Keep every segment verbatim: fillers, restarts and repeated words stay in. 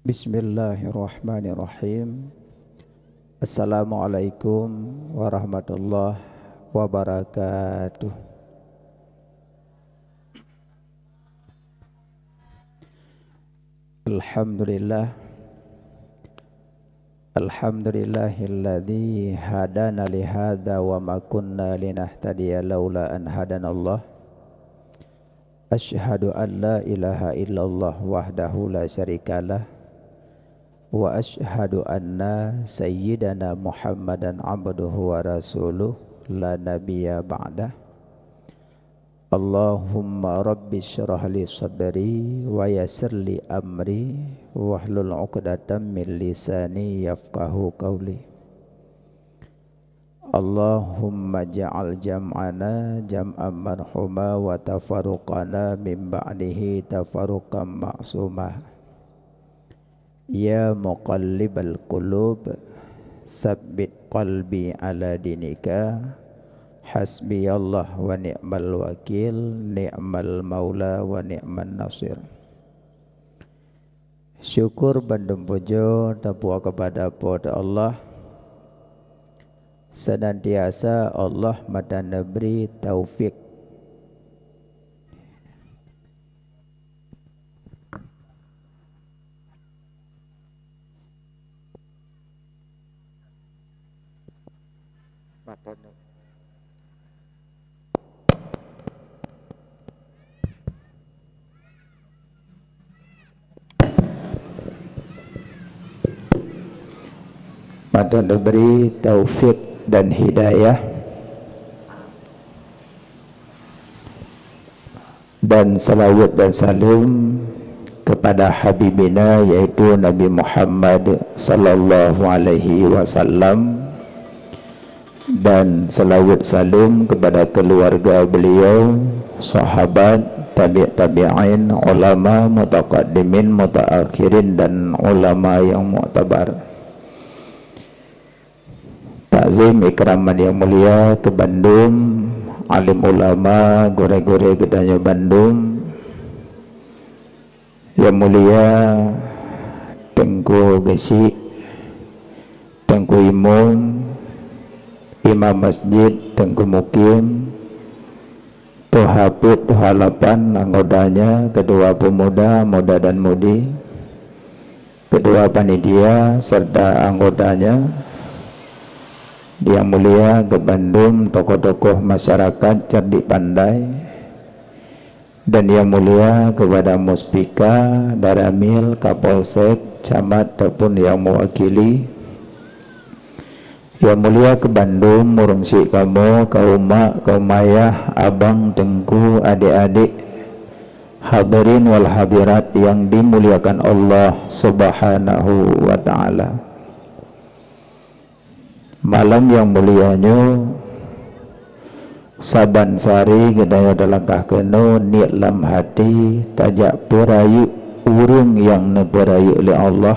Bismillahirrahmanirrahim. Assalamualaikum warahmatullahi wabarakatuh. Alhamdulillah. Alhamdulillahilladzi hadana lihadza wa ma kunna linahtadiya laula an hadanallah. Asyhadu an la ilaha illallah wahdahu la syarikalah, wa asyhadu anna sayyidana Muhammadan abduhu wa rasuluh la nabiyya ba'dah. Allahumma rabbi syrah li sadri wa yassir li amri wahlul 'uqdatam min lisani yafqahu qawli. Allahumma ja'al jam'ana jam'an marhuma wa tafarruqana min ba'dihi tafarruqan ma'suma. Ya muqallibal qulub, sabbit qalbi ala dinika. Hasbiyallah wa ni'mal wakil, ni'mal maula wa ni'man nasir. Syukur bandum pujoe tapuwoe keupada Po teu Allah, senantiasa Allah mata neubri taufik. Mata neubri taufik dan hidayah. Dan salawat dan salam kepada habibina, yaitu Nabi Muhammad sallallahu alaihi wasallam, dan salawat salam kepada keluarga beliau, sahabat, tabi' tabi'in, ulama, mutaqaddimin, mutaakhirin, dan ulama yang muktabar. Takzim ikraman yang mulia keu bandum alim ulama, gurée-gurée geutanyoe bandum. Yang mulia Teungku Geuchik, Teungku Imum, Imam Masjid, Teungku Mukim, Tuha Peuet, Tuha Lapan, anggotanya, ketua pemuda, muda dan mudi, ketua panitia serta anggotanya, yang mulia keu bandum tokoh-tokoh masyarakat cerdik pandai, dan yang mulia kepada Muspika, Danramil, Kapolsek, Camat ataupun yang mewakili, yang mulia keu bandum ureuëng syik kamoe, kaum mak, kaum ayah, abang, teungku, adék-adék, hadirin wal hadirat yang dimuliakan Allah Subhanahu wa Ta'ala. Malam yang mulia nyoe, saban sari geutanyoe talangkah keunoe niet lam hati tajak peurayeuk ureuëng nyang neupeurayeuk lé Allah.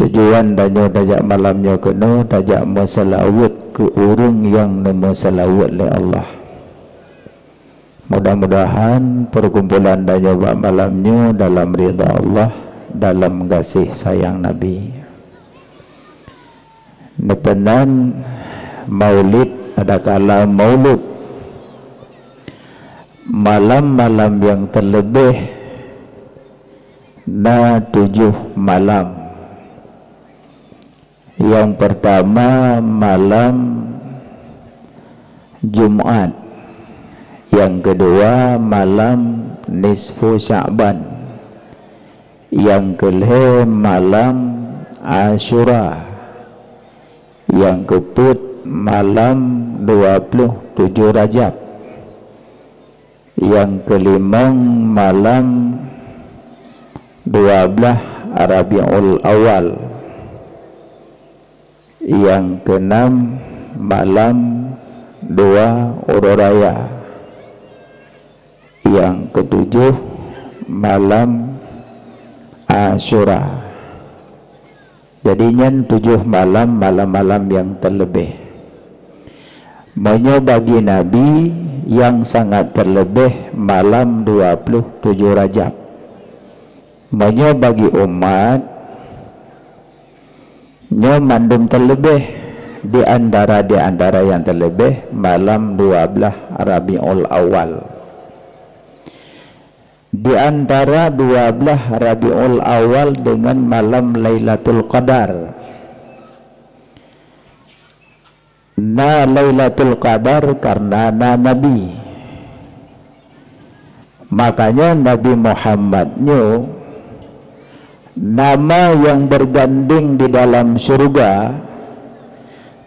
Tujuan tanyoe tajak malam nyoe keunoe, tajak meuseulaweuet keu ureuëng nyang neumeuseulaweuet lé Allah. Mudah-mudahan peukumpulan tanyoe bak malam nyoe dalam ridha Allah, dalam gaséh sayang Nabi. Neupeunan maulid, adakala maulud, malam-malam nyang teuleubeh na tujoh malam. Nyang peurtama malam Jumat, nyang keudua malam nisfu Sya'ban, nyang keulhée malam Asyura, nyang keupeuet malam dua ploh tujoh Rajab, nyang keulimong malam dua blaih Rabiul Awal, nyang keunam malam dua Uroe Raya, nyang keutujoh malam Asyura. Jadi nyan tujoh malam, malam-malam nyang teuleubeh. Meunyoe bagi Nabi, nyang sangat teuleubeh malam dua ploh tujoh Rajab. Meunyoe bagi umat, nyoe mandum teuleubeh di antara, di antara nyang teuleubeh malam dua belas Rabiul Awal. Di antara dua belas Rabiul Awal dengan malam Lailatul Qadar. Na Lailatul Qadar karena na Nabi. Makanya Nabi Muhammad nyoe nama yang berganding di dalam syurga,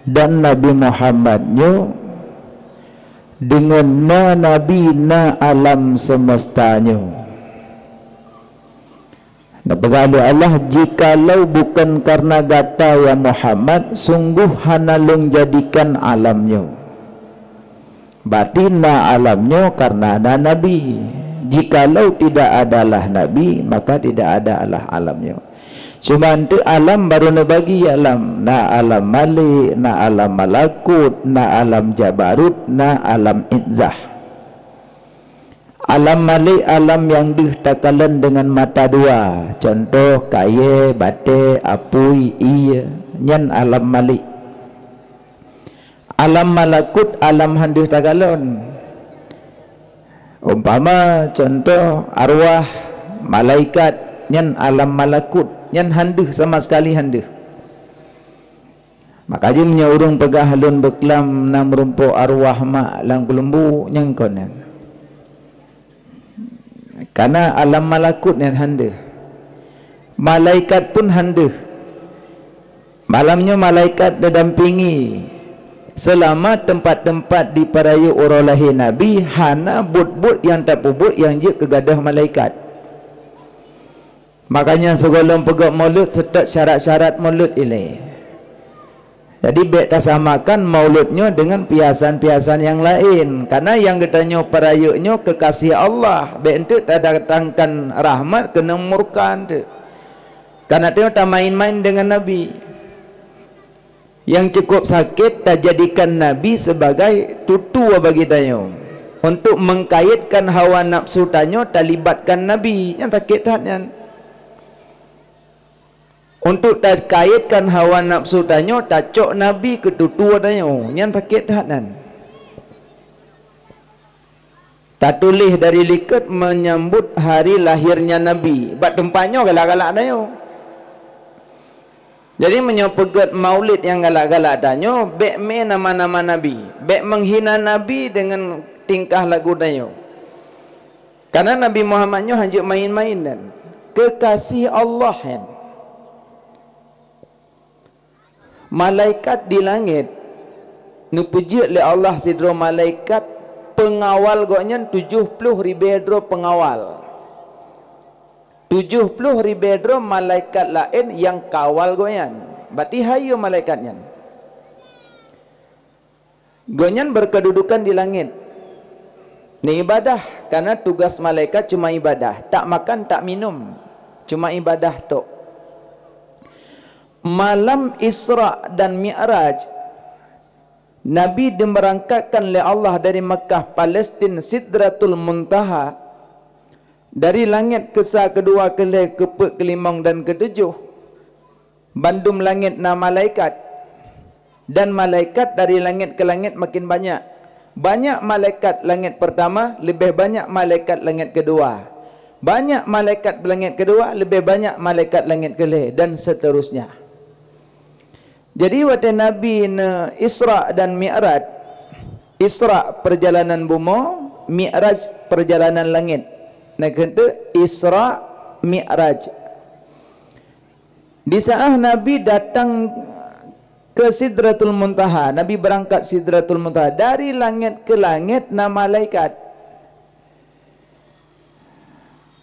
dan Nabi Muhammad nyoe deungon na Nabi na alam semesta nyoe. Neupeugah lé Allah, "Jikalau bukan karena gata, ya Muhammad, sungguh hana lôn jadikan alam nyoe." Berarti na alam nyoe karena na Nabi. Jikalau tidak adalah Nabi, maka tidak ada lah alam nyoe. Cuma enteuk alam baru neubagi alam. Na alam Malik, na alam Malakut, na alam Jabarut, na alam Izzah. Alam Malik, alam nyang deuh takalon deungon mata dua, cuntoh kayée, batée, apui, ié, nyan alam Malik. Alam Malakut, alam han deuh takalon. Umpama, cuntoh, arwah, malaikat, nyan alam Malakut, nyan han deuh, sama sekali han deuh. Maka jih meunyoe ureuëng peugah lôn beuklam na meurumpok arwah mak lam keulumbu, nyang kon nyan. Kana alam malakut nyan han deuh. Malaikat pun han deuh. Malam nyoe malaikat neudampingi seulama teumpat-teumpat di peurayeuk uroe lahé Nabi, hana buet-buet nyang tapeubuet nyang jeuet keu gadôh malaikat. Makanya sigohlom peugét maulud seutôt syarat-syarat maulud ilée. Jadi bék tasamakan maulud nyoe deungon piasan-piasan nyang laén. Karena nyang geutanyoe peurayeuk nyoe keukasih Allah, bék enteuk tadatangkan rahmat keuneuk murka enteuk. Karena tanyoe tamaén-maén deungon Nabi. Nyang cukup sakét tajadikan Nabi sebagai tutoe bagi tanyoe. Untuk mengkaitkan hawa nafsu tanyoe talibatkan Nabi, nyang sakét that nyan. Untuk takaitkan hawa nafsu tanyoe tacok Nabi keu tutoe tanyoe, nyang sakét that nyan. Tatuléh dari likot menyambut hari lahirnya Nabi. Bak teumpat nyoe galak-galak tanyoe. Jadi meunyoe peugét maulid nyang galak-galak tanyoe, bék mé nama-nama Nabi, bék meunghina Nabi deungon tingkah lagu tanyoe. Karena Nabi Muhammad nyoe hanjeuet maén-maén dan keukasih Allah nyan. Malaikat di langét neupeujeuet lé Allah sidroe malaikat peungawal gobnyan tujoh ploh ribée droe peungawal. Tujoh ploh ribée droe malaikat laén nyang kawal gobnyan. Berarti hayeue malaikat nyan. Gobnyan berkedudukan di langét. Neuibadah, karena tugas malaikat cuma ibadah, tak makan, tak minum, cuma ibadah tok. Malam Isra dan Mi'raj, Nabi dimeurangkatkan lé Allah dari Makkah Palestin Sidratul Muntaha, dari langét keusa, keudua, keulhée, keupeuet, keulimong dan keutujoh. Bandum langét na malaikat, dan malaikat dari langét keu langét makin banyak. Banyak malaikat langét peurtama, leubeh banyak malaikat langét keudua. Banyak malaikat langét keudua, leubeh banyak malaikat langét keulhée, dan seterusnya. Jadi watée Nabi neu Isra dan Mi'raj, Isra perjalanan bumoe, Mi'raj perjalanan langét. Nah, keuneuk Isra Mi'raj. Di saat Nabi datang ke Sidratul Muntaha, Nabi berangkat Sidratul Muntaha, dari langét ke langét na malaikat.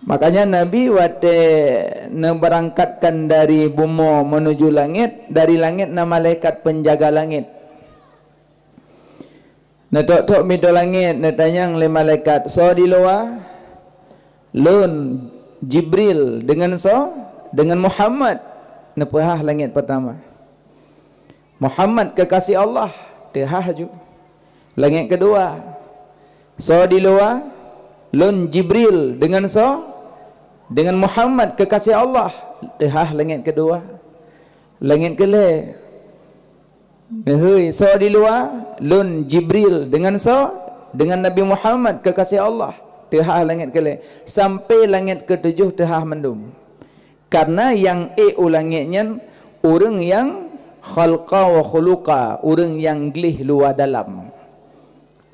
Makanya Nabi watée neuberangkatkan dari bumoe menuju langét, dari langét na malaikat penjaga langét. Neutok-tok mido langét, neutanyong lé malaikat, "Soe di luwa?" "Lôn, Jibril." "Deungon soe?" "Deungon Muhammad." Neupeuhah langét peurtama. "Muhammad keukasih Allah." Teuhah ju. Langét keudua. "Soe di luwa?" "Lôn, Jibril." "Deungon soe?" Dengan Muhammad kekasih Allah, teuhah langét keudua, langét keulhèe. Neuhôi, soe di luwa? Lôn Jibril. Dengan soe? Dengan Nabi Muhammad kekasih Allah. Teuhah langét keulhèe. Sampai langét keutujôh teuhah mandum. Karena nyang ék u langét nyan ureuëng nyang khalqa wa khuluqa, ureuëng nyang gleh luwa dalam.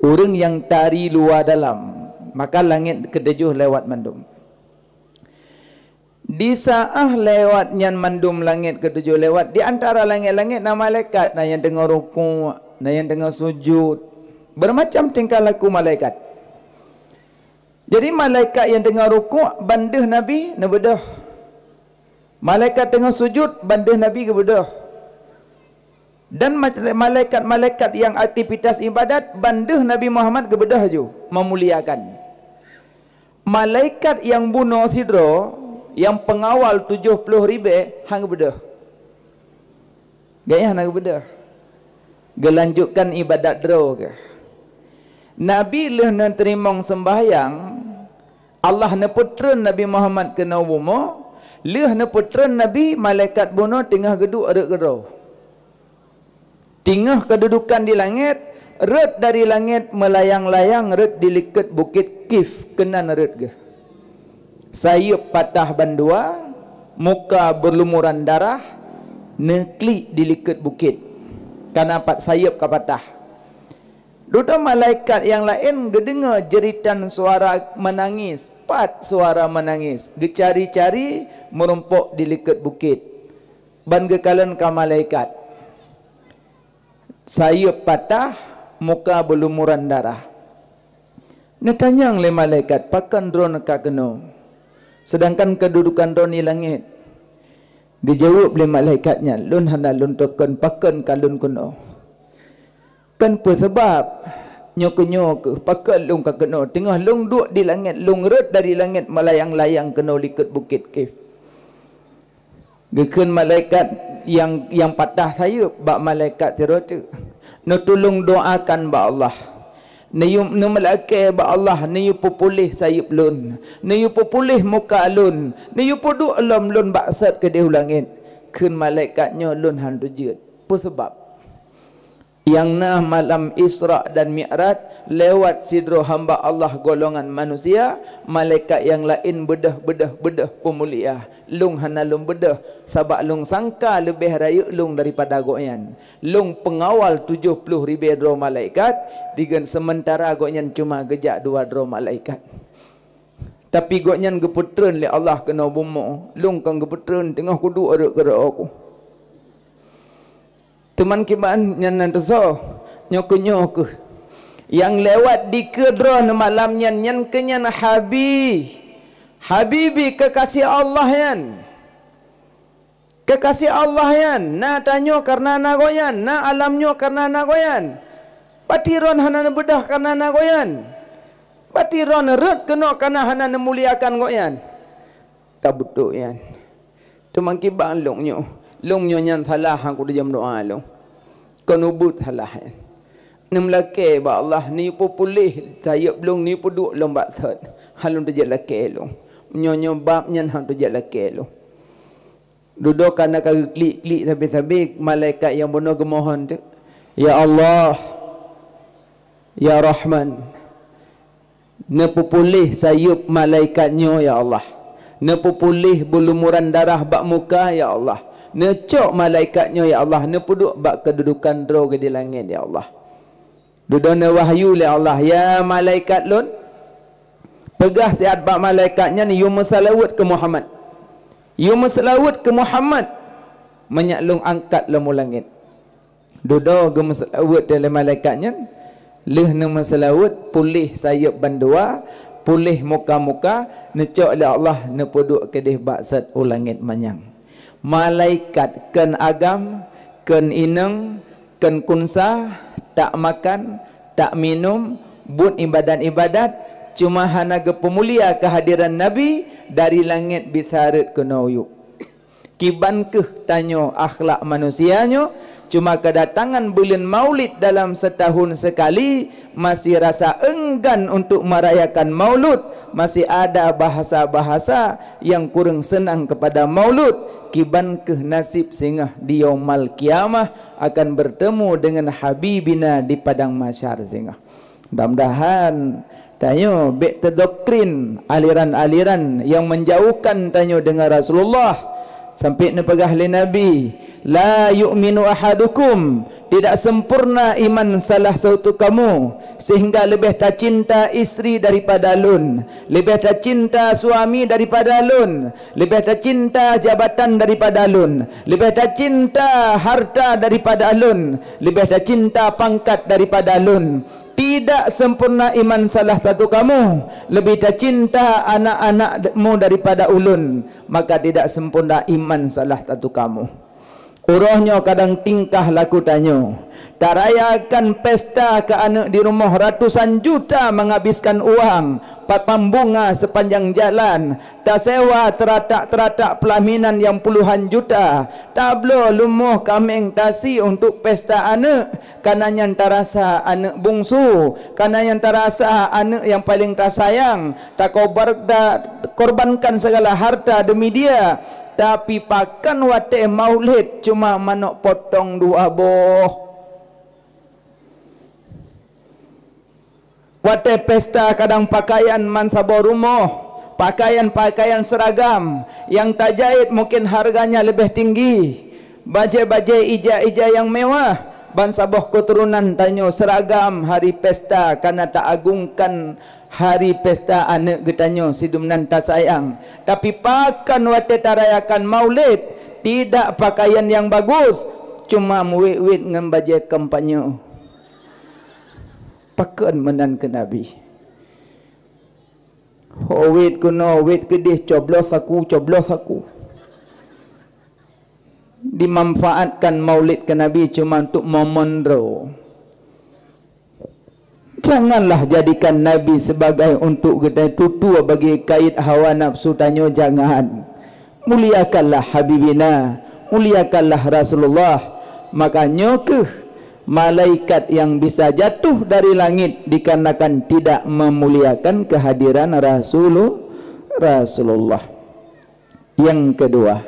Ureuëng nyang tari luwa dalam. Maka langét keutujôh lewat mandum. Di saát lewat nyan mandum langét keutujôh lewat, di antara langét-langét na malaikat, na nyang teungoh rukuk, na nyang teungoh sujud. Bermacam tingkah laku malaikat. Jadi malaikat nyang teungoh rukuk ban deuh Nabi neubeudôh. Malaikat teungoh sujud ban deuh Nabi geubeudôh. Dan ma-, malaikat-malaikat nyang aktivitas ibadat ban deuh Nabi Muhammad geubeudôh ju meumuliakan. Malaikat nyang bunoe sidroe, nyang peungawal tujoh ploh ribèe, han geubeudôh. Gobnyan hana geubeudôh. Geulanjutkan ibadat droe geuh. Nabi lheueh neuteurimong seumbahyang, Allah neupeutreun Nabi Muhammad keunoe bumoe, lheueh neupeutreun Nabi, malaikat bunoe teungoh geuduek rhot keudroe. Teungoh keududukan di langét, rhot dari langét meulayang-layang rhot di likot bukét Qif keunan rhot geuh. Sayeuep patah bandua, muka beulumuran darah, neuklik di likot bukét. Kana pat sayeuep ka patah. Dudoe malaikat nyang laén geudeungoe jeuritan suara meunangis, pat suara meunangis, geucari-cari meurumpok di likot bukét. Ban geukalon ka malaikat. Sayeuep patah, muka beulumuran darah. Neutanyong lé malaikat, "Pakon droeneuh ka keunoe, seudangkan keududukan droeneuh di langét?" Geujaweueb lé malaikat nyan, "Lôn hana lôn teu kon pakon ka lôn keunoe. Kon peue sabab? Nyoe keuh, nyoe keuh, pakon lôn ka keunoe? Teungoh lôn duek di langét, lôn rhot dari langét meulayang-layang keunoe likot bukét Qif." Geukheun malaikat nyang, nyang patah sayeuep bak malaikat sidroe teuk, "Neutulông doakan bak Allah. Neuyue, neumeulakée bak Allah, neuyue peupuléh sayeuep lôn, neuyue peupuléh muka lôn, neuyue peuduek lom lôn bak sot keudeh u langét." Kheun malaikat nyoe, "Lôn han tujeuet." Peue sabab? Nyang na malam Isra dan Mi'raj lewat sidroe hamba Allah golongan manusia, malaikat nyang laén beudôh, beudôh, beudôh peumulia. Lôn hana lôn beudôh, sabab lôn sangka leubeh rayeuk lôn daripada gobnyan. Lôn peungawal tujoh ploh ribée droe malaikat, digen seumeuntara gobnyan cuma geujak dua droe malaikat. Tapi gobnyan geupeutreun lé Allah keunoe bumoe, lôn kon geupeutreun teungoh kuduek rhot keudroe ku. Teuma kiban nyan na teusoe, nyoe keuh, nyoe keuh. Nyang lewat dikeue droeneuh malam nyan, nyan keuh nyan Habi-, Habibi, kekasih Allah nyan. Kekasih Allah nyan, na tanyoe kareuna na gobnyan, na alam nyoe kareuna na gobnyan. Bati droeneuh hana neubeudôh kareuna na gobnyan. Bati droeneuh rhot keunoe kareuna hana neumuliakan gobnyan. Ka beutôi nyan. Teuma kiban lôn nyoe, lôn nyoe nyan salah han kuteujam doa lôn. Kon ubit salah nyan. Neumeulakée bak Allah, neuyue peupuléh sayeuep lôn, neuyue peuduek lom bak sot. Han lôn teujak lakée lôn. Nyoe, nyoe bab nyan han teujak lakée lôn. Dudoe kana ka geuklik-klik sabe-sabe, malaikat nyang bunoe geumohon teuk, "Ya Allah, ya Rahman, neupeupuléh sayeuep malaikat nyoe, ya Allah. Neupeupuléh beulumuran darah bak muka, ya Allah. Neucok malaikat nyoe, ya Allah, neupeuduek bak keududukan droe geuh di langét, ya Allah." Dudoe neuwahyu lé Allah, "Ya malaikat lôn, peugah siat bak malaikat nyan yue meuseulaweuet keu Muhammad. Yue meuseulaweuet keu Muhammad, meunyak lôn angkat lom u langét." Dudoe geumeuseulaweuet lé malaikat nyan, lheueh neumeuseulaweuet, puléh sayeuep bandua, puléh muka-muka, neucok lé Allah, neupeuduek keudeh bak sot u langét manyang. Malaikat kon agam, kon inong, kon kunsa, tak makan, tak minum, buet ibadat-ibadat, cuma hana geupeumulia keuhadiran Nabi dari langét bisa rhot keunoe u yup. Kiban kheueh tanyoe akhlak manusia nyoe, Cuma kedatangan buleuen Maulid dalam setahun sekali masih rasa enggan untuk merayakan Maulud, masih ada bahasa-bahasa yang kurang senang kepada Maulud. Kiban keuh nasib singoh di Yaumal Qiyamah akan bertemu dengan Habibina di Padang Mahsyar singoh. Mudah-mudahan tanyoe bék teudoktrin aliran-aliran nyang menjauhkan tanyoe deungon Rasulullah. Sampai neupeugah lé Nabi, "La yu'minu ahadukum," tidak sempurna iman salah satu kamu, sehingga leubeh tacinta istri daripada lôn, leubeh tacinta suami daripada lôn, leubeh tacinta jabatan daripada lôn, leubeh tacinta harta daripada lôn, leubeh tacinta pangkat daripada lôn. Tidak sempurna iman salah satu kamu, lebih tacinta anak-anakmu daripada ulôn, maka tidak sempurna iman salah satu kamu. Uroe nyoe kadang tingkah laku tanyoe. Tarayakan pesta keu aneuëk di rumoh ratusan juta menghabiskan uang, pat pambunga sepanjang jalan, tasewa teratak-teratak pelaminan nyang puluhan juta, tabloe lumoh kaméng tasi untuk pesta aneuëk, kana nyan tarasa aneuëk bungsu, kana nyan tarasa aneuëk nyang paleng tasayang, takobar-, ta-, korbankan segala harta demi dia, tapi pakon watée maulid cuma manok potong dua boh. Watée pesta kadang pakaian man saboh rumoh, pakaian-pakaian seragam nyang tajait mungkin harganya leubeh tinggi, bajée-bajée ija-ija nyang mewah, ban saboh keuturonan tanyoe seragam hari pesta kana taagungkan hari pesta aneuëk geutanyoe sidum nan tasayang. Tapi pakon watée tarayakan maulid, tidak pakaian nyang bagus, cuma meuwét-wét ngon bajée kampanye. Pakon meunan keu Nabi. Ho wét keunoe, wét keudeh, cobloh saku, cobloh saku. Dimanfaatkan maulid keu Nabi cuma untuk momen droe. Janganlah jadikan Nabi sebagai untuk geutanyoe tutoe bagi kait hawa nafsu tanyoe, jangan. Muliakanlah Habibina, muliakanlah Rasulullah. Maka nyoe keuh malaikat yang bisa jatuh dari langit dikarenakan tidak memuliakan kehadiran Rasulu-, Rasulullah. Yang kedua,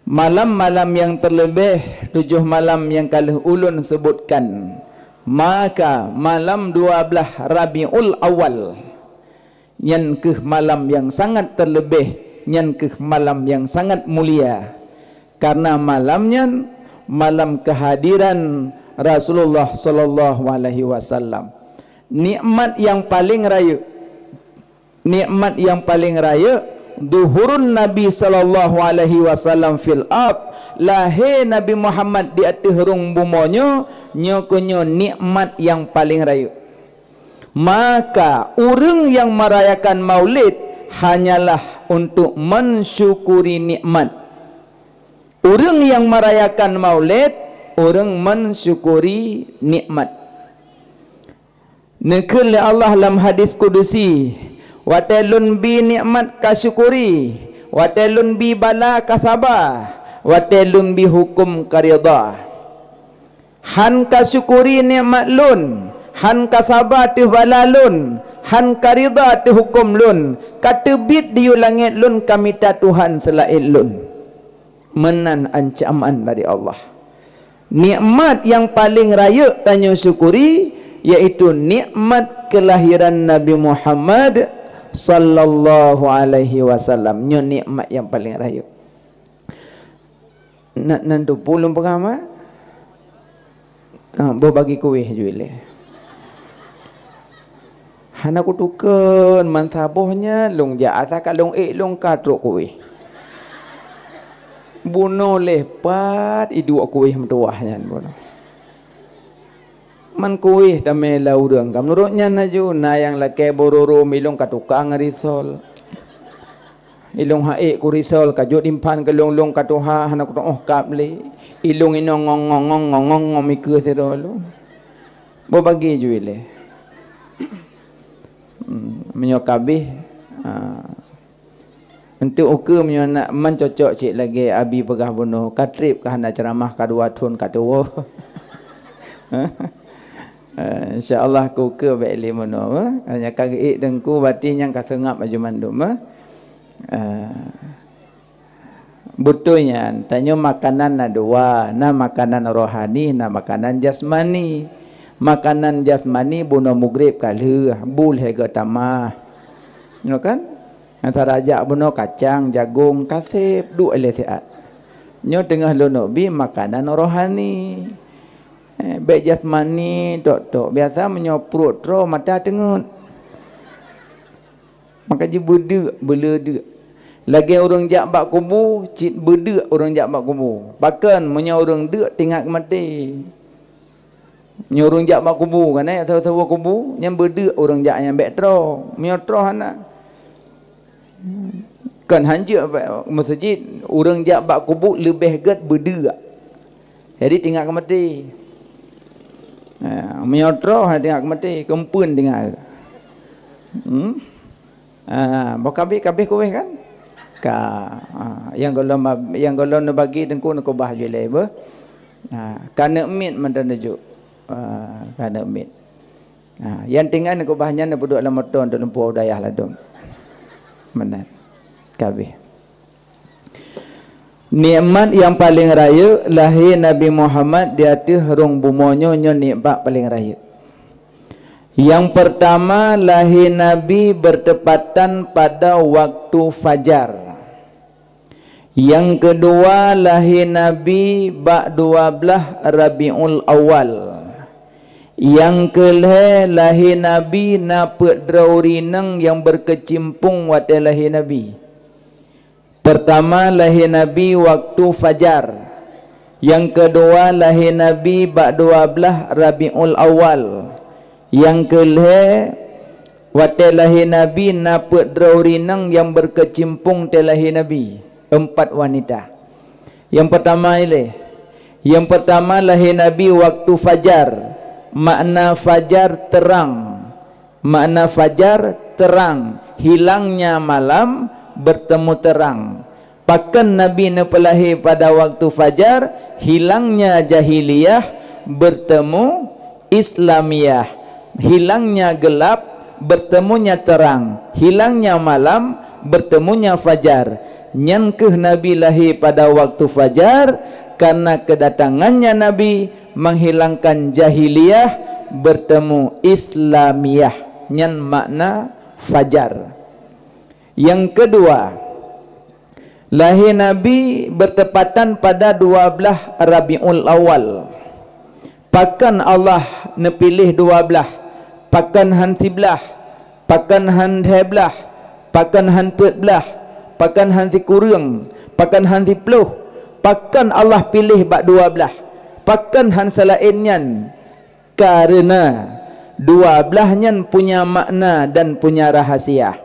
malam-malam yang terlebih tujuh malam yang ka lheueh ulôn sebutkan, maka malam dua belas Rabiul Awal, nyan keuh malam yang sangat terlebih, nyan keuh malam yang sangat mulia. Karena malam nyan malam kehadiran Rasulullah sallallahu alaihi wasallam. Nikmat yang paling rayeuk, nikmat yang paling rayeuk, zuhurun Nabi sallallahu alaihi wasallam fil ard, lahé Nabi Muhammad di ateueh rhueng bumoe nyoe, nyoe keuh nyoe nikmat yang paling rayeuk. Maka, ureuëng yang merayakan maulid hanyalah untuk mensyukuri nikmat. Ureuëng yang merayakan maulid, ureuëng mensyukuri nikmat. Neukheun lé Allah lam hadis kudusi, "Watée Lôn bi nikmat kasyukuri, watée Lôn bi bala kasaba, watée Lôn bi huköm karidha." Han kasyukuri nikmat Lôn, han kasaba ateueh bala Lôn, han karidha ateueh huköm Lôn, kateubiet diyue langét Lôn kamita tuhan seulaén Lôn. Meunan ancaman dari Allah. Nikmat nyang paleng rayeuk tanyoe syukuri, yaitu nikmat keulahiran Nabi Muhammad sallallahu alaihi wasallam. Nyoe nikmat nyang paleng rayeuk. Nan, nan tupulung peugah ma? Ha, boh bagi kueh ju ilée. Hana kutukon, man saboh nyan lôn jak, asai ka lôn ék lôn ka trok kueh. Bunoe lé pat iduek kueh meutuwah nyan bunoe. Man kueh tamé lam ureuëng ka meunurot nyan laju, na nyang lakée bororo milong ka tukang risol. Ilong ha'ék kurisol ka jok dimphan keu lôn-lôn ka tuha hana kutoh kab lé. Ilong inong ngong-ngong ngong-ngong ngong-ngong mikeue sidroe lôn. Boh bagi ju ilée. Hmm, meunyoe kabeh, ah, Untuk ukeue meunyoe nak meucocok cit lagée Abi peugah bunoe, ka treb ka hana ceuramah ka dua thon ka tuwoe. Eh, insya Allah keu ukeue bék lé bunoe, eh. Hanya ka geuék teungku, bati nyang ka seungab laju mandum, eh. Eh, beutôi nyan, tanyoe makanan na dua, na makanan rohani, na makanan jasmani. Makanan jasmani bunoe mugreb ka lheueh, bu lhée geutamah. Nyoe kan? Antara jak bunoe kacang, jagong, kaseb, duek lé siat. Nyoe teungoh lôn bi makanan rohani. Eh, bék jasmani tok-tok. Biasa meunyoe pruet troe mata teungeut. Maka jih beudeuk, beuleudeuk. Lagée ureuëng jak bak kubu, cit beudeuk ureuëng jak bak kubu. Pakon meunyoe ureuëng deuk tingat maté. Meunyoe ureuëng jak bak kubu, kan, eh, saweue-saweue kubu, nyan beudeuk ureuëng jak nyan bék troe. Meunyoe troe hana. Kon hanjeuet bak meuseujid, ureuëng jak bak kubu leubeh gét beudeuk. Jadi tingat keu maté. Ha, meunyoe troe hana tingat keu maté, keumpeuen tingat. Hmm? Ah, boh kabeh, kabeh kuweh kan? Ka. Ah, nyang gohlom, nyang gohlom neubagi teungku neukeubah ju lé beuh. Ah, ka neuk miet mantong neujok. Ah, ka neuk miet. Ah, nyang tinggai neukeubah nyan neupeuduek lam moto untuk lumpoe u dayah ladom. Meunan. Kabeh. Nikmat nyang paleng rayeuk lahé Nabi Muhammad di ateueh rhueng bumoe nyoe, nyoe nikmat paleng rayeuk. Nyang peurtama, lahé Nabi beurtepatan pada waktu fajar. Nyang keudua, lahé Nabi bak dua blaih Rabiul Awal. Nyang keulhée, lahé Nabi na peuet droe ureuëng inong nyang beurkeucimpong watée lahé Nabi. Peurtama, lahé Nabi waktu fajar. Nyang keudua, lahé Nabi bak dua blaih Rabiul Awal. Nyang keulhée, watée lahé Nabi na peuet droe ureuëng inong nyang beurkeucimpong tée lahé Nabi, empat wanita. Nyang peurtama ilée, nyang peurtama lahé Nabi waktu fajar. Makna fajar terang. Makna fajar terang, hilangnya malam bertemu terang. Pakon Nabi neupeulahé pada waktu fajar, hilangnya jahiliyah bertemu Islamiyah, hilangnya gelap bertemunya terang, hilangnya malam bertemunya fajar. Nyan kheueh Nabi lahé pada waktu fajar, karena kedatangannya Nabi menghilangkan jahiliyah bertemu Islamiyah. Nyan makna fajar. Nyang keudua, lahé Nabi beurtepatan pada dua blaih Rabiul Awal. Pakon Allah neupiléh dua blaih? Pakon hán siblaih? Pakon hán lhée blaih? Pakon hán peuet blaih? Pakon hán sikureueng? Pakon hán siploh? Pakon Allah piléh bak dua blaih? Pakon hán seulaén nyan? Kareuna dua blaih nyan punya makna dan punya rahasia.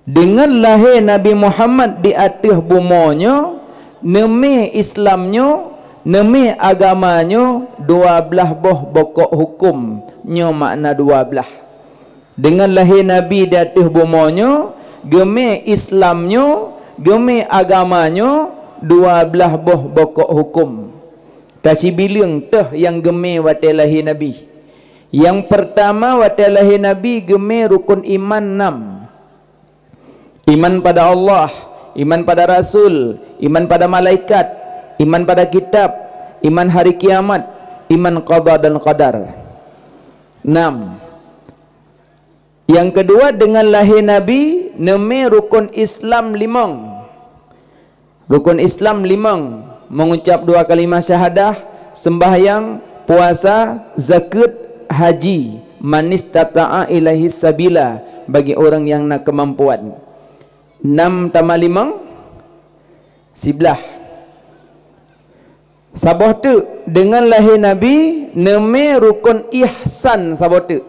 Deungon lahé Nabi Muhammad di ateueh bumoe nyoe, neumé Islam nyoe, neumé agama nyoe, dua blaih boh bokok huköm, nyoe makna dua blaih. Deungon lahé Nabi di ateueh bumoe nyoe, geumé Islam nyoe, geumé agama nyoe, dua blaih boh bokok huköm. Tasibileueng teuh nyang geumé watée lahé Nabi. Nyang peurtama watée lahé Nabi geumé rukon iman nam. Iman pada Allah, iman pada rasul, iman pada malaikat, iman pada kitab, iman hari kiamat, iman qada dan qadar. Nam. Nyang keudua, deungon lahé Nabi, neumé rukon Islam limong. Rukon Islam limong, mengucap dua kalimah syahadah, sembahyang, puasa, zakeuet, haji, manistata'a ilaihi sabila, bagi ureuëng nyang na keumampuan. Nam tamah limong, siblaih. Saboh teuk, deungon lahé Nabi, neumé rukon ihsan saboh teuk.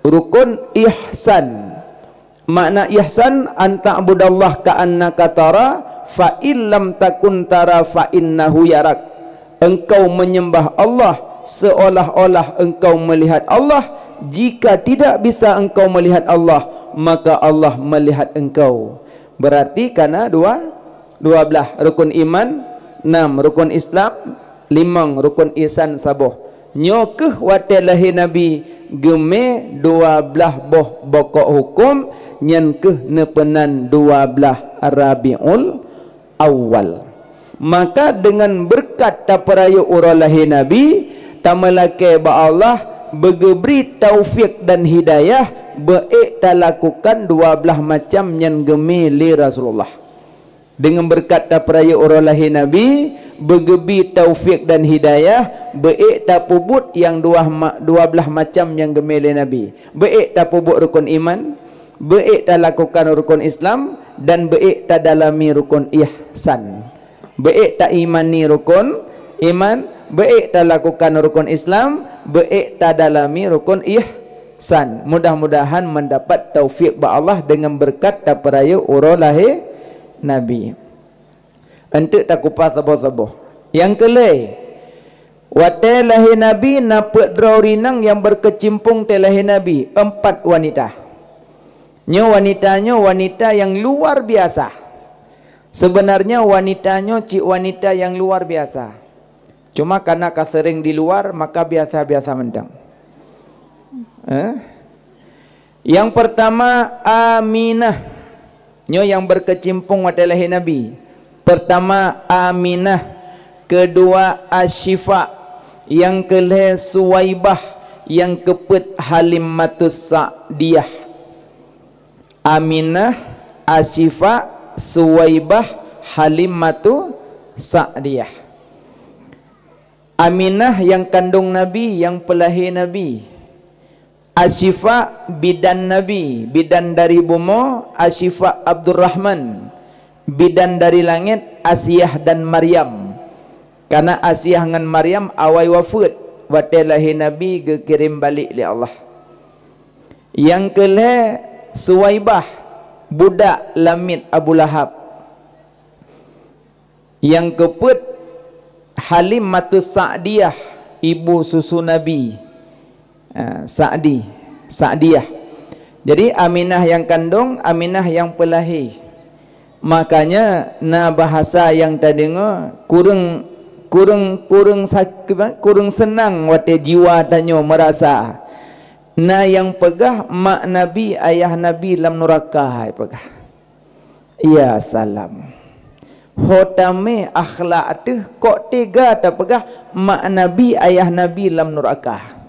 Rukon ihsan. Makna ihsan, an ta'budallaha ka'annaka tara, fa in lam takun tara fa innahu yarak. Engkau menyembah Allah seolah-olah engkau melihat Allah. Jika tidak bisa engkau melihat Allah, maka Allah melihat engkau. Berarti kana dua, dua blah rukun iman, nam rukun Islam, limong rukun ihsan saboh. Nyoe keuh watée lahé Nabi geumé dua blah boh bokok huköm, nyan keuh neupeunan dua blah Rabiul Awal. Maka deungon beureukat tapeurayeuk uroe lahé Nabi, tameulakée bak Allah beugeubri taufik dan hidayah beuék talakukan dua blah macam nyang geumé lé Rasulullah. Deungon beureukat tapeurayeuk uroe lahé Nabi, beugeubri taufik dan hidayah beuék tapeubuet nyang dua ma-, dua blah macam nyang geumé lé Nabi. Beuék tapeubuet rukun iman, beuék talakukan rukun Islam, dan beuék tadalami rukun ihsan. Beuék taimani rukun iman, beuék talakukan rukun Islam, beuék tadalami rukun ihsan. Mudah-mudahan mendapat taufik bak Allah deungon beureukat tapeurayeuk uroe lahé Nabi. Eunteuk takupas saboh-saboh. Nyang keu lhée, watée lahé Nabi na peuet droe ureuëng inong nyang beurkeucimpong watée lahé Nabi, empat wanita. Nyoe wanita nyoe wanita nyang luar biasa. Sebenarnya wanita nyoe cit wanita nyang luar biasa. Cuma karena ka seuring di luar, maka biasa-biasa mantong. Eh? Nyang pertama Aminah. Nyoe nyang beurkeucimpong watée lahé Nabi. Pertama Aminah, keudua Asyifa, nyang keu lhée Suwaibah, nyang keu peuet Halimmatus Sa'diyah. Aminah, Asyifa, Suwaibah, Halimatu Sa'diyah. Aminah nyang kandong Nabi, nyang peulahé Nabi. Asyifa bidan Nabi, bidan dari bumoe, Asyifa Abdurrahman, bidan dari langét, Asiah dan Maryam. Karena Asiah ngon Maryam awai wafeuet, watée lahé Nabi geukirém balék lé Allah. Nyang keu lhée Suwaibah, budak lamiet Abu Lahab. Nyang keu peuet Halimmatus Sa'diyah, ibu susu Nabi. Ah, Sa'di, Sa'diyah. Jadi Aminah nyang kandong, Aminah nyang peulahé. Makanya na bahasa nyang tadeungoe kureueng, kureueng, kureueng sak-, kureueng seunang watée jiwa tanyoe meurasa. Na nyang peugah mak Nabi, ayah Nabi lam nuraka, hai peugah. Ya salam. Ho tamé akhlak teuh kok tega tapeugah mak Nabi, ayah Nabi lam nuraka.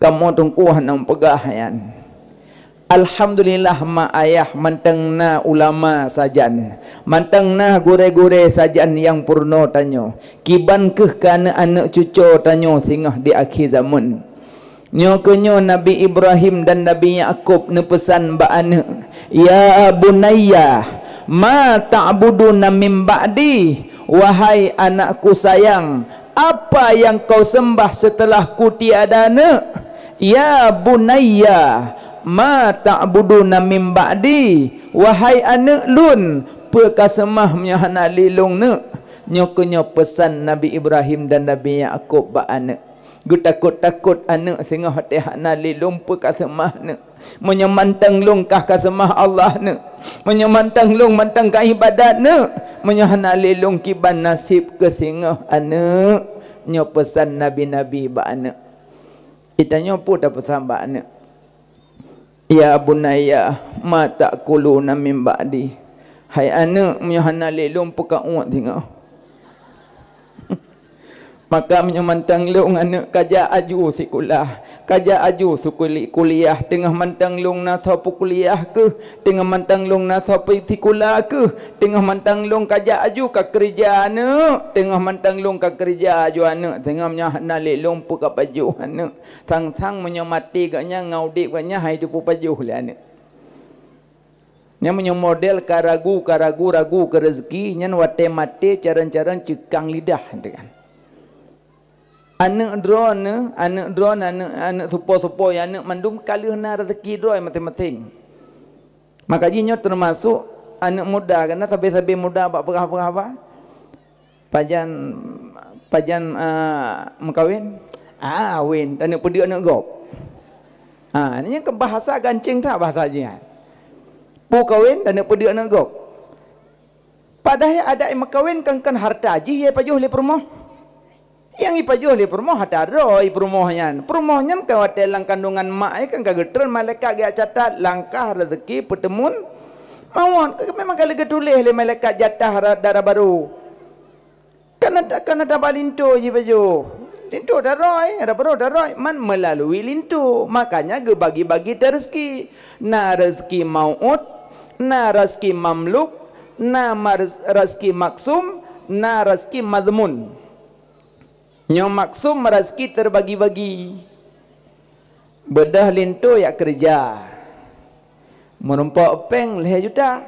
Kamoe teungku hana peugah nyan. Alhamdulillah mak ayah mantong na ulama sajan, mantong na gurée-gurée sajan nyang peurunoe tanyoe. Kiban keuh keu aneuëk-aneuëk cucoe tanyoe singoh di akhé zamon. Nyoe keu nyoe Nabi Ibrahim dan Nabi Yakub neupeusan bak aneuëk, "Ya bunayya, ma ta'buduna min ba'di?" Wahai anakku sayang, apa nyang kau seumbah seuteulah ku tiada, neuk? Ya bunayya, ma ta'buduna min ba'di? Wahai aneuëk lôn, peue ka seumah meunyoe hana lé lôn, neuk? Nyoe keu nyoe peusan Nabi Ibrahim dan Nabi Yakub bak aneuëk. Geutakot-takot aneuëk singoh teuh hana lé lôn peue ka seumah, neuk. Meunyoe mantong lôn kah ka seumah Allah, neuk. Meunyoe mantong lôn mantong ka iébadat, neuk. Meunyoe hana lé lôn kiban naseb keu singoh aneuëk. Nyoe peusan nabi-nabi bak aneuëk. Geutanyoe peue tapeusan bak aneuëk? Ya bunayya, ma ta'kuluna min ba'di? Hai aneuëk, meunyoe hana lé lôn peue ka uet singoh. Maka meunyoe mantong lôn aneuëk ka jak aju sikula, ka jak aju sukuli-, kuliah, teungoh mantong lôn na soe peukuliah keuh, teungoh mantong lôn na soe peusikula keuh, teungoh mantong lôn ka jak aju ka keureuja aneuëk, teungoh mantong lôn ka keureuja aju aneuëk, teungoh meunyoe hana lé lôn peue ka pajoh aneuëk. Sang-sang meunyoe maté gobnyan ngon udeb gobnyan hai teupeupajoh lé aneuëk. Nyan meunyoe model ka ragu, ka ragu, ragu keu reuzeki, nyan watée maté carông-carông ceukang lidah, tu kan. Aneuëk droeneuh, aneuëk droeneuh, aneuëk, aneuëk supo-supo, aneuëk mandum ka lheueh na reuzeki droe maséng-maséng. Maka jih nyoe teumasok aneuëk muda, karena sabe-sabe muda bak peugah-peugah haba. Pajan, pajan, ah, meukawen? Ah, awen, taneuk peuduek aneuk gob. Ah, nyan kan bahasa ganceng that bahasa jih nyan. Peue kawen dan neuk peudeuek aneuk gob. Padahai adat meukawen kan, kan harta jih nyang ipajoh lé peurumoh. Nyang ipajoh lé peurumoh harta droe peurumoh nyan. Peurumoh nyan kan watée lam kandungan mak nyan kan ka geutreun malaikat geujak catat langkah, rezeki, peuteumun, mawöt. Memang ka lheueh geutuléh lé malaikat jatah ra-, dara barô. Kana ta-, kana taba linto jipajoh. Linto daroe, dara barô daroe, man meulalui linto. Makanya geubagi-bagi teu rezeki. Na rezeki mau'ud, na rezeki mamluk, na ma-, rezeki maksum, na rezeki madhmun. Nyoe maksum, rezeki teubagi-bagi. Beudôh linto jak keureuja. Meurumpok péng lhée juta.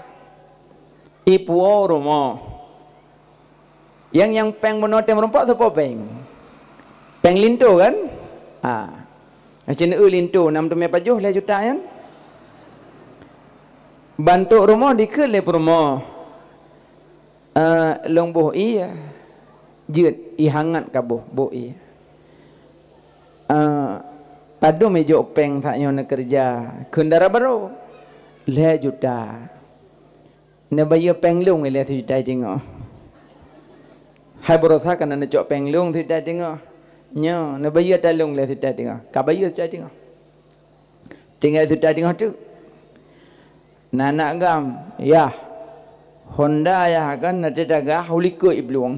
Ipuwoe rumoh. Nyang, nyang péng bunoe teuh meurumpok sapeue péng? Péng linto kan? Ha. Macam eu linto nam teumé pajoh lhée juta nyan. Bantok rumoh dikeue lé peurumoh. Eh, lôn boh ié. Jeuet, ié hangat ka boh, boh ié. Eh, padum ijok péng saat nyoe neukeureuja? Kheun dara barô. Lhée juta. Neubayeue péng lôn ilée sijuta teungoh. Hai baroesa kana neucok péng lôn sijuta teungoh. Nyoe, neubayeue ata lôn ilée sijuta teungoh. Ka bayeue sijuta teungoh. Tinggai sijuta teungoh teuk. Na aneuk agam, yah. Honda yah kan na teuh tagah u likot iplueng.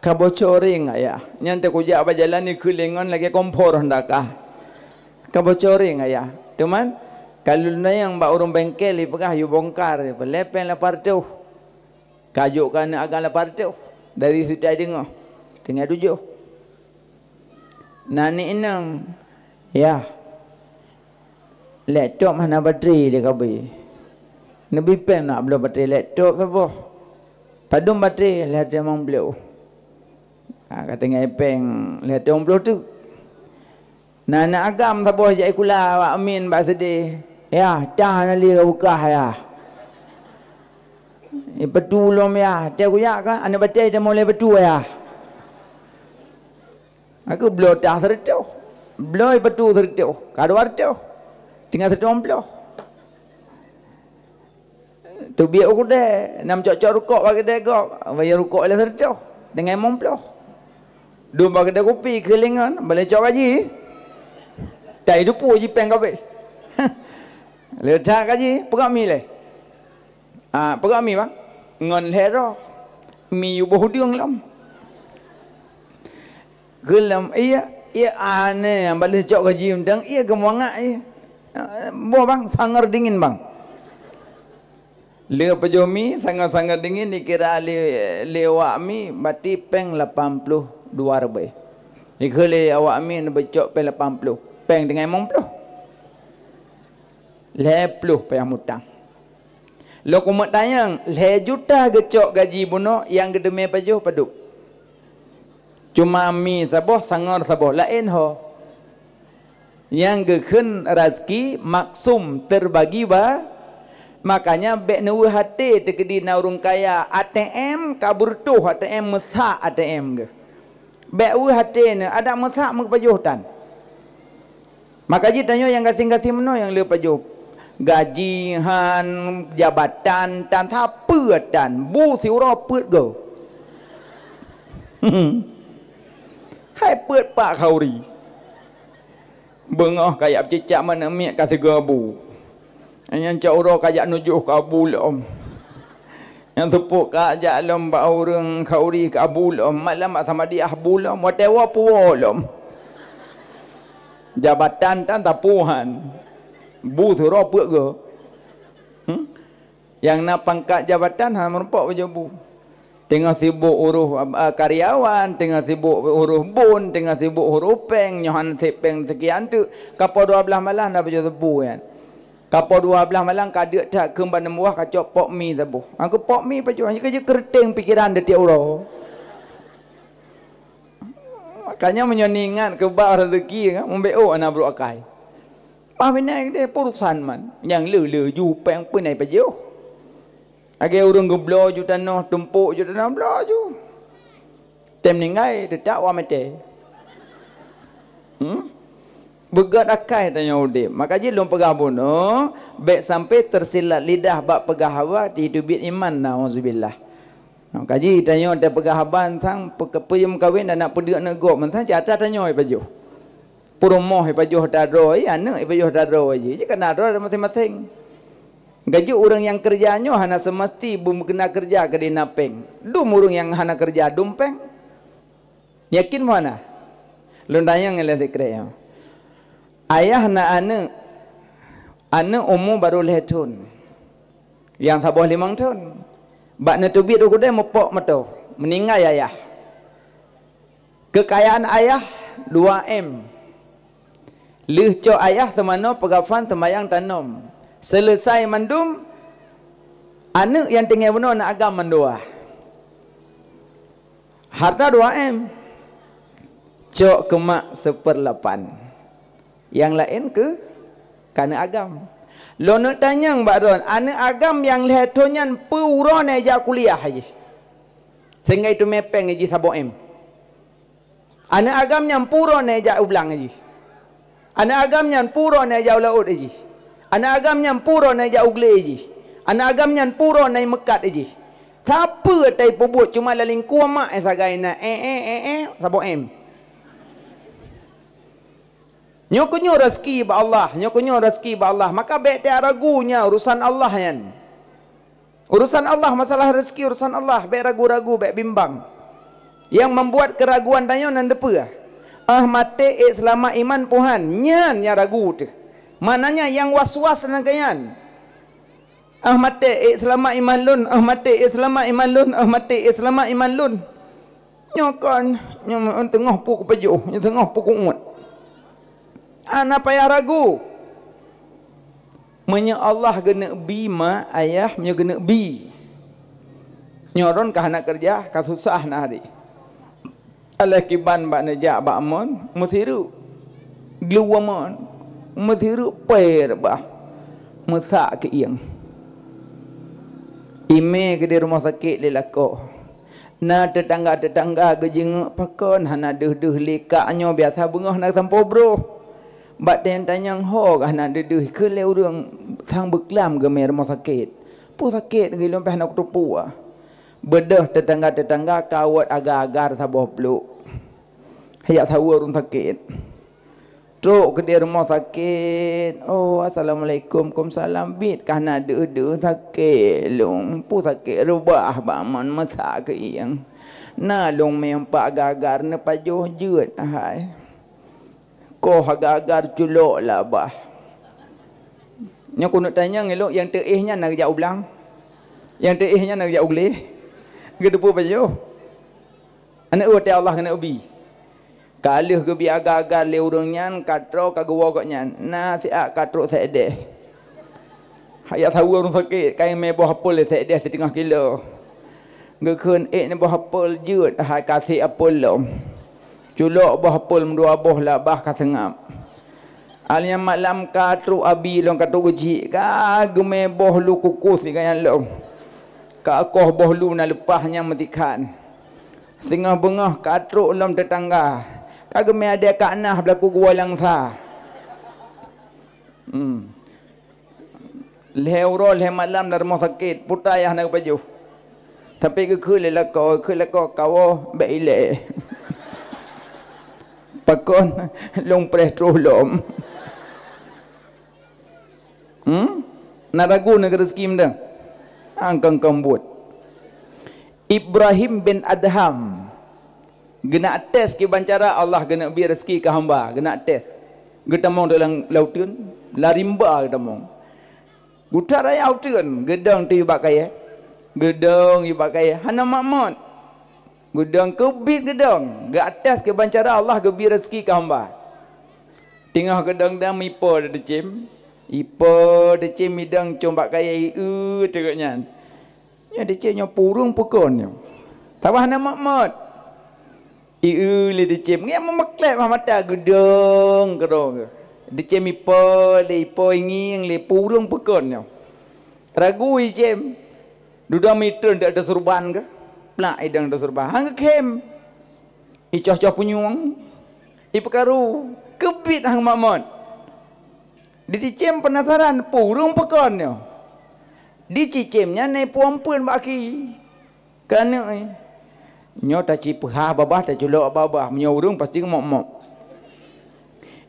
Ka bocoring ayah. Nyan teuh kujak bak jalan ikheun lé ngon lagée kompor honda kah. Ka bocoring ayah. Teuma, ka lôn nanyong bak ureuëng bengkel ipeugah yue bongkar, ipeulée péng lapan reutôh. Ka jok keu aneuk agam lapan reutôh dari sijuta teungoh, tinggai tujoh. Na aneuk inong, yah, laptop hana baterai lé kabe. Neubi péng nak bloe baterai laptop saboh. Padum baterai? Lhée reutôh limong ploh. Ha, ka tinggai péng lhée reutôh limong ploh teuk. Na aneuk agam saboh jak sikula bak min bak seudeh. Yah, tah na lé ka beukah yah. Ipeutu lom yah. Teuh kujak ka, aneuk batée tamong lé peutu yah. Aku bloe tah sireutôh. Bloe ipeutu sireutôh. Ka dua reutôh. Tinggai sireutôh limong ploh. Teubiet u keudè, nam cok-cok rukok bak keudè gob, bayeue rukok lhée sireutôh, tinggai limong ploh. Dum bak keudè kupi keulingon, balée cok gaji. Tai dupu jipéng kabeh. Leutak gaji, peugah mi lé. Ah, peugah mi, Bang. Ngon lhée droe. Mi yue boh udeueng lom. Geulom, iya, iya aneh, nyang baleh cok gaji undang, iya geumangak, iya. Boh bang, sangar dingin bang. Lé pajoh mi, sangar-sangar dingin dikira lé, lé awak mi, berarti péng lapan puluh dua ribèe. Dikheun lé awak mi neubeucok péng lapan puluh, péng tinggai limong puluh. Lhée ploh payah mutang. Lôn keumeuk tanyong, lhée juta geucok gaji bunoe nyang geuteumé pajoh padub? Cuma mi saboh, sangar saboh, laén ho. Nyang geukheun raseuki maksum teubagi ba, makanya bék neuweueh até teukeudi na ureuëng kaya, A T M ka beureutoh A T M, meusak A T M geuh. Bék weueh até neuh, adak meusak meupajoh tan. Maka jih tanyoe nyang gasien-gasien meunoe nyang le pajoh. Gaji han, jabatan tan, sapeue tan, bu siuroe peuet goe. Hai peuet pak khauri. Beungoh kajak cicak meuneuk miet ka sigoe bu. Nyang cok uroe kajak nujoh ka bu lom. Nyang seupôt kajak lom bak ureuëng khauri ka bu lom, malam bak Samadiyah bu lom, watée woe puwoe lom. Jabatan tan tapuhan. Bu siuroe peuet goe. Hmm? Nyang na pangkat jabatan hana meurumpok pajoh bu. Teungoh sibok uroh, a, karyawan, teungoh sibok uroh bon, teungoh sibok uroh péng, nyoe han sép péng seukian teuk. Kapoh dua blaih malam na pajoh bu nyan. Kapoh dua blaih malam ka deuk that keu ban buah kacok pok mi saboh. Aku pok mi pajoh, hanya keureuteng pikeran di tiep uroe. Makanya meunyoe neuingat keu bak raseuki, mumbek oh hana brok akai. Bah binai deh urusan man, nyang le-le ju péng peunai pajoh. Lagée ureuëng geubloe ju tanoh, tumpok ju tanoh, bloe ju. Tem ninggai, teutak wa maté. Hmm? Beugét akai tanyoe udeb. Maka jih lôn peugah bunoe, bék sampai teusilat lidah bak peugah haba, di teubiet iman, nauzubillah. Maka jih tanyoe teupeugah haba sang, pe-, peue meukawen dan nak peuduek aneuk gob, mantang cit atra tanyoe ipajoh. Peurumoh ipajoh atra droe, aneuk ipajoh atra droe jih. Jih kana droe maséng-maséng. Gajok ureuëng nyang keureuja nyoe hana seumeusti beumeukeuna keureuja keu di na péng. Dum ureuëng nyang hana keureuja dum péng. Yakin meuhana? Lôn tanyong lé sikrek nyoe. Ayah na aneuk, aneuk umu barô lhée thon, nyang saboh limong thon. Bak neuteubiet u keudée meupok meutoe, meuninggai ayah. Keukayaan ayah dua M. Lheueh cok ayah teumanoe peugafan teumayang tanom. Seuleusai mandum, aneuk nyang tinggai bunoe na agam mandua. Harta dua M. Cok keu mak seupeurlapan. Nyang laén keu kaneuk agam. Lôn neuk tanyong bak droen, aneuk agam nyang lhée thon nyan peue uroe na ijak kuliah jih? Sehingga iteumé péng jih saboh M. Aneuk agam nyan peue uroe na ijak u blang jih? Aneuk agam nyan peue uroe na ijak u laôt jih? Aneuk agam nyan peue uroe na ijak u glé jih? Aneuk agam nyan peue uroe na imeukat jih? Sapeue tai peubuet cuma lam lingkue mak eh sagai na eh, eh, eh, eh, saboh M. Nyoe keuh nyoe raseuki bak Allah, nyoe keuh nyoe raseuki bak Allah. Maka bék tajak ragu nyan urusan Allah nyan. Urusan Allah, masalah raseuki urusan Allah, bék ragu-ragu, bék bimbang. Nyang membuat keraguan tanyoe nan deupeue? Ah maté ék seulamat iman puhan, nyan nyang ragu teuh. Maknanya nyang was-was nan keu nyan. Ah maté ék seulamat iman lôn, ah maté ék seulamat iman lôn, ah maté ék seulamat iman lôn. Nyoe kon, nyoe teungoh pue kupajoh, nyoe teungoh pue kuuet. Hana payah ragu. Meunyoe Allah geuneuk bi mak, ayah, meunyoe geuneuk bi, nyoe droen ka hana keureuja, ka susah na hari. Alah kiban bak neujak bak mon, meusireuk. Gluwamon, meusireuk pèe reubah, meusak keuieng. Imè keudéh rumoh sakét lé lakoe. Na teutangga-teutangga geujeungeuk, pakon hana deuh-deuh lé kak nyoe, biasa beungoh na sampoe broh. Bak tanyong-tanyong ho hana deuh-deuh keu lé ureueng sang beuklam geumè rumoh sakét. Peue sakét geuh lôn pih hana kuteupeu. Beudôh teutangga-teutangga kawot agar-agar saboh pluek. Hajat saweue ureueng sakét. Trok keudéh rumoh sakét. "Oh, assalamualaikum." "Kumsalam." "Bit ka na deuh-deuh sakét lôn. Peue sakét reubah bak mon meusak keuieng. Na lôn mè pat agar-agar neupajoh jeuet hai. Koh agar-agar culok lah bah." Nyoe keuneuk tanyong ilok nyang teuéh nyan na geujak u blang. Nyang teuéh nyan na geujak u glé. Geuteupeue pajoh. Aneuk watèe Allah keuneuk bi. Ka lheueh geubi agar-agar lé ureueng nyan, ka troh ka geuwoe gobnyan, na siat ka trok sédeh. Hajat saweue ureueng sakét, ka imè boh apel lé sédeh siteungoh kilo. Geukheun ék neuboh apel jeuet, hai ka sép apel lom. Culok boh apel meudua boh lah bah ka seungab. Akhé nyan malam ka trok abi lom ka trok geuchik, ka geumè boh lu kukus sigoe nyan lom. Ka koh boh lu na leupah nyang meutikhan. Singoh beungoh ka trok lom teutangga, ka geumè adèe kak nah beulaku geuwoe lam sa. Hmm. Lhèe uroe lhèe malam lam rumoh sakét, peue ta yah na geupajoh. Tapi geukheun lé lakoe, geukheun lakoe, "Kawoe bèk ilèe." "Pakon?" "Lôn preh troh lom." Hmm? Na ragu na keu raseuki meunan? Angkang-kang buet. Ibrahim bin Adham geuneuk tes kiban cara Allah geuneuk bi raseuki keu hamba, geuneuk tes. Geutamong dalam lauteun, lam rimba geutamong. Geutat raya uteuen, geudong teuh bak kayèe. Geudong bak kayèe, hana mat-mat. Geudong keubiet geudong, geuates kiban cara Allah geubi raseuki keu hamba. Teungoh geudong dang ipo deucém. Ipo deucém idong com bak kayèe ieu teuk nyan. Nyoe deucém nyoe purông peukon nyoe. Saban hana mat-mat. Ieu lé deucém, ngieng meumeuklek bak mata geudong keudong. Deucém ipo lé ipo ngieng lé purông peukon nyoe. Ragu icém. Dudoe mitreun dak teusurban keuh. Plak idong teusurban. Han geukhém. Icoh-coh punyueng. Ipeukaru. Keubiet hang mamot. Di Cicém penasaran, peue ureuëng pakon nyoe? Di Cicém nyan na peue ampeuen bak aki. Keuneuk, eh. Nyoe tacipeuhah babah, taculok babah. Meunyoe ureuëng pasti mok-mok.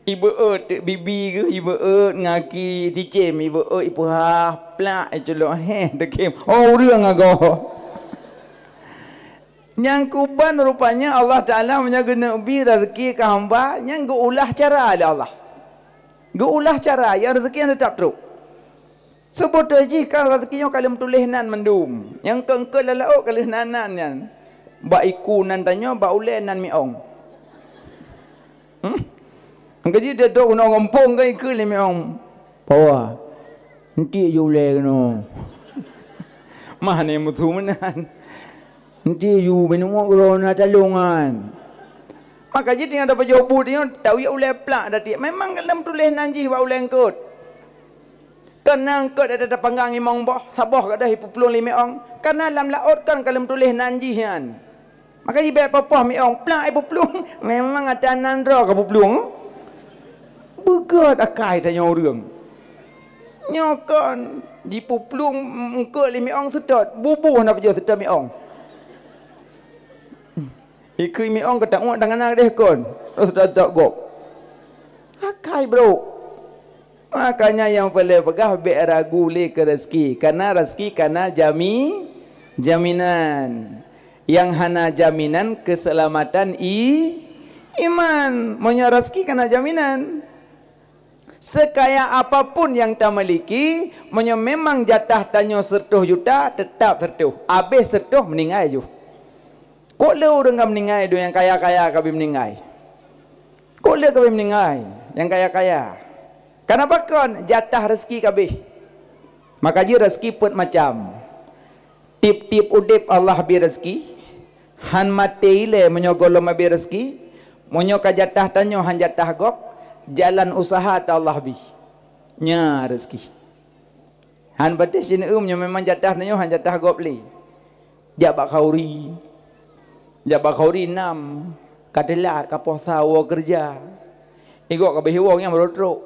Ibeuet teuk bibi geuh, ibeuet ngon aki Cicém, ibeuet ipeuhah, plak, iculok, heh, teukem. Oh, ureuëng agoe. Nyang kuban rupanya Allah Taala meunyoe geuneuk bi rezeki keu hamba, nyang geuulah cara lé Allah. Geuulah cara, nyang rezeki nyang teutap trok. Seubeutoe jih kan rezeki nyoe ka lheueh tuléh nan mandum. Nyang keu-keu lam laôt ka lheueh nan-nan nyan. Bak iku nan tanyoe, bak ulée nan miong. Hmm? Nyang keu jih teutok keunoe gampông kan iku lé miong. Pawa. Enti ju ulée keunoe. Mah ni musu meunan. Enti ju binoe keunoe na talongan. Maka jih tinggai tapajoh bu nyoe, tawiet ulée plak dati. Memang lom tuléh nan jih bak ulée eungkot. Keunan eungkot ada tapanggang limong boh, saboh gadôh ipeuplueng lé miong. Kana lam laôt kan ka lom tuléh nan jih nyan. Maka jih bék papoh miong, plak ipeuplueng. Memang ata nan droe ka peuplueng. Beugét akai tanyoe ureuëng. Nyoe kon jipeuplueng eungkot lé miong seutôt, buboh na pajoh seutôt miong. Ikui miong ka tauek tangan na deh kon, terus seutôt gob. Akai brok. Makanya nyang peureulée peugah bék ragu lé keu rezeki, karena rezeki kana jami, jaminan. Nyang hana jaminan keuseulamatan i, iman. Meunyoe rezeki kana jaminan, seukaya apapun nyang tamiliki, meunyoe memang jatah tanyoe seureutôh juta, teutap seureutôh. Abéh seureutôh, meuninggai ju. Kok le ureuëng ka meuninggai, dua nyang kaya-kaya ka bi meuninggai. Kok le ka bi meuninggai, nyang kaya-kaya. Kana pakon? Jatah rezeki ka abéh. Maka jih rezeki peuet macam. Tieb-tieb udeb Allah bi rezeki. Han maté ilée meunyoe gohlom abéh rezeki. Meunyoe ka jatah tanyoe han jatah gob, jalan useuha ta Allah bi. Nya rezeki. Han patéh sineuem nyoe memang jatah nyoe han jatah gob lé. Jak bak khauri. Jak bak khauri nam, ka teulat, ka puasa, woe keureuja. Igok ka beuhiwong nyang baru trok.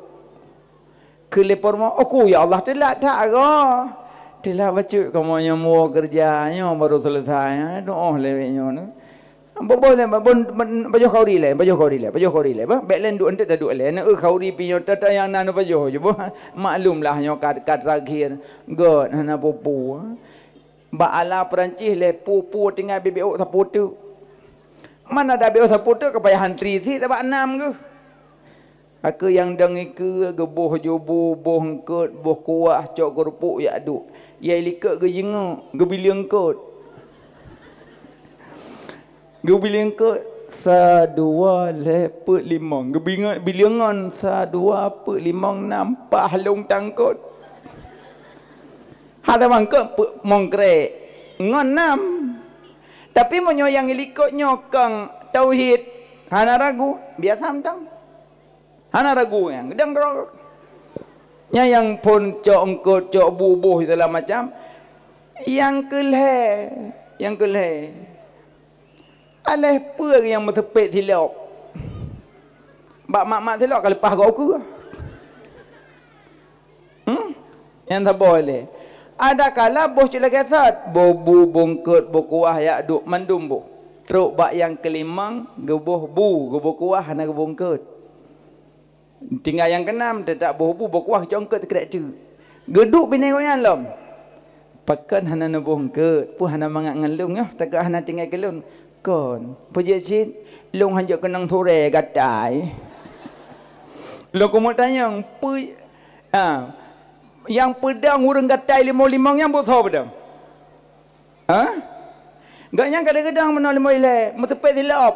Keu lé peurumoh, "Oku ya Allah, teulat that agoe." "Teulat bacut kamoe nyang woe keureuja nyoe baru selesai, ha, tuoh lé nyoe." Boh-boh lé, bon, bon, pajoh khauri lé, pajoh khauri lé, pajoh khauri lé. Bah, bék lé duek enteuk taduek lé. Na eu khauri pi nyoe tata nyang na neupajoh ju boh. Maklumlah nyoe ka, ka terakhir. Göt hana pupu. Bak ala Peurancih lé pupu tinggai bibit ôk sapeue teuk. Mana ada bibit ôk sapeue teuk ka payah antri sit bak nam geuh. Aku nyang dong ikeue geuboh jubu, boh eungkot, boh kuah, cok keureupuk jak duek. Yai likot geujingeuk, geubileung eungkot. Geubileung eungkot sa dua lhée peuet limong. Geubingot bileungon sa dua peuet limong nam pah lông tangkot. Hata mangkot peuet mongkrek ngon nam. Tapi meunyoe nyang likot nyoe kong tauhid, hana ragu, biasa mantong. Hana ragu nyang geudang keudroe. Nyan nyang phon cok eungkot, cok buboh segala macam. Nyang keu lhée, nyang keu lhée. Aléh peue nyang meuseupet silop. Bak mak-mak silop ka leupah gob keue. Hmm? Nyang saboh lé. Adakala boh cit lagée that, boh bu, boh eungkot, boh kuah jak duek mandum boh. Trok bak nyang keulimong geuboh bu, geuboh kuah hana geuboh eungkot. Tinggai nyang keunam, teutap boh bu, boh kuah, cok eungkot teukrek teuk. Geuduek binéh gobnyan lom. Pakon hana neuboh eungkot, peue hana mangat ngon lôn nyoe, takot hana tinggai keu lôn. Kon, peujeuet cit, lôn hanjeuet keunong surée gatai. Lôn keumeung tanyong, peue, ha, nyang peudong ureuëng gatai limong-limong nyan buet soe peudong? Ha? Gobnyan ka lheueh geudong meunoe limong ilée, meuteupet silop.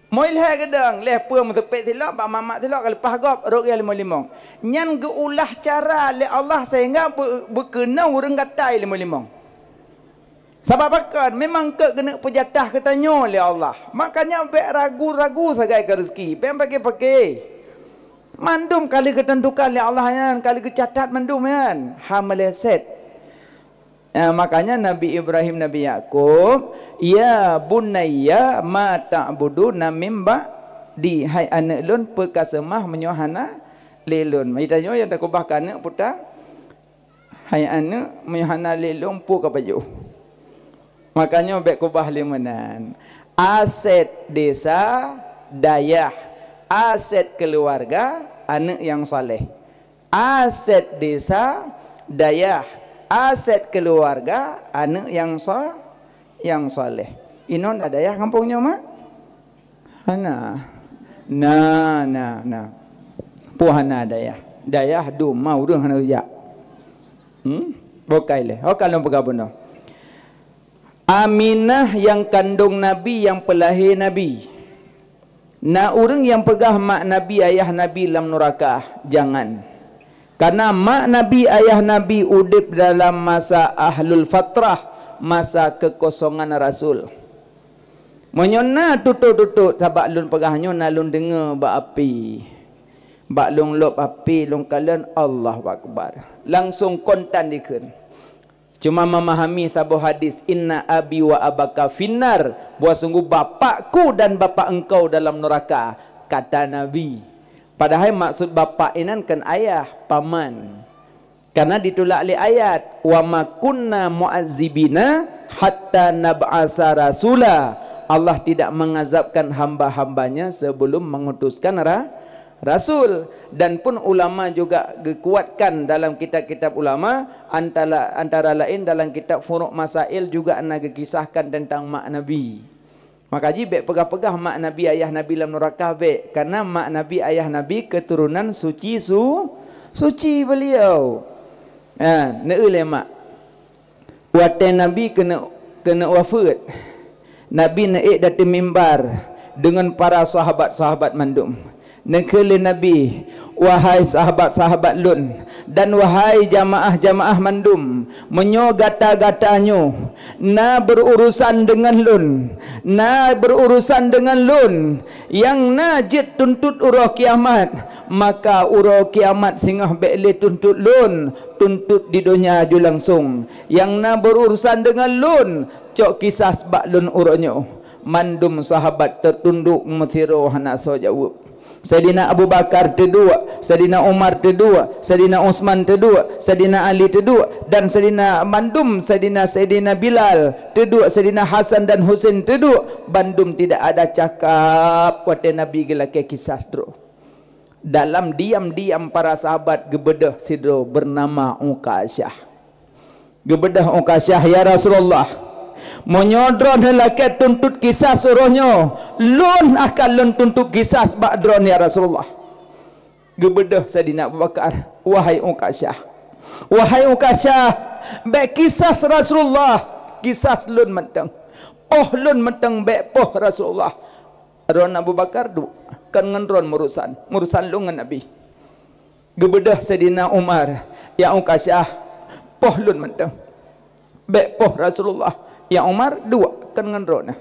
Moe lhée geudong, lhée peue meuteupet silop, bak mamak silop ka leupah gob, rot ia limong-limong. Nyan geuulah cara lé Allah sehingga beu-, beukeunong ureuëng gatai limong-limong. Sabab pakon? Memang keu keuneuk peujatah geutanyoe lé Allah. Makanya bék ragu-ragu sagai keu rezeki, bék paké-paké. Mandum ka lheueh geuteuntukan lé Allah nyan, ka lheueh geucatat mandum nyan. Ha meuleset. Ya, makanya Nabi Ibrahim, Nabi Yakub, "Ya bunayya ma ta'buduna mim ba-," Di, hai aneuk lôn, peue ka seumah meunyoe hana lé lôn. Mita nyoe nyang takubah keu aneuk puta, hai aneuk, meunyoe hana lé lôn, peue ka pajoh. Makanya bék kubah lé meunan. Aset desa, dayah. Aset keluarga, aneuk nyang saleh. Aset desa, dayah. Aset keluarga, aneuk nyang sa-, nyang saleh. Inong na dayah kampung nyoe, mak? Hana. Na, na, na. Peue hana dayah? Dayah dum ma ureuëng hana ujak. Hmm? Bukai lé. Ho ka lôn peugah bunoe. Aminah nyang kandong Nabi, nyang peulahé Nabi. Na ureuëng nyang peugah mak Nabi, ayah Nabi lam nuraka. Jangan. Karena mak Nabi, ayah Nabi udeb dalam masa ahlul fatrah, masa kekosongan Rasul. Meunyoe na tutoe-tutoe, sabab lôn peugah nyoe na lôn deungoe bak api. Bak lôn lôb api, lôn kalon, Allahu Akbar. Langsung kontan dikheun. Cuma memahami saboh hadis, "Inna abi wa abaka finnar," bahwa sungguh bapakku dan bapak engkau dalam neraka, kata Nabi. Padahai maksud bapak inan kan ayah, paman. Karena ditulak lé ayat, "Wa ma kunna mu'azzibina hatta nab'asa rasula." Allah tidak mengazabkan hamba-hambanya sebelum mengutuskan ra-, rasul. Dan pun ulama juga geukuatkan dalam kitab-kitab ulama, antara, antara lain dalam kitab Furuq Masail juga na geukisahkan tentang mak Nabi. Maka jih bék peugah-peugah mak Nabi, ayah Nabi lam nuraka, bék. Karena mak Nabi, ayah Nabi keturunan suci su-, suci beliau. Ha, neueu lé mak. Watée Nabi keuneuk, keuneuk wafeuet, Nabi neuék di ateueh mimbar deungon para sahabat-sahabat mandum. Neukheun lé Nabi, "Wahai sahabat-sahabat lôn, dan wahai jamaah-jamaah mandum, meunyoe gata-gata nyoe na beururusan deungon lôn, na beururusan deungon lôn, nyang na jeuet tuntot uroe kiamat, maka uroe kiamat singoh bék lé tuntot lôn, tuntot di donya ju langsong. Nyang na beururusan deungon lôn, cok kisas bak lôn uroe nyoe." Mandum sahabat teutundok meusidroe hana soe jaweueb. Saidina Abu Bakar teuduek, Saidina Umar teuduek, Saidina Utsman teuduek, Saidina Ali teuduek, dan Saidina mandum, Saidina, Saidina Bilal teuduek, Saidina Hasan dan Husein teuduek, bandum tidak ada cakap watée Nabi geulakée kisas droe. Dalam diam-diam para sahabat geubeudôh sidroe beunama Ukasyah. Geubeudôh Ukasyah, "Ya Rasulullah, meunyoe droeneuh lakée tuntot kisas uroe nyoe, lôn akan lôn tuntot kisas bak droeneuh, ya Rasulullah." Geubeudôh Saidina Abu Bakar, "Wahai Ukasyah, wahai Ukasyah, bék kisas Rasulullah, kisas lôn mantong. Poh lôn mantong bék poh Rasulullah." Droen Abu Bakar duek, "Kon ngon droen meurusan, meurusan lôn ngon Nabi." Geubeudôh Saidina Umar, "Ya Ukasyah, poh lôn mantong. Bék poh Rasulullah." Ya Umar, "Duek, kon ngon droeneuh."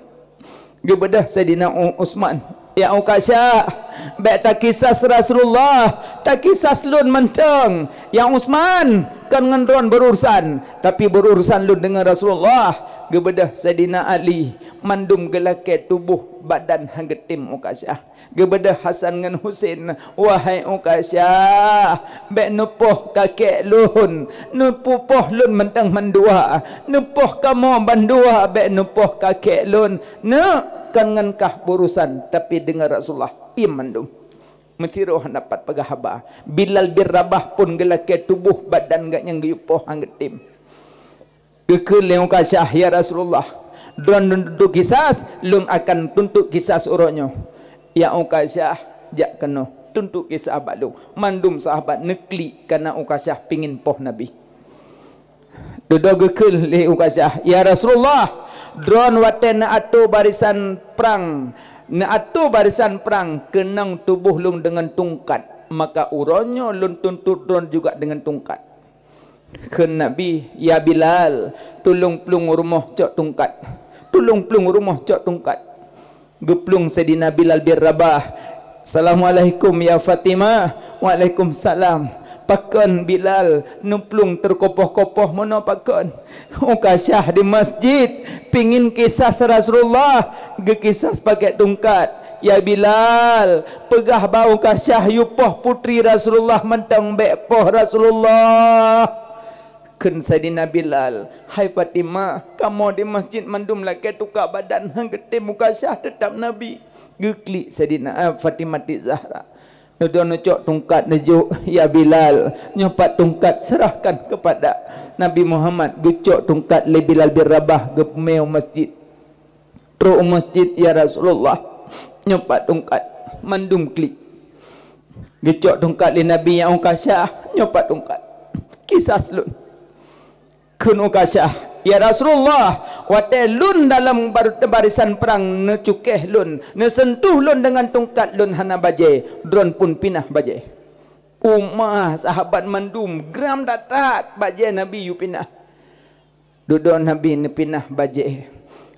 Geubeudôh Saidina U-, Utsman, "Ya Ukasyah, bék takisas Rasulullah, takisas lôn mantong. Ya Utsman, kon ngon droen beururusan, tapi beururusan lôn deungon Rasulullah." Geubeudôh Saidina Ali, mandum geulakée tuboh badan han geutem Ukasyah. Geubeudôh Hasan ngon Husein, "Wahai Ukasyah, bék neupoh kakée lôn, neupoh lôn mantong mandua, neupoh kamoe bandua, bék neupoh kakée lôn. Neuk, kon ngon kah beurusan, tapi deungon Rasulullah." Iem mandum. Meusidroe hana pat peugah haba. Bilal bin Rabah pun geulakée tuboh badan gobnyan geuyue poh han geutem. Geukheun lé Ukasyah, "Ya Rasulullah, droen lôn tuntot kisas, lôn akan tuntot kisas uroe nyoe." "Ya Ukasyah, jak keunoe, tuntot kisas bak lôn." Mandum sahabat neuklik kana Ukasyah pingin poh Nabi. Dudoe geukheun lé Ukasyah, "Ya Rasulullah, droen watée neuatoe barisan prang, neuatoe barisan prang keunong tuboh lôn deungon tungkat, maka uroe nyoe lôn tuntot droen juga deungon tungkat." Kheun Nabi, "Ya Bilal, tulông plueng rumoh cok tungkat. Tulông plueng rumoh cok tungkat." Geuplueng Saidina Bilal bin Rabah. "Assalamualaikum ya Fatimah." "Waalaikumsalam." "Pakon Bilal neuplueng teukopoh-kopoh meunoe pakon?" "Ukasyah di masjid pingin kisas Rasulullah, geukisas pakai tungkat. "Ya Bilal, peugah bak Ukasyah yue poh putri Rasulullah mantong bék poh Rasulullah." Kheun Saidina Bilal, "Hai Fatimah, kamoe di masjid mandum lakée tuka badan, han geutem Ukasyah, teutab Nabi." Geuklik Saidina, eh, Fatimah Zahra. Neudoe neucok tungkat neujok, "Ya Bilal, nyoe pat tungkat, serahkan kepada Nabi Muhammad." Geucok tungkat lé Bilal bin Rabah, geumé u masjid. Trok u masjid, "Ya Rasulullah, nyoe pat tungkat." Mandum klik. Geucok tungkat lé Nabi, "Ya Ukasyah, nyoe pat tungkat. Kisas lôn." Kheun Ukasyah, "Ya Rasulullah, watée lôn dalam bar-, barisan prang neucukéh lôn, neuseuntuh lôn deungon tungkat lôn hana bajée, droen pun pinah bajée." Ummah sahabat mandum gram that-that bajée Nabi yue pinah. Dudoe Nabi neupinah bajée.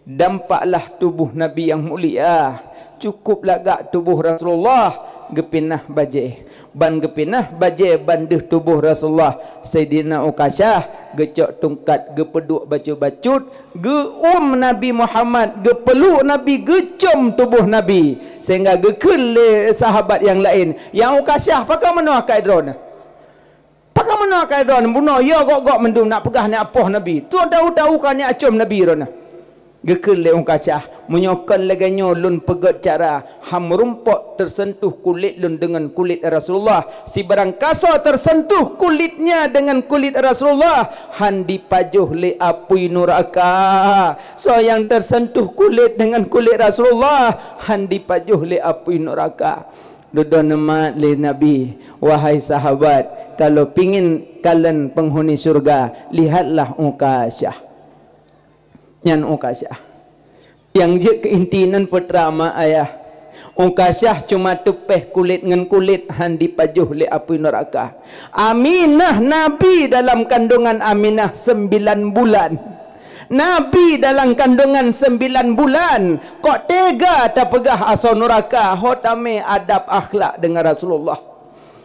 Dampaklah tuboh Nabi nyang mulia. Cukup lagak tuboh Rasulullah geupinah bajée. Ban geupinah bajée ban deuh tuboh Rasulullah, Saidina Ukasyah geucok tungkat geupeuduek bacut-bacut, geuuem Nabi Muhammad, geupeuluk Nabi, geucom tuboh Nabi. Sehingga geukheun lé sahabat nyang laén, "Ya Ukasyah, pakon meunoe akai droeneuh? Pakon meunoe akai droeneuh? Bunoe yo gok-gok mandum nak peugah nak poh Nabi. Tuan tahu-tahu ka nak acom Nabi droeneuh." Geukheun lé Ukasyah, "Meunyoe kon lagée nyoe lôn peugét cara, han meurumpok teuseuntuh kulét lôn deungon kulét Rasulullah. Sibarang kasoe teuseuntuh kulitnya deungon kulét Rasulullah, han dipajoh lé apui nuraka. Soe nyang teuseuntuh kulét deungon kulét Rasulullah, han dipajoh lé apui nuraka." Dudoe neumat lé Nabi, "Wahai sahabat, kalau pingin kalon peunghuni syeuruga, lihatlah Ukasyah." Nyan Ukasyah. Nyang jeuet keu inti nan peue teuma ayah. Ukasyah cuma teupéh kulét ngon kulét han dipajoh lé apui nuraka. Aminah Nabi dalam kandungan Aminah sembilan bulan. Nabi dalam kandungan sembilan bulan, kok tega tapeugah asoe nuraka, ho tamé adab akhlak deungon Rasulullah.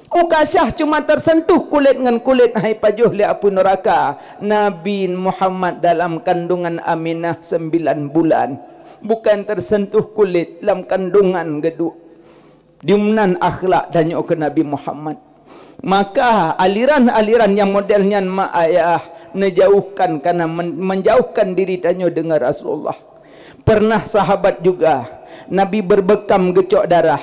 Ukasyah cuma teuseuntuh kulét ngon kulét han dipajoh lé apui nuraka. Nabi Muhammad dalam kandungan Aminah sembilan bulan. Bukan teuseuntuh kulét, lam kandungan geuduek. Dimnan akhlak tanyoe keu Nabi Muhammad. Maka aliran-aliran nyang model nyan mak ayah neujauhkan, kana men-, menjauhkan diri tanyoe deungon Rasulullah. Pernah sahabat juga, Nabi beubekam geucok darah.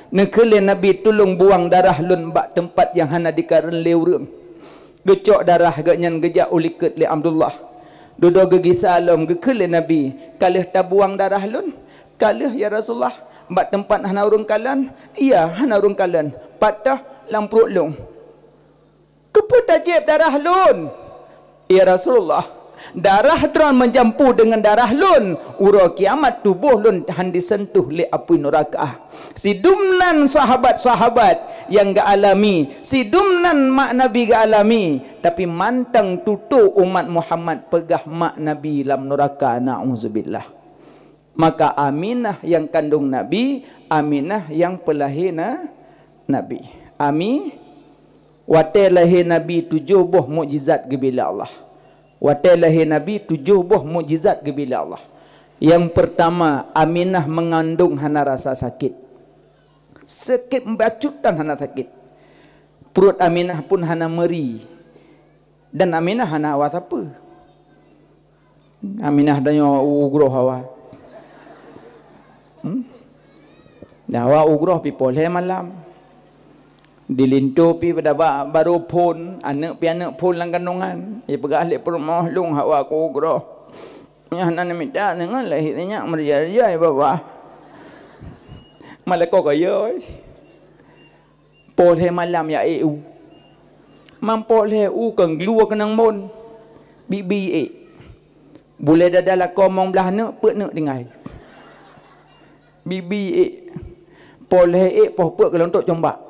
Neukheun lé Nabi, "Tulông buang darah lôn bak teumpat nyang hana jikalon lé ureuëng." Geucok darah geuh nyan geujak u likot lé Abdullah. Dudoe geugisa lom geukheun lé Nabi, "Ka lheueh tabuang darah lôn?" "Ka lheueh, ya Rasulullah." "Bak teumpat hana ureuëng kalon?" "Iya, hana ureuëng kalon." "Pat toh?" "Lam pruet lôn." "Keupeue tajieb darah lôn?" "Ya Rasulullah, darah droe meujampu deungon darah lôn, uroe kiamat tuboh lôn han diseuntuh lé apui nuraka." Sidum nan sahabat-sahabat nyang geualami, sidum nan mak Nabi geualami, tapi mantong tutoe umat Muhammad peugah mak Nabi lam nuraka, na'uzubillah. Maka Aminah nyang kandong Nabi, Aminah nyang peulahé na-, Nabi. Ami-, watée lahé Nabi tujoh boh mukjizat geubri lé Allah. Watée lahé Nabi tujoh boh mukjizat geubri lé Allah. Nyang peurtama, Aminah meungandong hana rasa sakét. Sakét bacut tan hana sakét. Pruet Aminah pun hana meuri. Dan Aminah hana hawa sapeue. Aminah tanyoe u groh hawa. Hmm? Dan hawa u groh pih poh lhée malam. Di linto pih pada ba-, barô phon, aneuëk pih aneuëk phon lam kandongan. Jipeugah lé peurumoh, "Lôn hawa ku u groh." Nyan hana neumita deungon lahé nyak meurajai-rajai babah. Malako kaya. Poh lhée malam ya ék u. Mam poh lhée u kon glue keunong mon. Bibi ék. Bulée dada lakoe mong blaih neuk, peuet neuk tinggai. Bibi ék. Poh lhée ék, poh peuet keulontok combak.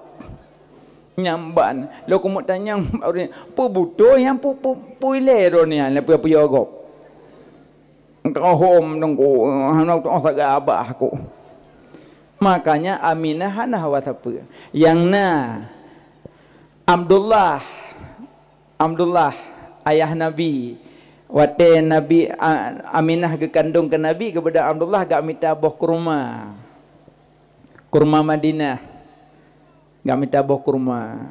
Nyang ban, lôn keumeung tanyong, "Peue beutôi nyang pu-, pu-, pui lé droeneuh nyan, lé peue-peue gob?" Engkau hom nunggu, hana teuoh saga abah aku. Makanya Aminah hana hawa sapeue. Nyang na Abdullah, Abdullah ayah Nabi. Watée Nabi, a-, Aminah geukandong keu Nabi, geubeudôh Abdullah geumita boh kurma. Kurma Madinah. Geumita boh kurma.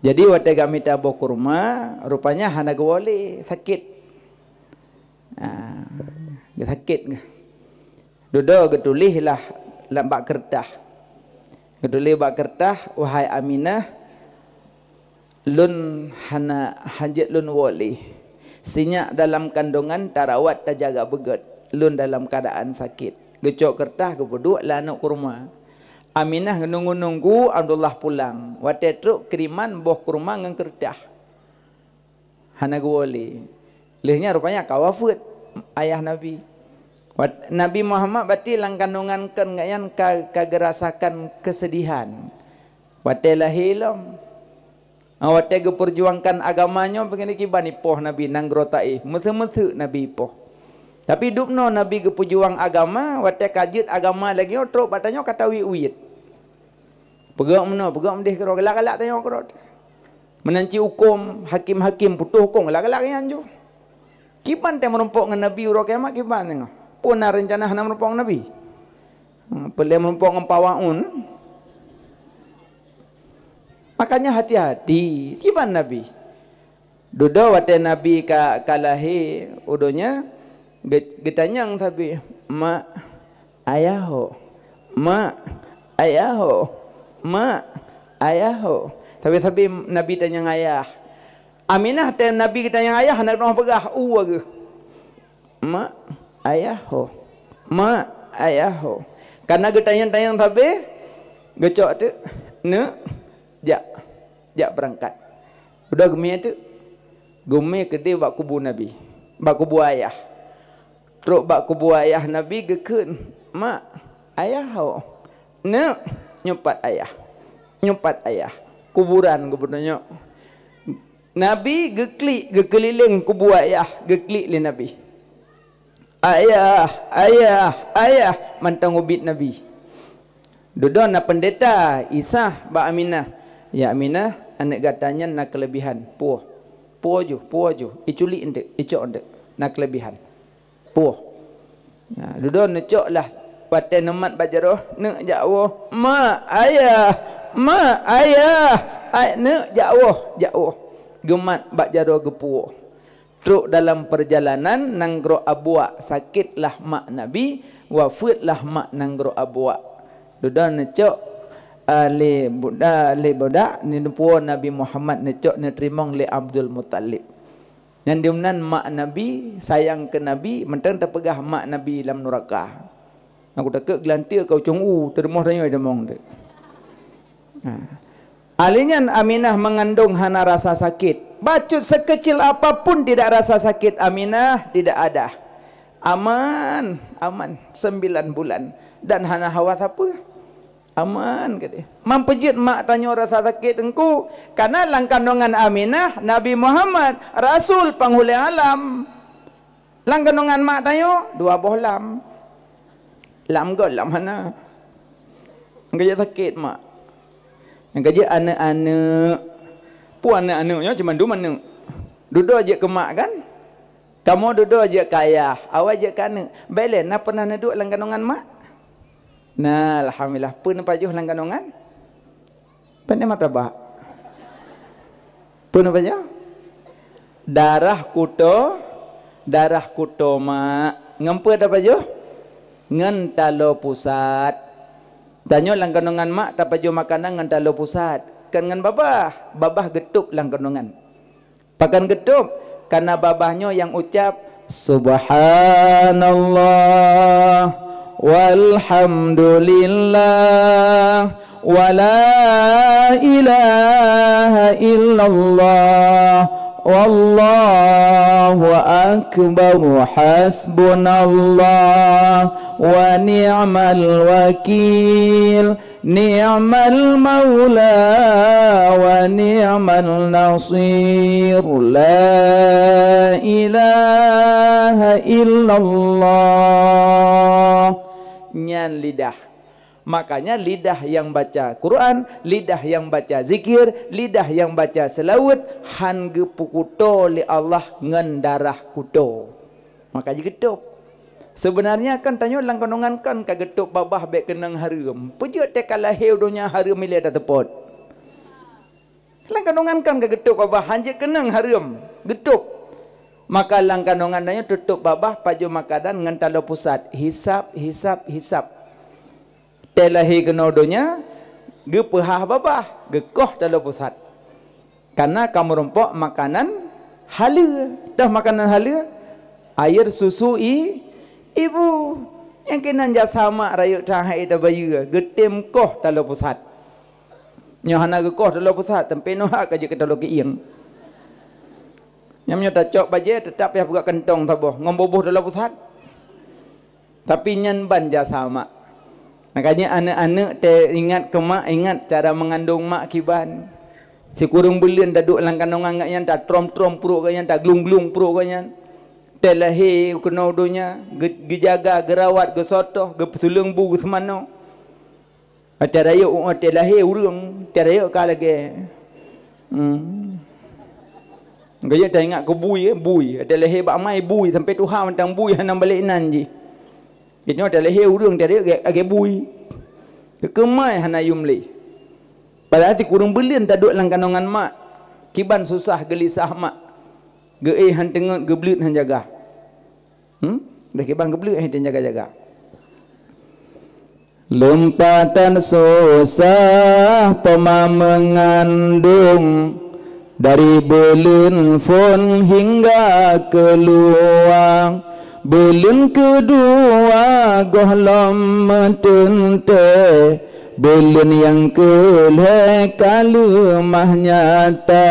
Jadi watée geumita boh kurma, rupanya hana geuwoe lé, sakét. Ah, sakét. Dudoe geutuléh lah lam bak keureutah. Geutuléh bak keureutah, "Wahai Aminah, lôn hana hanjeuet lôn woe lé. Sinyak dalam kandongan tarawat tajaga beugét, lôn dalam keuadaan sakét." Geucok keureutah geupeuduek lam aneuk kurma. Aminah geununggu-nunggu Abdullah pulang. Watée trok kiriman boh kurma ngon keureutah. Hana geuwoe lé. Lheueh nyan rupanya ka wafeuet ayah Nabi. Wat-, Nabi Muhammad bati lam kandongan kon gobnyan ka, ka geurasakan keusedihan. Watée lahé lom. Ah, watée geupeujuangkan agama nyoe, pengen kiban ipoh Nabi nanggroe Taif. Meuseu-meuseu Nabi ipoh. Tapi dubnoe Nabi geupeujuang agama, watée ka jeuet agama lagée nyoe trok bak tanyoe ka tawét-wét. Peugah meunoe, peugah meudeh keudroe, galak-galak tanyoe keudroe. Meunan cit huköm, hakim-hakim putôh huköm, galak-galak nyan ju. Kiban teuh meurumpok ngon Nabi uroe kiamat, kiban teuh. Peue na reuncana hana meurumpok ngon Nabi? Hmm, peulée meurumpok ngon Pawaun. Makanya hati-hati, kiban Nabi. Dudoe watée Nabi ka, ka lahé u donya, ge-, geutanyong sabe, "Mak, ayah ho? Mak, ayah ho? Mak, ayah ho?" Sabe-sabe Nabi tanyong ayah. Aminah teuh Nabi geutanyong ayah, hana keudroe peugah, u geuh. "Mak, ayah ho? Mak, ayah ho?" Kana geutanyong-tanyong sabe, geucok teuk, "Neuk, jak, jak beurangkat." Udah geumé teuk, geumé keudeh bak kubu Nabi, bak kubu ayah. Trok bak kubu ayah Nabi geukheun, "Mak, ayah ho? Neuk, nyoe pat ayah. Nyoe pat ayah." Kuburan geubeudôh nyoe. Nabi geuklik, geukeulileng kubu ayah, geuklik lé Nabi. "Ayah, ayah, ayah," mantong ubit Nabi. Dudoe na peundeta Isa bak Aminah, "Ya Aminah, aneuk gata nyan na keuleubihan." "Puoh, puoh ju, puoh ju, iculik eunteuk, icok eunteuk, na keuleubihan." Puoh. Nah, dudoe neucok lah, watée neumat bak jaroe, "Neuk jak woe, mak, ayah, mak, ayah, ai, neuk jak woe, jak woe." Geumat bak jaroe geupuoh. Trok dalam peurjalanan nanggroe Abuak, sakét lah mak Nabi, wafeuet lah mak nanggroe Abuak. Dudoe neucok, ah, lé buda-, lé budak, neupuoh Nabi Muhammad neucok neuteurimong lé Abdul Muttalib. Nyan dimeunan mak Nabi, sayang keu Nabi, mantong tapeugah mak Nabi lam nuraka. Aku takot geulanteue keu ucong u, teurumoh tanyoe tamong tu. Ha. Ahli nyan Aminah mengandung hana rasa sakit. Bacut sekecil apapun tidak rasa sakit Aminah, tidak ada. Aman, aman, sembilan bulan. Dan hana hawa sapeue. Aman keudeh. Man peujeuet mak tanyoe rasa sakét teungku, kana lam kandongan Aminah, Nabi Muhammad, Rasul panghulée alam. Lam kandongan mak tanyoe, dua boh lam. Lam göt lam hana. Nyang ka jeuet sakét mak. Nyang ka jeuet aneuk-aneuk. Peue aneuk-aneuk nyoe cuma dum aneuk. Dudoe jeuet keu mak kan? Kamoe dudoe jeuet keu ayah, awai jeuet keu aneuk. Bèk lé, na pernah neuduek lam kandongan mak? Na, alhamdulillah. Peue neupajoh lam kandongan? Pane martabak? Peue neupajoh? Darah kuto, darah kuto mak. Ngon peue tapajoh? Ngon taloe pusat. Tanyoe lam kandongan mak tapajoh makanan ngon taloe pusat. Kon ngon babah, babah geutôb lam kandongan. Pakon geutôb? Kana babah nyoe nyang ucap, "Subhanallah, walhamdulillah, wa la ilaha illallah, wallahu akbar, hasbunallah, wa ni'mal wakil." Ni'mal maula wa ni'man nasir. La ilaha illallah. Nyan lidah. Makanya lidah yang baca Quran, lidah yang baca zikir, lidah yang baca selawat, han geupeukuto lé Allah ngon darah kuto. Maka jigeutôb. Seubeunarnya kan tanyoe lam kandongan kan ka geutôb babah bèk keunong hareuem. Peue jeuet teuka lahé u donya hareuem ilèe taseupôt? Lam kandongan kan ka geutôb babah, hanjeuet keunong hareuem, geutôb. Maka lam kandongan tanyoe teutôb babah pajoh makanan ngon taloe pusat, hisab, hisab, hisab. Teuh lahé keunoe donya, geupeuhah babah, geukoh taloe pusat. Kana ka meurumpok makanan haleue. Toh makanan haleue? Air susu i-, ibu. Nyang keunan jasa mak rayeuk that hai tabayeue, geutem koh taloe pusat. Nyoe hana geukoh taloe pusat, teumpe noha ka jeuet keu taloe keuieng. Nyang meunyoe tacok bajèe, teutap payah peugah kantong saboh, ngon boh-boh taloe pusat. Tapi nyan ban jasa mak. Makanya aneuk-aneuk teuh ingat keu mak, ingat cara meungandong mak kiban. Sikureueng buleuen taduek lam kandongan geuh nyan, tatrom-trom pruet geuh nyan, taglung-glung pruet geuh nyan. Teuh lahé keunoe donya, geu-, geujaga, geurawat, geusotoh, geupeusuleung bu, geuseumanoe. Watèe rayeuk, watèe lahé ureueng, watèe rayeuk ka lagèe. Hmm. Geujak taingat keu bui, eh, bui. Watèe lahé bak mai bui, sampai tuha mantong bui hana balek nan jih. Jinoe watèe lahé ureueng watèe rayeuk lagèe bui. Keu mai hana yum lé. Padahai sikureueng buleuen taduek lam kandongan mak, kiban susah geulisah mak. Geuéh han teungeut, geubleuet han jaga. Hmm? Dah kiban geubleuet, eh, dan jaga-jaga. Leumpatan susah poma meungandong, dari buleuen phôn hingga keuluwa. Buleuen keudua gohlom meuteuntèe, buleuen nyang keulhèe ka leumah nyata.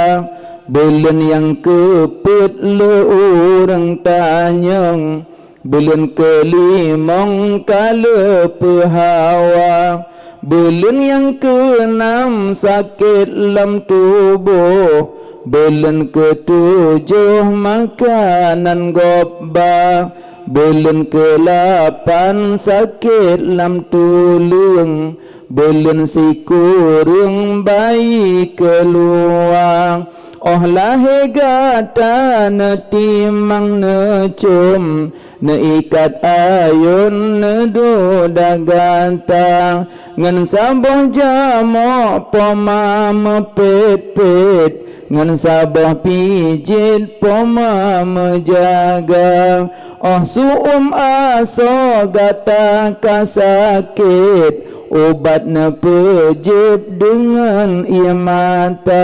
Buleuen nyang keupeuet lé ureueng tanyong, buleuen keulimong ka leupeuhawa. Buleuen nyang keunam sakét lam tuboh, buleuen keutujoh makanan gob ba. Buleuen keulapan sakét lam tuleueng, buleuen sikureueng bayi keuluwa. Óh lahé gata neutimang neucôm, neuikat ayôn neuduek gata. Ngon saboh jamok poma meupét-pét, ngon saboh pijét poma meujaga. Óh su'uem asoe gata ka sakét, ubat neupeujeuet deungon ié mata.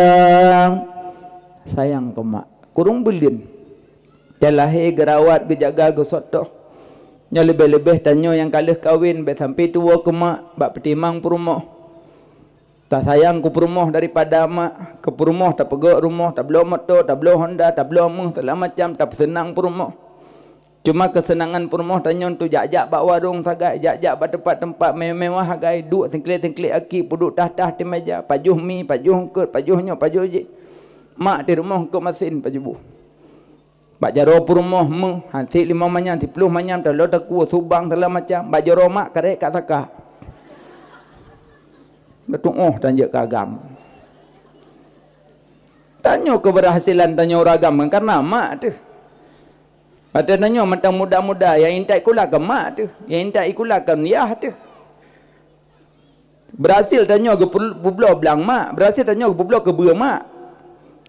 Sayang keu mak, kureueng buleuen. Watèe lahé geurawat, geujaga, geusotoh. Nyoe leubeh-leubeh tanyoe nyang ka lheueh kawen, bèk sampoe tuwoe keu mak bak peutimang peurumoh. Tasayang keu peurumoh daripada mak, keu peurumoh tapeugöt rumoh, tabloe moto, tabloe honda, tabloe méuh, segala macam, tapeuseunang peurumoh. Cuma keuseunangan peurumoh tanyoe tu jak-jak bak warong sagai, jak-jak bak teumpat-teumpat mewah-mewah sagai, duek singklik-singklik aki, peuduek tah-tah di meja, pajoh mi, pajoh eungkôt, pajoh nyoe, pajoh jih. Mak di rumoh eungkôt masin pajoh bu. Bak jaroe peurumoh méuh, han sép limong manyam, siploh manyam, taloe takue, subang, segala macam. Bak jaroe mak karét ka saka. Beutuoh tan jeuet keu agam. Tanyoe keubeurhasilan tanyoe ureueng agam kan karena mak teuh. Watèe tanyoe mantong muda-muda, nyang intat sikula keu mak teuh, nyang intat sikula keu yah teuh. Beurhasil tanyoe geupeu-, geupubloe blang mak, beurhasil tanyoe geupubloe keubeue mak,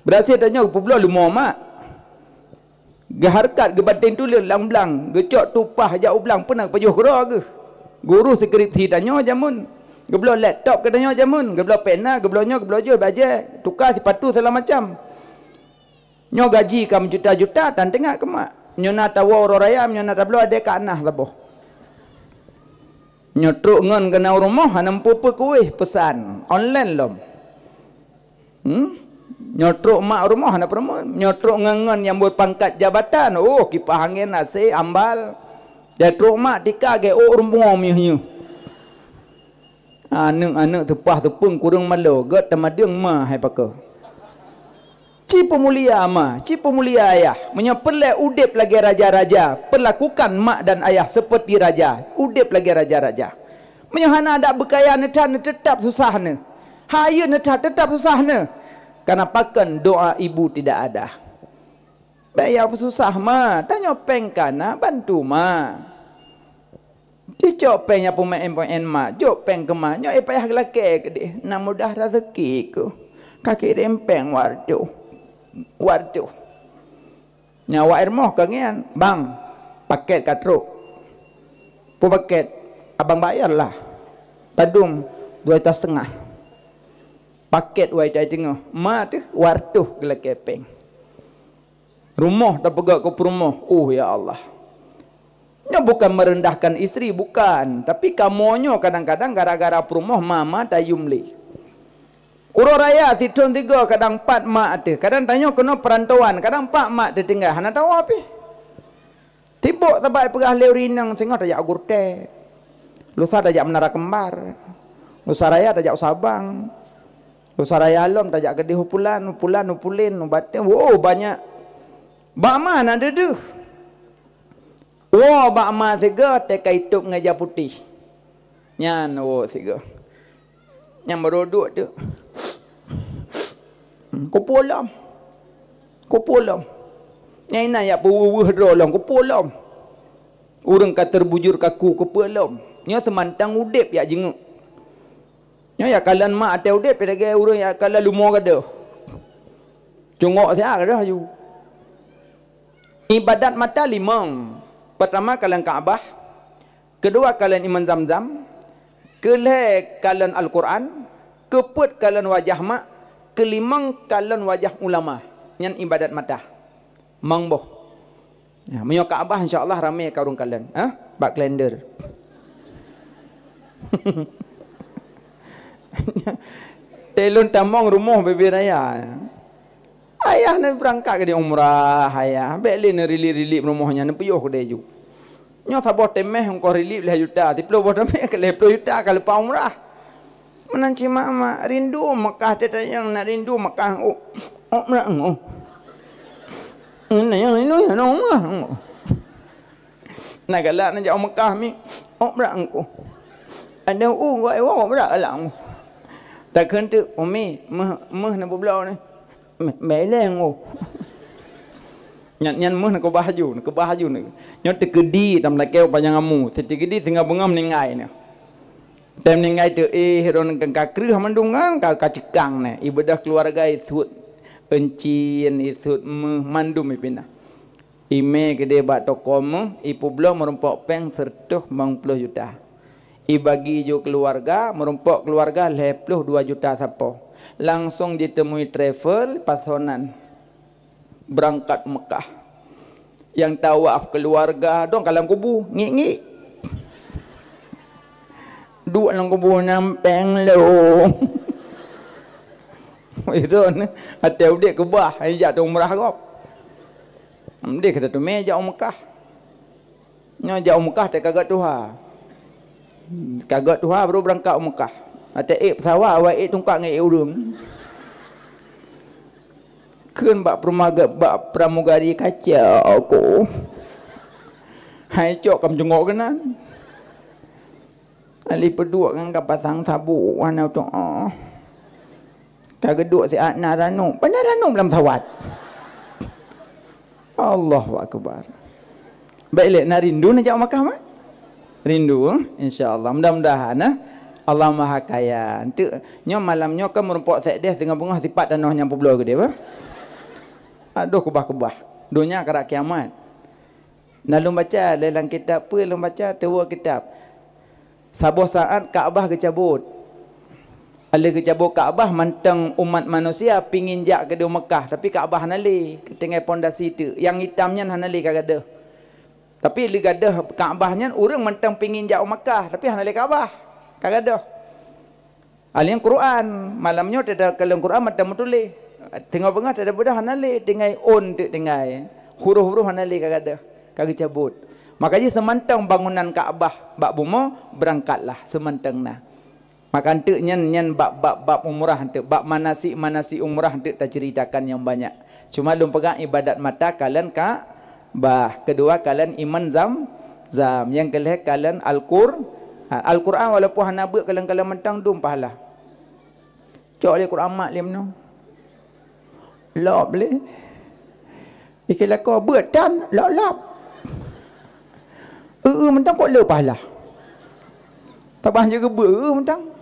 beurhasil tanyoe geupubloe leumo mak. Geuhareukat geubanting tuleueng lam blang, geucok tupah jak u blang peunan geupajoh keudroe geuh. Geurôh skripsi tanyoe jameun, geubloe laptop keu tanyoe jameun, geubloe pena, geubloe nyoe, geubloe jih, bajèe, tuka sipatu segala macam. Nyoe gaji ka meujuta-juta tan teuingat keu mak. Nyoe na tawoe uroe raya, nyoe na tabloe adèe ka na saboh. Nyoe trok ngon keunoe u rumoh hana meupeue-peue kuéh peusan, online lom. Hmm? Nyoe trok mak u rumoh hana peureumeun. Nyoe trok ngon-ngon nyang beupangkat jabatan, oh, kipah angén, AC, ambal. Dan trok mak tika geuôk rumoh miyuh-miyuh. Aneuk-aneuk teupah teupeueng kureueng malo, gèt tamadeueng ma hai pakoe. Ci peumulia ma, ci peumulia ayah. Meunyoe peureulèe udép lagèe raja-raja, perlakukan mak dan ayah seperti raja. Udép lagèe raja-raja. Meunyoe hana adak beukaya neuh that, neuteutap susah neuh. Hayeue neuh that, teutap susah neuh. Karena pakon doa ibu tidak ada. Bèk ya peususah ma, tanyoe péng ka na, bantu ma. Cicok péng nyang peumaén-peumaén mak, jok péng keumah, nyoe payah geulakée keudeh, na mudah raseuki ku. Ka kirém péng wareutôh. Wareutôh. Nyan awak rumoh ka ngian, "Bang, paket ka trok." "Peue paket?" "Abang bayar lah. Tadum dua juta setengah." Paket wai tai teungoh, ma teuh wareutôh geulakée péng. Rumoh tapeugah keu peurumoh, uh ya Allah. Nyoe bukan merendahkan istri, bukan. Tapi kamoe nyoe kadang-kadang gara-gara peurumoh ma-ma tayum lé. Uroe raya sithon sigoe kadang pat mak teuh. Kadang tanyoe keunoe perantauan, kadang pat mak teuh tinggai, hana tawoe pih. Sibok saban peugah lé ureueng inong, singoh tajak u Gurtée. Lusa tajak Menara Kembar. Lusa raya tajak u Sabang. Lusa raya lom tajak keudeh u Pulan, u Pulan, u Pulen, u Batée. Woe, banyak. Bak ma na deuh-deuh. Woe bak ma sigoe teuka itôb ngon ija putéh. Nyan woe sigoe. Nyang meuruduk tu. Kupeue lom. Kupeue lom. Nyang inan yak peuweuh-weuh droe lom, kupeue lom. Ureueng ka terbujur kaku, kupeue lom. Nyoe seumantang udeb yak jingeuk. Nyoe yak kalon mak até udeb, lagée ureueng yak kalon lumo gadoh. Cungok siat gadoh aju. Ibadat mata limong. Pertama kalon Ka'bah, keudua kalon iman Zamzam, keulhée kalon Al-Quran, keupeuet kalon wajah mak, keulimong kalon wajah ulama. Nyan ibadat mata. Mang boh. Ya, meunyoe Ka'bah insya Allah ramé ka ureueng kalon, ha? Bak kalender. Telon tamong rumoh bebe raya. Ayah na beurangkat keu di umrah, ayah. Bék lé neurilik-rilik rumoh nyan, neupiôh keudeh ju. Nyoe saboh teumeh engkau rilik lhée juta, siploh boh teumeh keu lhée ploh juta ka leupah umrah. Meunan cit mak-mak, rindu Mekah, teuh tanyong na rindu Mekah, oh, oh, umrah, oh. Nyoe nyang rindu, nyoe umrah, oh. Na galak neujak u Mekah mi, ôk brat engku. Aneuk u gok iwoe brat galak engku. Takheun teuk, "Umi, meuh, meuh neubloe ni." "Meuh, bèk ilèe engku." Nyan, nyan meuh neukeubah aju, neukeubah aju neu. Nyoe teukeudi tam lakèe u panyang amu, siteukedi singoh beungoh meuninggai nyoe. Watèe meuninggai teuk, eh, droeneuh ka kreueh mandum kan, ka, ka ceukang nè. Ibeudôh keuluwarga, isut euncien, isut meuh, mandum ipinah. Imè keudeh bak toko meuh, ipeubloe meurumpok pèng sireutôh limong ploh juta. Ibagi ju keuluwarga, meurumpok keuluwarga lhèe ploh dua juta sapo. Langsong jiteumui travel, pasonan. Beurangkat Meukah. Nyang tawaf keuluwarga, dong ka lam kubu, ngik-ngik. Duek lam kubu nyan pèng lôn. Itu, até udép keubah, jak teuumrah gob. Mdeh ka teumè jak u Meukah. Nyoe jak u Meukah teuka gèt tuha. Ka gèt tuha baru beurangkat u Meukah. Watèe ék peusawat, awai ék tungkak ngon ék ureueng. Kheun bak pramugari, bak pramugari, "Kacok ku." Hai cok kam jungok keunan. Ali peuduek ngon ka pasang sabu hana tu'oh. Ka geuduek siat na ranup. Pane ranup lam sawat. Allahu Akbar. Bèk lé, na rindu neujak u Makkah, mak? Rindu, insya Allah. Mudah-mudahan, eh, Allah Maha Kaya. Enteuk, nyoe malam nyoe kan meurumpok sèk deh singoh beungoh sipat tanoh nyang peubloe keudeh, bah? Adoh, keubah-keubah. Donya karap kiamat. Na lôn baca lé lam kitab, peue lôn baca, teuwoe kitab. Saboh saat Ka'bah geucabot. Lheueh geucabot Ka'bah, mantong umat manusia pingin jak keudeh u Meukah, tapi Ka'bah hana lé, tinggai pondasi teuk. Nyang itam nyan hana lé ka gadôh. Tapi lheueh gadôh Ka'bah nyan, ureueng mantong pingin jak u Meukah, tapi hana lé Ka'bah. Ka gadôh. Ahli Quran, malam nyoe teuka lam Quran mantong meutuléh. Singoh beungoh teuka beudôh hana lé, tinggai ôn teuk tinggai. Huruf-huruf hana lé ka gadôh, ka geucabot. Maka jih seumantong bangunan Ka'bah bak bumoe, beurangkatlah seumantong na. Maka enteuk nyan, nyan bab, bab, bab umrah enteuk, bab manasik-manasik umrah enteuk taceuritakan nyang banyak. Cuma lôn peugah ibadat mata kalon Ka'bah, keudua kalon iman Zam-, Zam, nyang keulhèe kalon Al-Qur-, Al-Quran walaupun hana beuet kalon-kalon mantong dum pahala. Cok lé Quran mak lé meunoe. Lop lé. Ikeu lakoe beuet tan lop-lop. Eu-eu mantong kok le pahala. Tabah jeuet geubeuet mantong.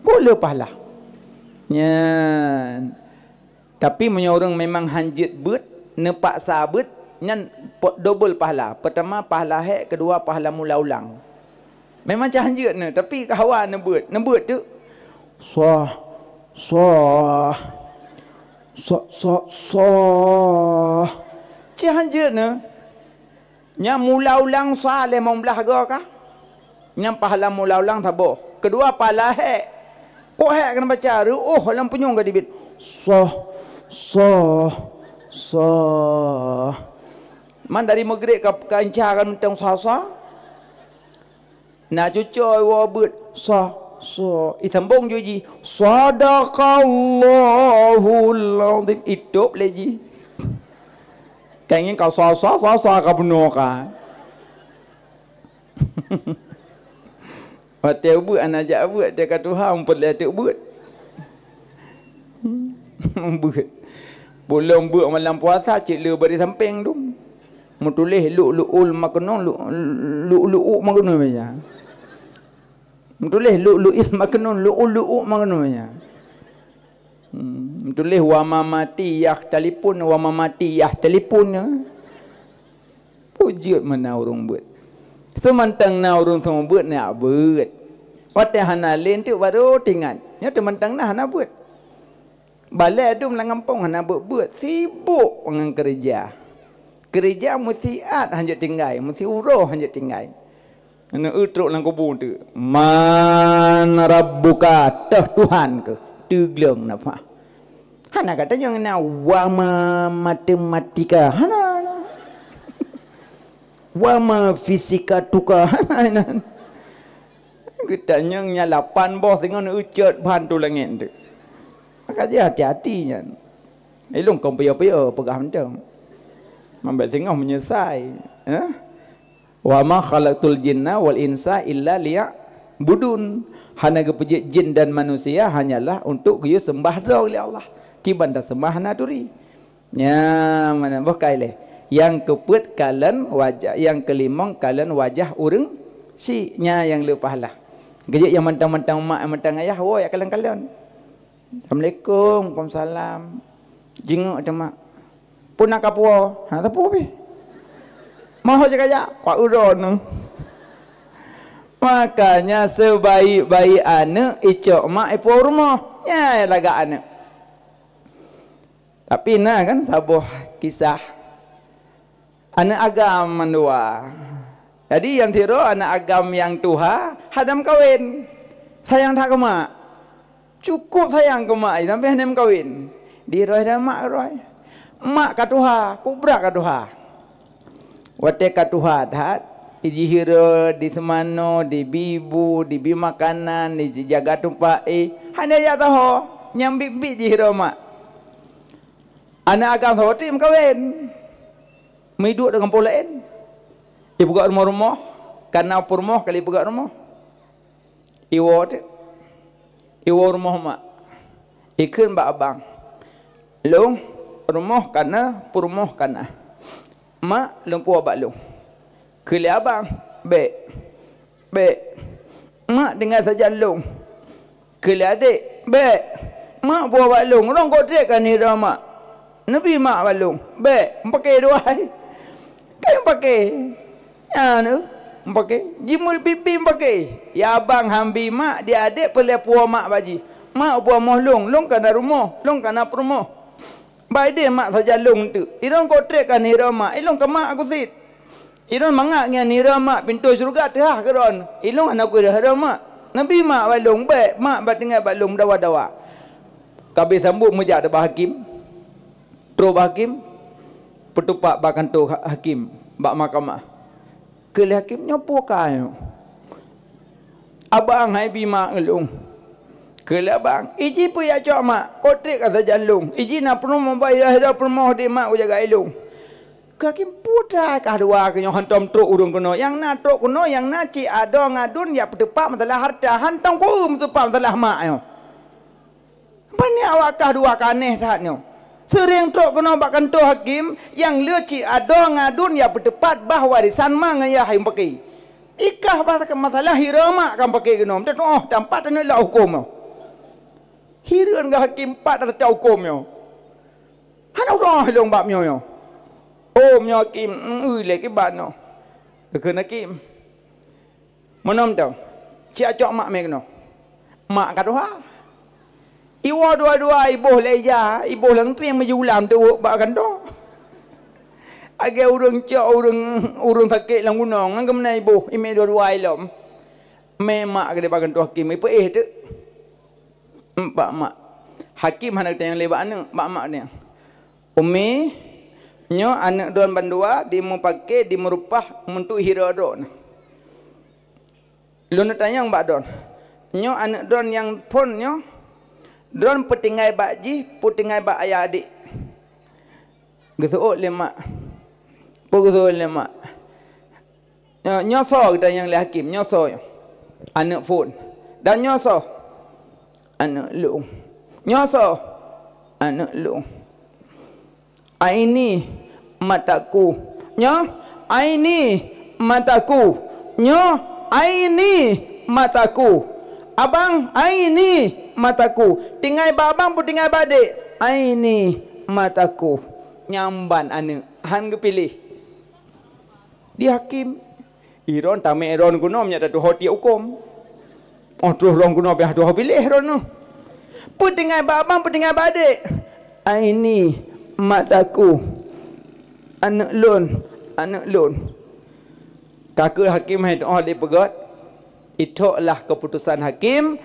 Kok le pahala. Nyan. Tapi meunyoe ureuëng memang hanjeuet beuet, neupaksa beuet, nyan po-, dobel pahala. Pertama pahala hék, kedua pahala mula ulang. Memang cah hanjeuet neu, tapi hawa neubeuet. Neubeuet tu, sah, sah, sah, sah, sah. Cah hanjeuet neu. Nyang mula ulang sa lé limong blaih go kah? Nyang pahala mula ulang saboh. Kedua pahala hék. Kok hék keuneuk baca, reuôh lam punyueng ka teubiet. Soh, soh, soh. Man dari Maghrib ka, ka inca ka mantong soh-soh. Na cucoe woe beuet, sa, sa, isambong ju jih, "Sadaqallahul azim," itôb lé jih. Ka ingin ka sa, sa, sa, sa ka bunoe ka. Watée beuet, hana jak beuet, watée ka tuha, mupeulée teuk beuet. Beuet. Pulang beuet malam puasa, cit le bari sampéng dum. Meutuléh lu'lu'ul maknun, lu-, lu'lu'u maknun ya. Meutuléh lu'lu'il maknun, lu'lu'u maknun ya. Hmm, meutuléh wa mamati yah talipun, wa mamati yah talipun ya. Peue jeuet meunan ureuëng beuet. Seumantang na ureuëng seumeubeuet, na beuet. Watée hana lé teuk baru teuingat. Nyoe teumantang na hana beuet. Balée dum lam gampông hana beuet-beuet, sibok ngon keureuja. Keureuja meusiat hanjeuet tinggai, meusiuroe hanjeuet tinggai. Neu eu trok lam kubu teuk, "Man rabbuka?" Toh Tuhan keuh, teugleueng nafah. Hana gata nyang na wa ma matematika, hana, hana. Wa ma fisikatuka, hana, hana. Geutanyong nyan lapan boh singoh neucot ban tu langét tu. Maka jih hati-hati nyan. Ilong kon piyo-piyo peugah mantong. Mambet singoh meunyeusai. Eh? "Wa ma khalaqtul jinna wal insa illa liya'budun." Hana geupeujeuet jin dan manusia hanyalah untuk geuyue seumbah droe lé Allah. Kiban taseumbah hana turi. Nya, mana boh kai lé. Nyang keupeuet kalon wajah, nyang keulimong kalon wajah ureuëng syiek, nya nyang le pahala. Geujeuet nyang mantong-mantong mak, nyang mantong ayah, woe jak kalon-kalon. "Assalamualaikum." "Waalaikumsalam." Jingok teuma. "Peue na kapuwoe?" "Hana sapeue pih." "Moh cit kajak?" "Kuat uroe neu." Makanya sebaik-baik aneuëk icok mak ipuwoe rumoh. Nya lagak aneuëk. Tapi na kan saboh kisah aneuëk agam mandua. Jadi nyang sidroe aneuëk agam nyang tuha hana meukawen. Sayang that keu mak. Cukup sayang keu mak sampai hana meukawen. Diroh-roh mak roh. Mak ka tuha, kubra ka tuha. Watée ka tuha that, jihiro di seumanoe, dibi bu, dibi makanan, dijaga teumpat éh, hana jak saho, nyang biet-biet jihiro mak. Aneuëk agam saboh teuk meukawen, meuduek deungon po laén. Ipeugöt rumoh-rumoh, kana peurumoh kali ipeugöt rumoh. Iwoe teuk. Iwoe rumoh mak. Ikheun bak abang, "Lôn, rumoh kana, peurumoh kana. Mak, lôn puwoe bak lôn." Kheun lé abang, "Bék. Bék. Mak tinggai sajan lôn." Kheun lé adék, "Bék. Mak puwoe bak lôn, rhong koh trép ka nirah mak. Neubi mak bak lôn." "Bék, meupaké dua hai." Ka meupaké. Nyan, eh, meupaké. Jimeubiet-biet meupaké. Ya abang han bi mak, di adék peureulée puwoe mak bak jih. "Mak puwoe moh lôn, lôn kana rumoh, lôn kana peurumoh." Bak idéh mak sajan lôn teuk. Ilôn koh trép ka nirah mak, ilôn ka mak aku cit. Ilôn mangat ngieng nirah mak pintoe syeuruga teuhah keudroe. Ilôn hana kuirah-irah mak. Neubi mak bak lôn, bék mak bak tinggai bak lôn meudawa-dawa. Ka abéh sambot meujak bak hakém. Trok bak hakém, peutupat bak kantô ha-, hakém, bak mahkamah. Kheun lé hakém, "Nyoe peue ka nyoe?" "Abang han ibi mak lôn." Kheun lé abang, "Iji peue jak cok mak? Koh trép ka sajan lôn. Iji na peurumoh bak hira-hira peurumoh di mak kujaga ilôn." Kheun hakém, "Peue that kah dua keuh nyoe hantom trok ureuëng keunoe? Nyang na trok keunoe, nyang na cit adoe ngon aduen jak peutupat masalah hareuta, hantom keu meutupat masalah mak nyoe." Pane awak kah dua ka aneh that nyoe. Seuring trok keunoe bak kantô hakém, nyang le cit adoe ngon aduen jak peutupat bah warésan ma ngon yah hai meupaké. Ikah bah masalah hira mak kan paké keunoe. Teutuoh tampat teuneuk lak huköm nyoe. Hireuen geuh hakim pat teuta huköm nyoe. Hana uroe lôn bak meunyoe nyoe. Oh, meunyoe hakim, eu lé kiban nyoe. Geukheun hakim. Meunan teuh, ci acok mak mé keunoe. Mak ka tuha. Iwoe dua-dua iboh lé ija, iboh lam trieng meujeulam teuweuek bak kantô. Lagèe ureueng cok ureueng, ureueng sakét lam gunong, ngon keumeunang iboh, imé dua-dua ilom. Mé mak keudéh bak kantô hakim, ipeuéh teuk. Bak mak. Hakim hana geutanyong lé bak aneuk, bak mak geutanyong. Umi, nyoe aneuk droen bandua dimeupaké, dimeurupah meuntuek hira droen. Lôn tanyong bak droen, nyoe aneuk droen nyang phon nyoe, droen peutinggai bak jih, peutinggai bak ayah adék? Geuseuôt lé mak. Peue geuseuôt lé mak? Nyoe, nyoe soe geutanyong lé hakim, nyoe soe nyoe? Aneuk phon. Dan nyoe soe? Aneuk lôn. Nyoe soe? Aneuk lôn. Aini mataku. Nyoe, aini mataku. Nyoe, aini mataku. Abang, aini mataku. Tinggai bak abang peutinggai bak adék. Aini mataku. Nyan ban aneuk. Han geupiléh. Di hakim, iron tamé iron keunoe meunyo tatuho tiek huköm. Oh, troh ron keunoe piah tuho piléh ron nyoe. Peutinggai bak abang, peutinggai bak adék. Aini mataku. Aneuk lôn, aneuk lôn. Ka keuh hakim hai tuoh lé peugöt. Ithoklah keuputosan hakim,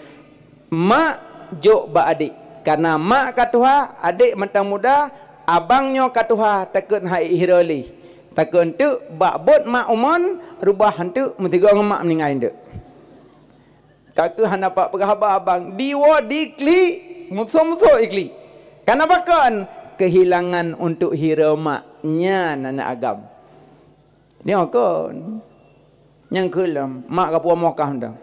mak jok bak adék. Kareuna mak ka tuha, adék mantong muda, abang nyoe ka tuha, takheun hai hira lé. Takheun teuk bak buet mak umon, reubah hanteuk meusigoe ngon mak meuninggai hanteuk. Ka keuh hana pat peugah haba abang, diwoe diklik, musoh-musoh iklik. Kareuna pakon? Keuhilangan untuk hira mak, nyan aneuk agam. Nyoe kon. Nyang keuh lom, mak ka puwoe mokah mantong.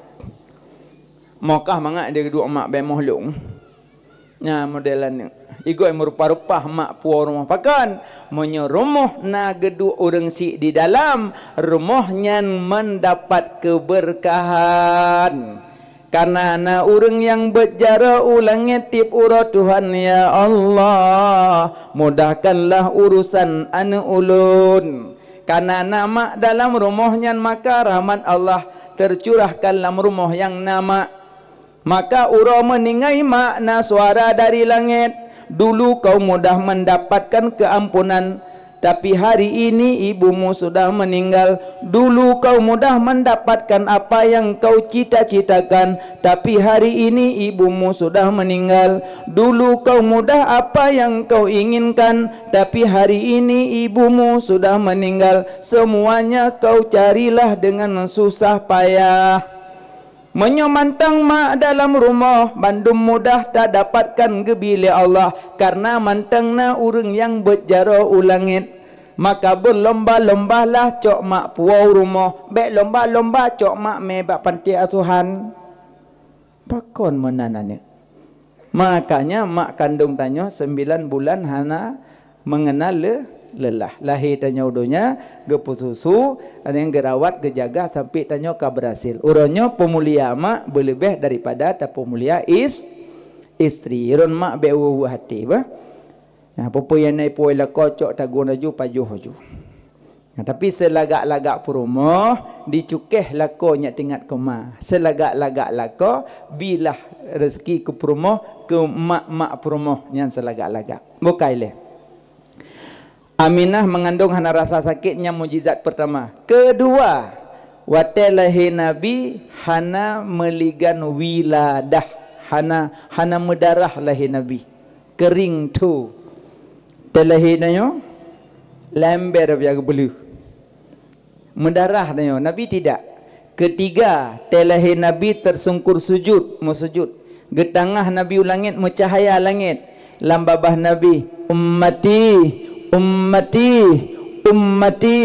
Mokah mangat dia duek mak bèk moh lôn. Nyan model aneuk. Igoe meurupa-rupa mak puwoe rumoh pakon. Meunyoe rumoh na geuduek ureueng syiek di dalam, rumoh nyan mendapat keberkahan. Kareuna na ureueng nyang beuet jaroe u langét tiep uroe, "Tuhan, ya Allah, mudahkanlah urusan aneuk ulôn." Kareuna na mak dalam rumoh nyan, maka rahmat Allah teucurahkan lam rumoh nyang na mak. Maka uroe meuninggai mak na suara dari langét, "Dulu kau mudah mendapatkan keampunan, tapi hari ini ibumu sudah meninggal. Dulu kau mudah mendapatkan apa yang kau cita-citakan, tapi hari ini ibumu sudah meninggal. Dulu kau mudah apa yang kau inginkan, tapi hari ini ibumu sudah meninggal. Semuanya kau carilah dengan susah payah." Meunyoe mantong mak dalam rumoh, bandum mudah tadapatkan geubi lé Allah, kareuna mantong na ureueng nyang beuet jaroe u langét. Maka beulomba-lombalah cok mak puwoe u rumoh, bèk lomba-lomba cok mak mé bak panti asuhan. Pakon meunan aneuk? Makanya mak kandong tanyoe sembilan bulan hana mengenal le-, lelah. Lahé tanyoe u donya, geupeususu, dan nyang geurawat, geujaga sampai tanyoe ka berhasil. Uroe nyoe peumulia mak beuleubeh daripada tapeumulia is-, istri. Ron mak bèk ueh-ueh até bah. Nah, peue-peue nyang na ipuwoe lakoe cok tagun laju, pajoh laju. Nah, tapi seulagak-lagak peurumoh, dicukéh lakoe nyak teuingat keu ma. Seulagak-lagak lakoe, bilah rezeki keu peurumoh, keu mak-mak peurumoh nyang seulagak-lagak. Bukai lé. Aminah mengandung hana rasa sakét, nyan mukjizat pertama. Kedua, watèe lahé Nabi hana meuligan wiladah, hana, hana meudarah lahé Nabi. Kering tho. Teulahé tanyoe lembèe piah geubeuleuh. Meudarah tanyoe, Nabi tidak. Ketiga, teulahé Nabi tersungkur sujud, meusujud. Geutangah Nabi u langét, meucahaya langét. Lam babah Nabi, "Ummati, ummati, ummati,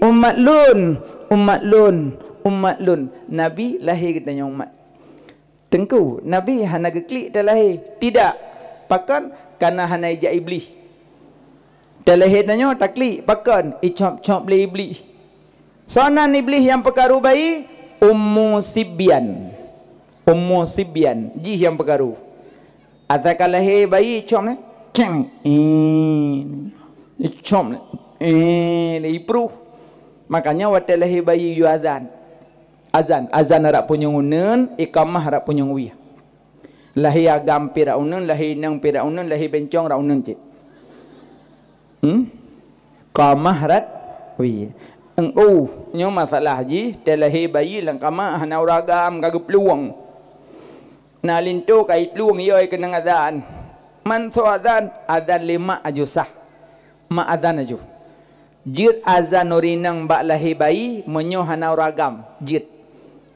umat lôn, umat lôn, umat lôn." Nabi lahé geutanyoe umat. Teungku, Nabi hana geuklik teulahé? Tidak. Pakon? Kareuna hana ijak Iblih. Teulahé tanyoe taklik, pakon? Icop-cop lé Iblih. Soe nan Iblih nyang peukaru bayi? Ummu Sibyan. Ummu Sibyan, jih nyang peukaru. Asai ka lahé bayi, com lé. Ceng. Eh. Com lé. Eh, lé ipruh. Makanya watèe lahé bayi yue azan. Azan, azan rab punyueng uneuen, iqamah rab punyueng wie. Lahé agam pih rab uneuen, lahé inong pih rab uneuen, lahé bencong rab uneuen cit. Hmm? Qamah rab wie. Engku, nyoe masalah jih, teu lahé bayi lam kama hana ureueng agam ka geuplueng. Na linto ka iplueng, yo keunong azan. Man soe azan? Azan lé mak aju sah. Mak azan aju. Jeuet azan ureueng inong bak lahé bayi, meunyoe hana ureueng agam, jeuet.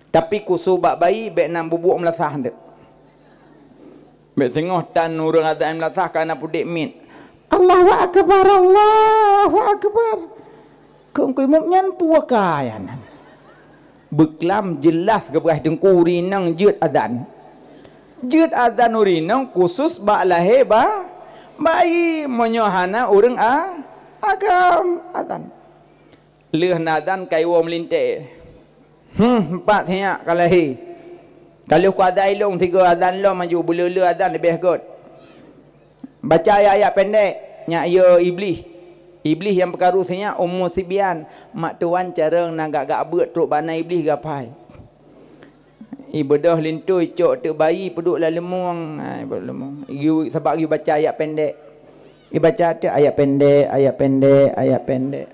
Tapi khusos bak bayi, bèk nan bubuek meulasah deuek. Bèk singoh tan ureueng azan meulasah ka na pudek miet. Allahu Akbar, Allahu Akbar. Keu engku imum nyan peue ka nyan? Beuklam jeulaih geupeugah teungku ureueng inong jeuet azan. Jeuet azan ureueng inong khusos bak lahé ba-, bayi, meunyoe hana ureueng a-, agam azan. Lheueh na azan ka iwoe meulintèe. Hmm, empat siyak ka lahé. Ka lheueh kuazan ilong sigoe azan lom aju, beuleu-leu azan leubeh göt. Baca ayat-ayat pendek, nyak yo Iblih. Iblih nyang peukaru sinyak Ummu Sibyan, mak tuan carông na gak-gak beuet trok bak na Iblih gapai. Ibeudôh linto icok teuk bayi peuduek lam leumueng. Ha, peuduek lam leumueng. Igu-, sabab geubaca ayat pendek. Ibaca teuk ayat pendek, ayat pendek, ayat pendek.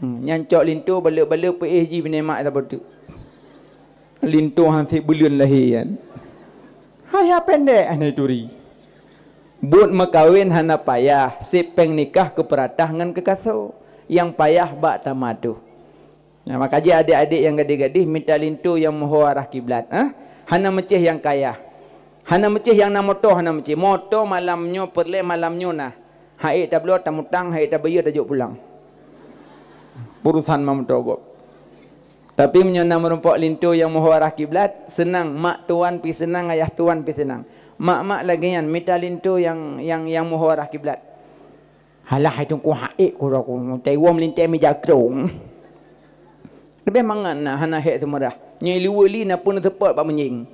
Hmm, nyan cok linto baleu-baleu peuéh jih binéh mak saboh teuk. Linto han sép buleuen lahé nyan. Ayat pendek hana turi. Buet meukawen hana payah, sép péng nikah keu peuratah ngon keu kaso. Nyang payah bak tamatuh. Nah, maka jih adék-adék nyang gadéh-gadéh mita linto nyang meuho arah kiblat, eh? Hana meucéh nyang kaya. Hana meucéh nyang na moto, hana meucéh. Moto malam nyoe peureulèe, malam nyoe na. Haék tabloe tamutang, haék tabayeue tajok pulang. Urusan ma moto gob. Tapi meunyoe na meurumpok linto nyang meuho arah kiblat, seunang, mak tuan pih seunang, ayah tuan pih seunang. Mak-mak lagèe nyan mita linto nyang, nyang, nyang meuho arah kiblat. Halah, hai teungku, haék kura ku, taiwoe meulintèe meujakrong. Leubeh mangat na hana hék seumeurah. Nyoe luweue li na peuneuseupat bak meunjéng.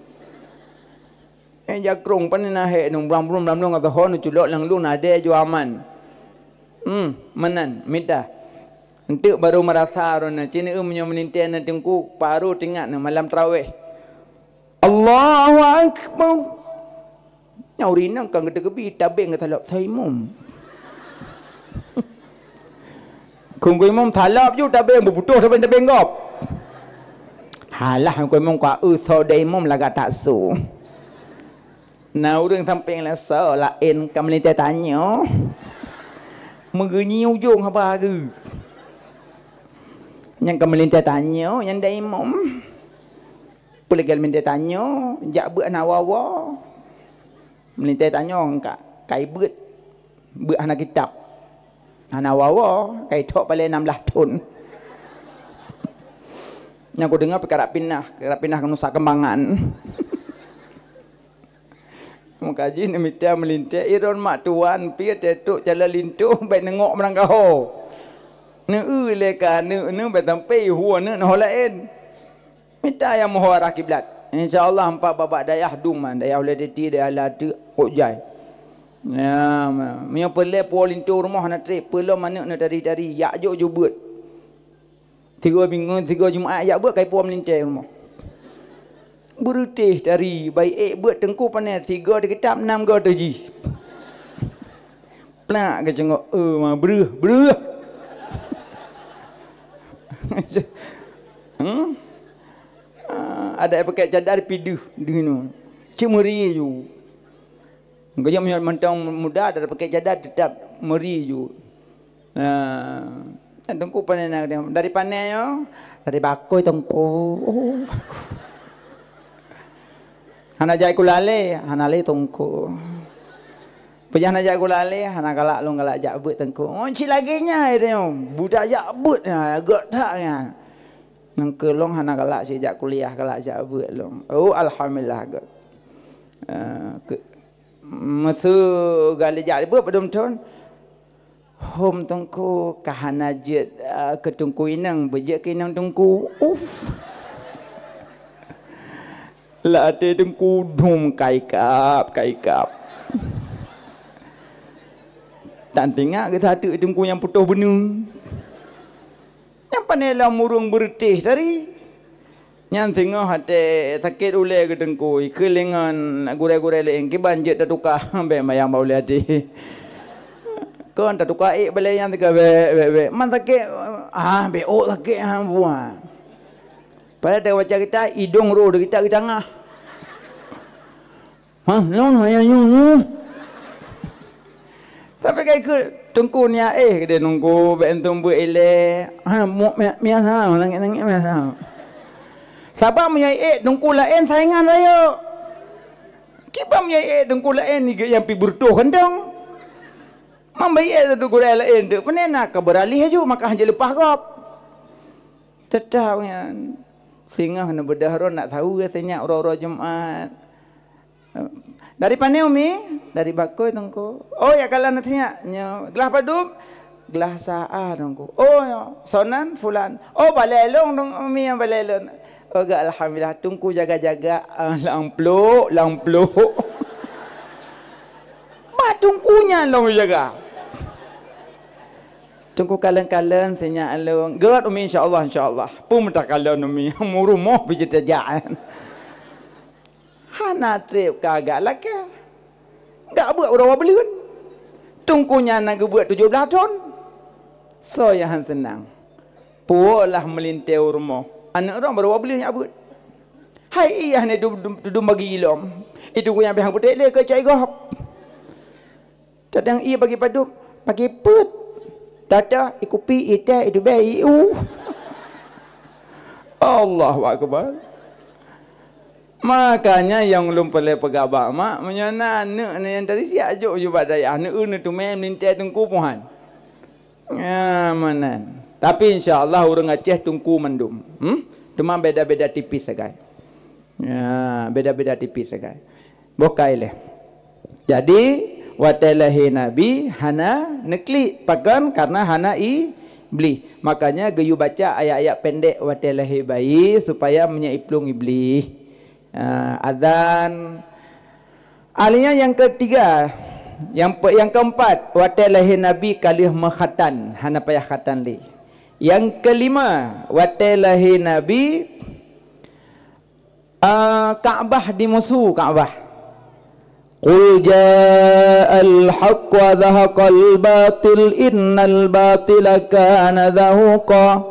Eh, jakrong pane na hék nyoe, bram-brum bram-brum ateueh ho neuculok lam lueng na adèe ju aman. Hmm, meunan, mita. Enteuk barô meurasa droeneuh, ci neueu meunyoe meulintèe na teungku, barô teuingat na malam tarawèh. Allahu Akbar. Nyan ureueng inong ka geuteukeubie, tabeng geutalop, "Soe imum?" Kheun keu imum, "Talop ju tabeng, beuputôh tabeng, tabeng gob." Halah, kheun keu imum, "Ka eu soe deh imum lagak taksu." Na ureueng sampéng laén, "Soe laén ka meulintèe tanyoe." Meugeunyi ujong haba geuh. Nyang ka meulintèe tanyoe, nyan deh imum. Peuleueh meulintèe tanyoe, jak beuet hana woe-woe. Meulintèe tanyoe ka, kai beuet, beuet hana kitab. Hana woe-woe, kai thok paleng nam blah thon. Nyang kudeungoe pih karab pinah, karab pinah keu Nusa Kembangan. Meukaji neumita meulintèe, i droen mak tuan, pih teutrok calon linto, bèk neungok meurangkaho. Neueu lé keu aneuk neuh, bèk sampé ihue aneuk neuh laén. Mita nyang meuho arah kiblat. Insya Allah, empat babak dayah dum, dayah Ulèe Titi, dayah Lateuk, kok jai. Ya, ma-, meunyoe peureulèe puwoe linto rumoh hana trép, peulom aneuk neuh tari-tari, jak jok ju beuet. Sigoe bingung, sigoe Jumat jak beuet, kai puwoe meulintèe rumoh. Beureutéh tari, bai ék beuet teungku pane, sigoe teukitab, nam goe teuh jih. Plak geucunggok, "Eh, ma, breuh, breuh." Hmm? Ah, adak pakèk cadar pih deuh, deuh nyoe. Cit meuri ju. Geujak meunyoe mantong muda, adak pakèk cadar teutap meuri ju. Nah, dan teungku pane na, dari pane nyoe, dari bakoi teungku. Oh. Hana jak kulalé, hana lé teungku. Peue nyang hana jak kulalé, hana galak lôn galak jak beuet teungku. Oh, cit lagèe nyan, hai tanyoe. Budak jak beuet nyan, göt that nyan. Nyan keu lôn hana galak cit jak kuliah, galak jak beuet lôn. Oh, alhamdulillah, göt. Eh, keu, meuseu galak jak beuet padum thon. "Hom Teungku, ka hana jeuet, eh, keu Teungku inong, beujeuet keu inong Teungku." Uff. Lam até Teungku dum kaikap, kaikap. Tan teuingat geuh sateuk Teungku nyang putôh beuneue. Nyang pané lom ureuëng beureuteh tadi. Nyan singoh até sakét ulée geuh Teungku, ikheun lé ngon gurée-gurée laén, "Kiban jeuet tatuka, bék mayang bak ulée até." Kon tatuka ék balée nyan teuka, "Bék, bék, bék. Man sakét, ah, bék ôk sakét, ah, buah." Padahai teuka baca kitab, idong roh di kitab, di tangah. Hah, nyoe, hanya nyoe, nyoe. Tapi ka ikheun, "Teungku nyan, eh," kata, "Teungku, bék antom beuet ilée." Ha, mu-, mi-, biasa, nangis-nangis biasa. Sabab meunyoe ék Teungku laén saingan rayeuk. Kiban meunyoe ék Teungku laén, nyang pi beureutoh kantong. Mambah ék Teungku gurée laén tu, pane na ka beuralih aju, maka hana leupah gob. Teutap nyan. Singoh neubeudoh droe nak saweue sinyak uroe-uroe Jumat. "Dari pane, Umi?" "Dari Bakôi, Teungku." "Oh, ya, kalon sinyak nyoe. Glah padub?" "Glah sa a, Teungku." "Oh, ya. Sonan fulan?" "Oh, balée lôn, Teungku, Umi, nyang balée lôn." "Oh, gak alhamdulillah, Teungku jaga-jaga." Ah, lam pluek, lam pluek. Mak Teungku nyan lôn jaga. Teungku kalon-kalon sinyak lôn. "Gét, Umi, insya Allah, insya Allah." Peue meuta kalon, Umi? Mu rumoh pih jeuet tajak. Hana treb ka gak lakée. Gak beuet uroe dua buleuen. Teungku nyan na geubeuet tujoh blaih thon. Soe nyang han seunang? Puwoe lah meulintée u rumoh. Aneuëk droe barô dua buleuen jak beuet. Hai iya hana tudum, tudum bagi ilom. Itu ku nyang pih han peutreb lé keu cai gob. Kadang ié bagi padub, bagi peuet. Dada, ikupi, itée, itubée, iu. Allahu Akbar. Makanya nyang lôn peureulée peugah bak mak, meunyoe na aneuëk nyang tadi siat jok ju bak dayah, aneuëk neuteumé meulintée teungku puhan. Ya, meunan. Tapi insya Allah ureuëng Aceh teungku mandum. Hmm? Teuma beda-beda tipis sagai. Ya, beda-beda tipis sagai. Boh ka ilée. Jadi, watée lahé Nabi hana neuklik, pakon? Karena hana Iblih. Makanya geuyue baca ayat-ayat pendek watée lahé bayi supaya meunyoe iplueng Iblih. Ah, azan. Ahlinya nyang ketiga, nyang pe-, nyang keempat, watée lahé Nabi ka lheueh meukhatan, hana payah khatan lé. Nyang kelima, watée lahé Nabi, ah, Ka'bah dimusu, Ka'bah. Qul ja'al haqq wa zahaqal batil innal batila kana zahuqa.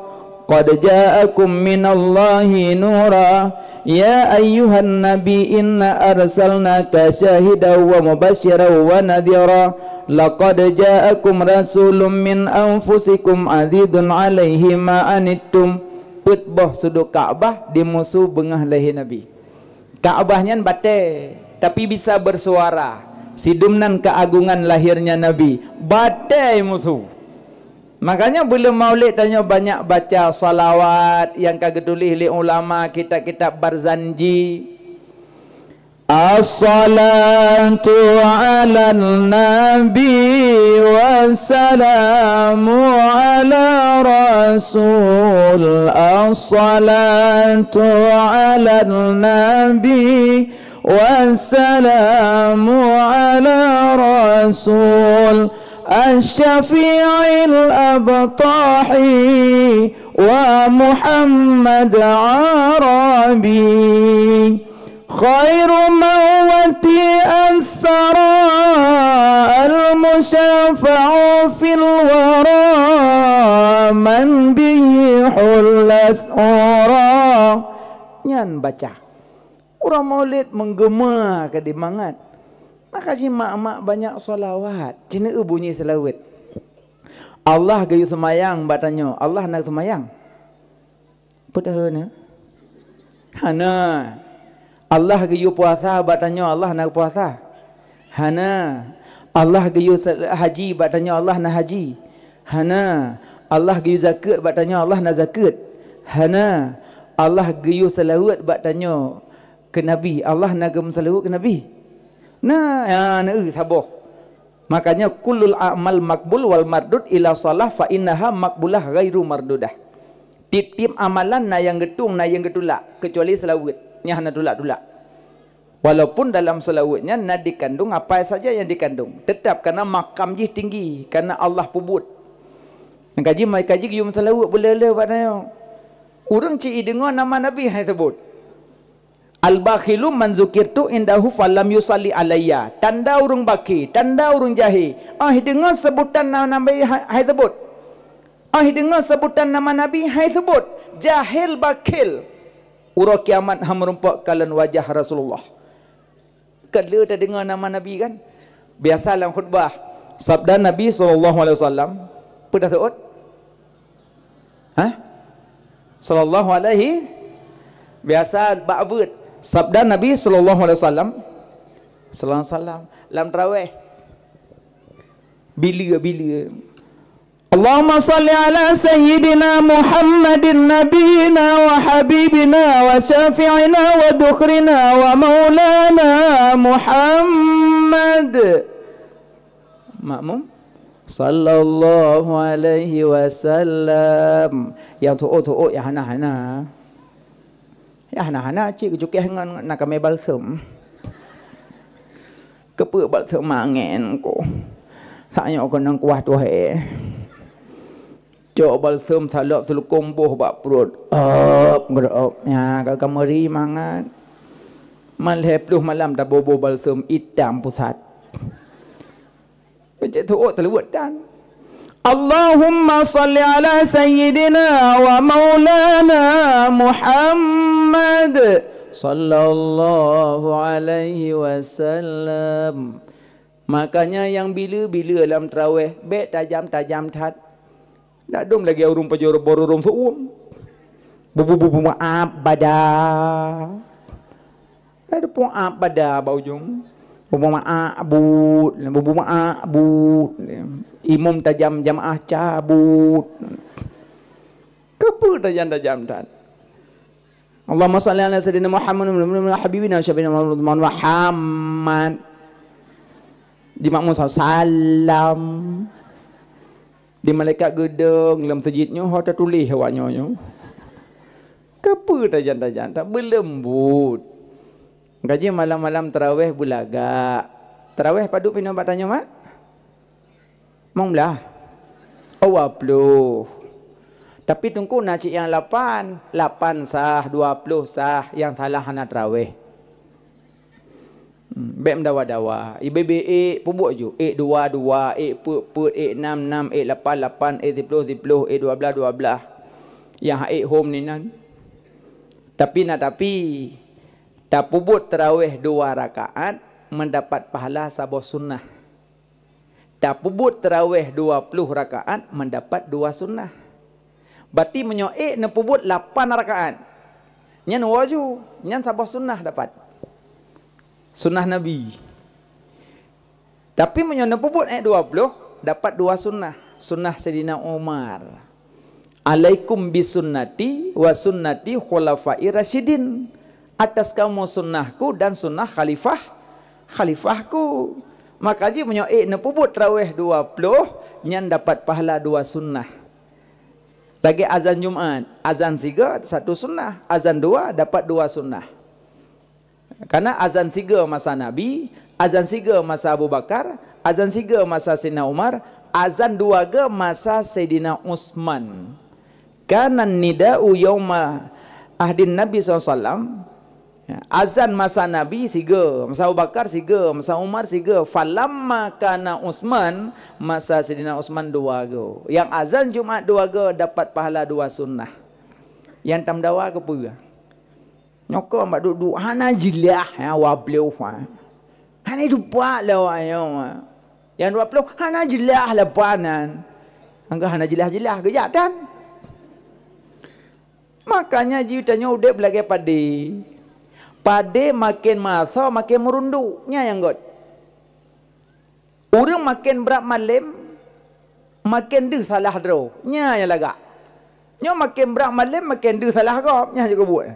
Qad ja'akum minallahi nura. Ya ayyuhan nabi inna arsalnaka syahidan wa mubasyiran wa nadhira. Laqad ja'akum rasulun min anfusikum azizun alaihi ma anittum. Peuet boh sudut Ka'bah dimusu beungoh lahé Nabi. Ka'bah nyan batée, tapi bisa bersuara. Sidum nan keuagongan lahirnya Nabi. Batée musu. Makanya buleuen Maulid tanyoe banyak baca salawat nyang ka geutuléh lé ulama, kitab-kitab Barzanji. As-salatu 'alan nabi, wassalamu 'ala rasul. As-salatu 'alan nabi, wassalamu 'ala rasul. Asy-syafi'il abtahi wa Muhammad Arabi. Khairu man wati'as sara, al-musyafa'u fil wara, man bihi hullas ura. Nyan baca. Uroe Maulid meugeuma ka dimangat. Maka jimak-mak banyak salawat. Cina bunyi salawat. Allah geuyue seumayang bak tanyoe, Allah na seumayang. Peue tahu na? Hana. Allah geuyue puasa bak tanyoe, Allah na puasa. Hana. Allah geuyue se-, haji bak tanyoe, Allah na haji. Hana. Allah geuyue zakeuet bak tanyoe, Allah na zakeuet. Hana. Allah geuyue seulaweuet bak tanyoe keu Nabi, Allah na geumeuseulaweuet keu Nabi. Na, ya, na, eh, saboh. Makanya kullul a'mal maqbul wal mardud ila shalah fa innaha maqbulah ghairu mardudah. Tiep-tiep amalan na nyang geutueng, na nyang geutulak, keucuali seulaweuet, nyan hana tulak-tulak. Walaupun dalam seulaweuet nyan na dikandung apa saja nyang dikandung, teutap karena makam jih tinggi, karena Allah peubuet. Nyang kaji, mai kaji geuyue meuseulaweuet beuleu-leu bak nyoe. Ureueng cit ideungoe nama Nabi hai seubut. Al-bakhilu man zukirtu indahu falam yusalli alayya. Tanda ureueng bakhi, tanda ureueng jahé. Óh ideungoe seubutan nama Nabi hai, hai seubut. Óh ideungoe seubutan nama Nabi hai seubut. Jahil bakhil. Uroe kiamat han meurumpok kalon wajah Rasulullah. Ka lheueh tadeungoe nama Nabi kan? Biasa lam khutbah, sabda Nabi sallallahu alaihi wasallam, peue taseuôt? Hah? Sallallahu alaihi, biasa bak beuet, sabda Nabi sallallahu alaihi wasallam, sallallahu alaihi wasallam, lam taraweh. Bila-bila. Allahumma salli ala sayyidina Muhammadin nabiyina wa habibina wa syafi'ina wa dhukhrina wa maulana Muhammad. Makmum. Sallallahu alaihi wasallam. Nyang tu'oh-tu'oh, nyang hana-hana. Nyang hana-hana cit geucukeh ngon na kamé balsem. Keupeue balsem angén ko. Sak nyoe keunong kuah tuhe. Cok balsem salop seulukôm boh bak pruet. Op, geurop. Nya, ka, ka meuri mangat. Man lhèe ploh malam taboh-boh balsem itam pusat. Peucit tu'oh teuleuweuet tan. Allahumma salli ala sayyidina wa maulana Muhammad sallallahu alaihi wasallam. Makanya nyang bila-bila lam taraweh, bèk tajam-tajam that. Dak dum lagèe ureueng pajoh borurông seuuem. Bubu-bubu maaf bada. Dak dum maaf bada bak ujong. Bubu maaf but, bubu maaf but. Imum tajam jamaah cabut. Keupeue tajam-tajam that? Allahumma salli ala sayyidina Muhammad wa ala habibina wa syafi'ina Muhammad. Di makmum sa-, salam. Di malaikat geudong lam seujid nyoe ho tatuléh awak nyoe nyoe. Keupeue tajam-tajam that beuleumbot. Gaji malam-malam taraweh beulagak. Taraweh padub inoe bak tanyoe, Mak? Limong blah? Oh, dua ploh. Tapi teungku na cit nyang lapan. Lapan sah, dua ploh sah, nyang salah hana taraweh. Hmm, bèk meudawa-dawa. Ibe-be ék peubuet ju. Ék dua, dua, ék peuet, peuet, ék nam, nam, ék lapan, lapan, ék siploh, siploh, ék dua blah, dua blah. Nyang hak ék hom ni nan. Tapi na tapi, tapeubuet taraweh dua rakaat, mendapat pahala saboh sunnah. Tapeubuet taraweh dua ploh rakaat, mendapat dua sunnah. Berarti meunyoe ék neupeubuet lapan rakaat, nyan woe ju, nyan saboh sunnah dapat. Sunnah Nabi. Tapi meunyoe neupeubuet ék dua ploh, dapat dua sunnah. Sunnah Saidina Umar. "Alaikum bisunnati wa sunnati khulafai rasyidin." Atas kamu sunnahku dan sunnah khalifah, khalifahku. Maka jih meunyoe ék neupeubuet taraweh dua ploh, nyan dapat pahala dua sunnah. Lagèe azan Jumat, azan sigoe satu sunnah, azan dua dapat dua sunnah. Karena azan sigoe masa Nabi, azan sigoe masa Abu Bakar, azan sigoe masa Saidina Umar, azan dua goe masa Saidina Utsman. Kana nida'u yauma ahdin Nabi sallallahu alaihi wasallam. Ya, azan masa Nabi sigoe, masa Abu Bakar sigoe, masa Umar sigoe. Falamma kana Utsman, masa Saidina Utsman dua goe. Nyang azan Jumat dua goe dapat pahala dua sunnah. Nyang tameudawa keupeue? Nyoe kon bak duek-duek hana jeulaih, ya, dua ploh, ha. Hana jitupat lé awak nyoe, ha. Nyang dua ploh hana jeulaih lapan nyan. Angka hana jeulaih-jeulaih geujak tan. Makanya jih tanyoe udép lagèe padé. Padé maken meuasoe maken meurunduk. Nyan nyang göt. Ureueng maken brat malém, maken deuh salah droe. Nyan nyang lagak. Nyoe maken brat malém, maken deuh salah gob. Nyan nyang geubuet.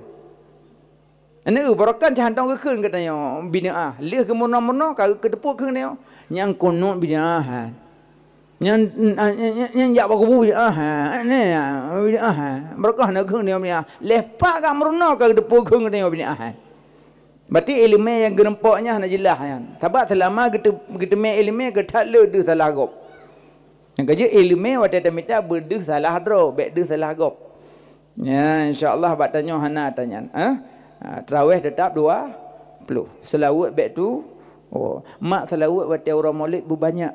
Aneuk, barokan cah hantong geukheun geutanyoe bid'ah. Lheueh geumeurunoe-meurunoe ka geuteupeue kheun nyoe. Nyang kunut bid'ah, ha. Nyang, nyang, nyang, nyang jak bak kubu bid'ah, ha. Nyan, bid'ah, ha. Barokan na kheun nyoe bid'ah. Lheueh pat ka meurunoe ka geuteupeue kheun geutanyoe bid'ah, ha. Berarti iéleumé nyang geureumpok nyan hana jeulaih nyan. Sabab seulama geute-, geuteumé iéleumé geuthat le deuh salah gob. Nyang ka jeuet iéleumé watée tamita beudeuh salah droe, bék deuh salah gob. Ya, insya Allah bak tanyoe hana tanyan, eh? Ha, tarawih teutap dua ploh. Seulaweuet bék tu. Oh, mak seulaweuet watée uroe Maulid beubanyak.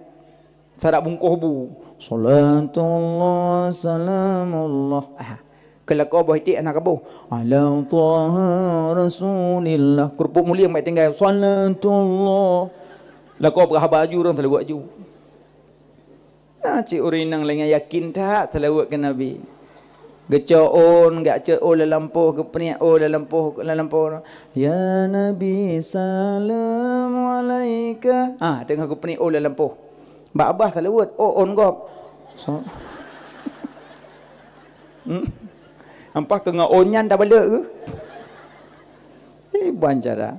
Sarak bungkôh bu. Salatullah salamullah. Ah, keu lakoe boh iték hana kaboh. Ala Taha Rasulillah. Keurupuk mulieng bék tinggai. Salatullah. Lakoe peugah haba aju, ureuëng seulaweuet aju. Na cit ureuëng inong lagée nyan yakin that seulaweuet keu Nabi. Geucok ôn, geujak cok ôn lam lampôh, geupriek ôn lam lampôh, lam lampôh. Ya Nabi, salam alaika. Ah, teungoh geupriek ôn lam lampôh. Bak babah seulaweuet, oh, ôn gob. So-, hmm. Ampah keu ngon ôn nyan tabalek keuh. Eh, ban cara.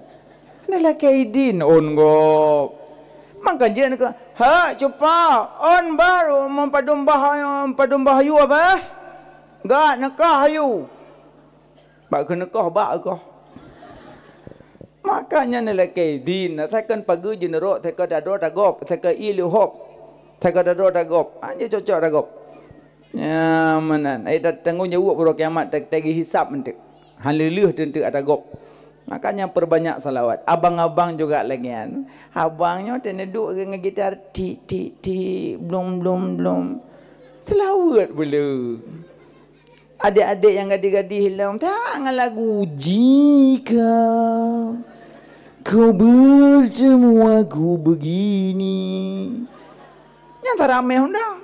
Hana lakée idin ôn gob. Mangka jeuet keu, "Hak cupa, ôn baru meupadum bah, padum bah yu abah. Gak neukah yu." Bak keuneukah bak keuh. Makanya neulakée idin, asai kon pageue jeuneurok, asai kon dadroe tagob, asai kon ié leuhop, asai kon dadroe tagob. Hana cocok tagob. Ya, meunan. Ai ta-, tanggong jaweueb uroe kiamat, ta-, tageuh hisab eunteuk. Han lheueh-lheueh teunteuk ata gob. Makanya perbanyak salawat. Abang-abang juga lagée nyan. Abang nyoe teuneuduk ngon gitar, tik, tik, tik, blum, blum, blum. Seulaweuet beu le. Adék-adék nyang gadih-gadih lom, ta ngon lagu, "Jika kau bertemu aku begini." Nyan taramé honda.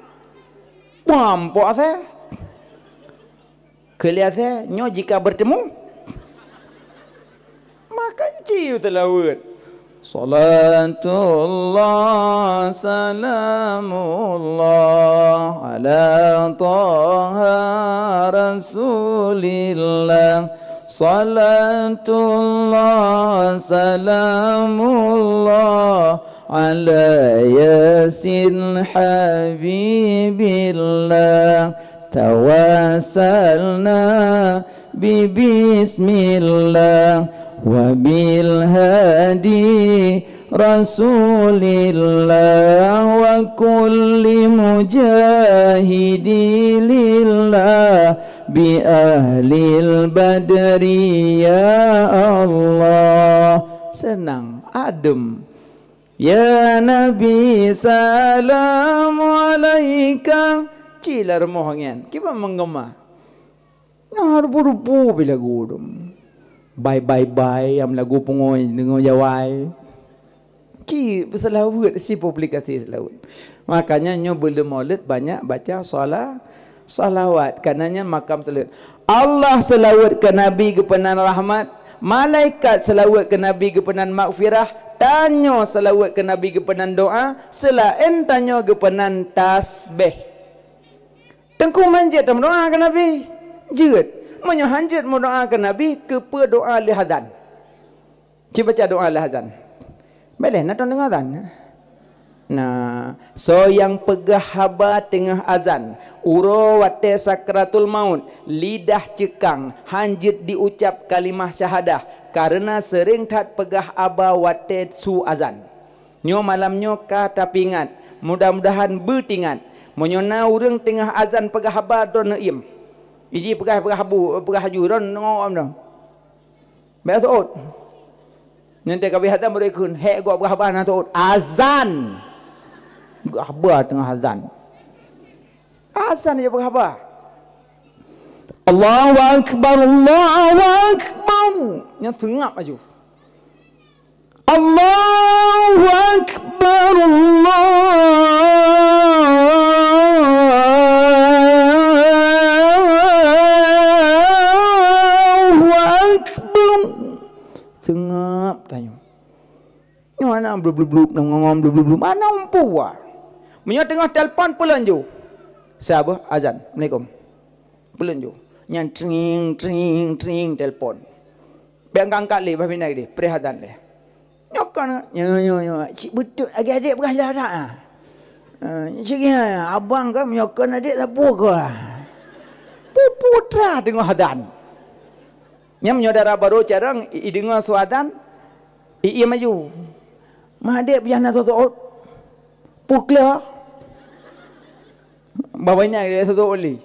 Bam, pok asai. Keu lheueh asai, nyoe jika bertemu. Maka ci seulaweuet. Salatullah, salamullah, ala Taha Rasulillah. Salatullah, salamullah, ala Yasin Habibillah. Tawassalna bi bismillah wa bil hadi Rasulillah wa kulli mujahidi lillah bi ahlil badri ya Allah. Seunang, adem. Ya Nabi, salam alaika. Ci lam rumoh nyan. Kiban meugeumah. Nah, rupu-rupu pi lagu tu. Bye, bye, bye, nyang lagu pungo deungoe jawai. Ci seulaweuet, ci publikasi seulaweuet. Makanya nyoe buleuen Maulid banyak baca sala-, salawat. Karena nyan makam seulaweuet. Allah seulaweuet keu Nabi geupeunan rahmat. Malaikat seulaweuet keu Nabi geupeunan maghfirah. Tanyoe seulaweuet keu Nabi geupeunan doa. Seulaén tanyoe geupeunan tasbeh. Teungku, man jeuet tameudoa keu Nabi? Jeuet. Meunyoe han jeuet meudoa keu Nabi, keupeue doa lheueh azan? Ci baca doa lheueh azan. Bék lé na teudeungoe azan. Nah, soe nyang peugah haba teungoh azan, uroe watée sakratul maut, lidah ceukang, han jeuet diucab kalimah syahadah, kareuna seuréng that peugah haba watée su azan. Nyoe malam nyoe ka tapeuingat, mudah-mudahan beutingat. Meunyoe na ureuëng teungoh azan peugah haba, droeneuh iem. Iji peugah, peugah bu, peugah aju, droeneuh deungoe. Bék seuôt. Nyan teuka bri azan baru ikheun, hék gob peugah haba na seuôt. Azan! Peugah haba teungoh azan. Azan je peugah haba. Allahu Akbar, Allahu Akbar. Nyan seungab aju. Allahu Akbar, Allahu Akbar. Seungab tanyoe. Nyoe hana blub-blub-blub, ngon blub-blub-blub. Mana umpu wa? Meunyoe teungoh telepon, peulon ju. Saboh azan. Assalamualaikum. Peulon ju. Nyan tring, tring, tring telepon. Pih angkat-angkat lé, bah pinah deh, preh azan lé. Nyoe kon, nyoe, nyoe, nyoe, cit beutôi lagèe adék peugah dah dak, ah. Eh, cit nyan, abang kan nyoe kon adék sapeue kah? Putra teungoh azan. Nyan meunyoe dara barô carông, i, i deungoe su azan, i, i maju. Mak adék peujah na sosot. Puklah. Babah nyan dia sosot lé.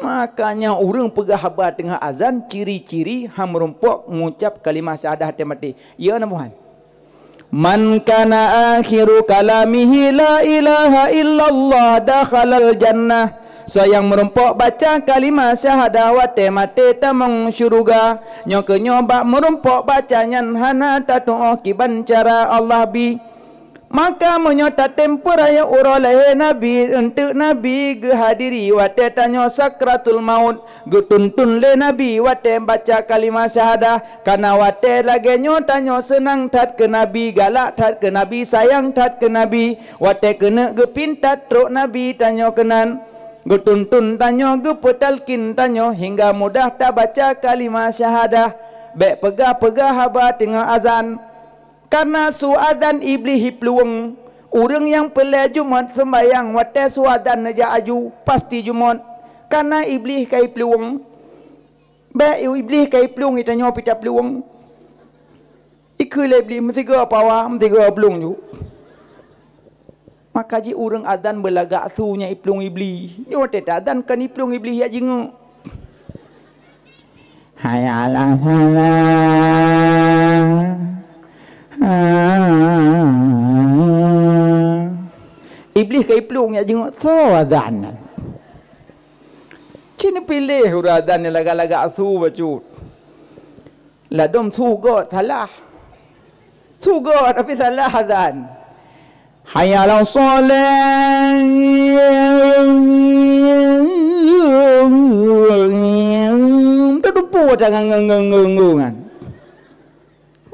Makanya ureuëng peugah haba teungoh azan ciri-ciri han meurumpok ngucap kalimah syahadah watèe maté. Ya na buhan. Man kana akhiru kalamihi la ilaha illallah dakhalal jannah. Soe nyang meurumpok baca kalimah syahadah watèe maté tamong syeuruga. Nyoe keuh nyoe bak meurumpok baca nyan hana tatuoh kiban cara Allah bi. Maka meunyoe tatem peurayeuk uroe lahé Nabi, eunteuk Nabi geuhadiri watèe tanyoe sakratul maut, geutuntun lé Nabi watèe baca kalimah syahadah, kana watèe lagèe nyoe tanyoe seunang that keu Nabi, galak that keu Nabi, sayang that keu Nabi, watèe keuneuk geupintat trok Nabi tanyoe keunan, geutuntun tanyoe, geupeutalkin tanyoe hingga mudah tabaca kalimah syahadah. Bék peugah-peugah haba teungoh azan. Kareuna su azan Iblih jiplueng. Ureuëng nyang peureulèe Jumat seumbahyang watèe su azan neujak aju, pasti Jumat. Kareuna Iblih ka jiplueng. Bék Iblih ka jiplueng, geutanyoe pih taplueng. Ikheun lé Iblih, meusigoe pawa, meusigoe plueng ju. Maka jih ureuëng azan beulagak su nyan jiplueng Iblih. Nyoe watèe ta azan kon jiplueng Iblih jak jingeuk. Hayya 'alas shalah. Iblih ka jiplueng jak jingeuk soe azan nyan. Cit neupiléh ureuëng azan nyang lagak-lagak su bacut. Ladôm su göt salah. Su göt tapi salah azan. Hayya 'alas shalah. Teutupu tangan ngon, ngon, ngon, ngon, ngon.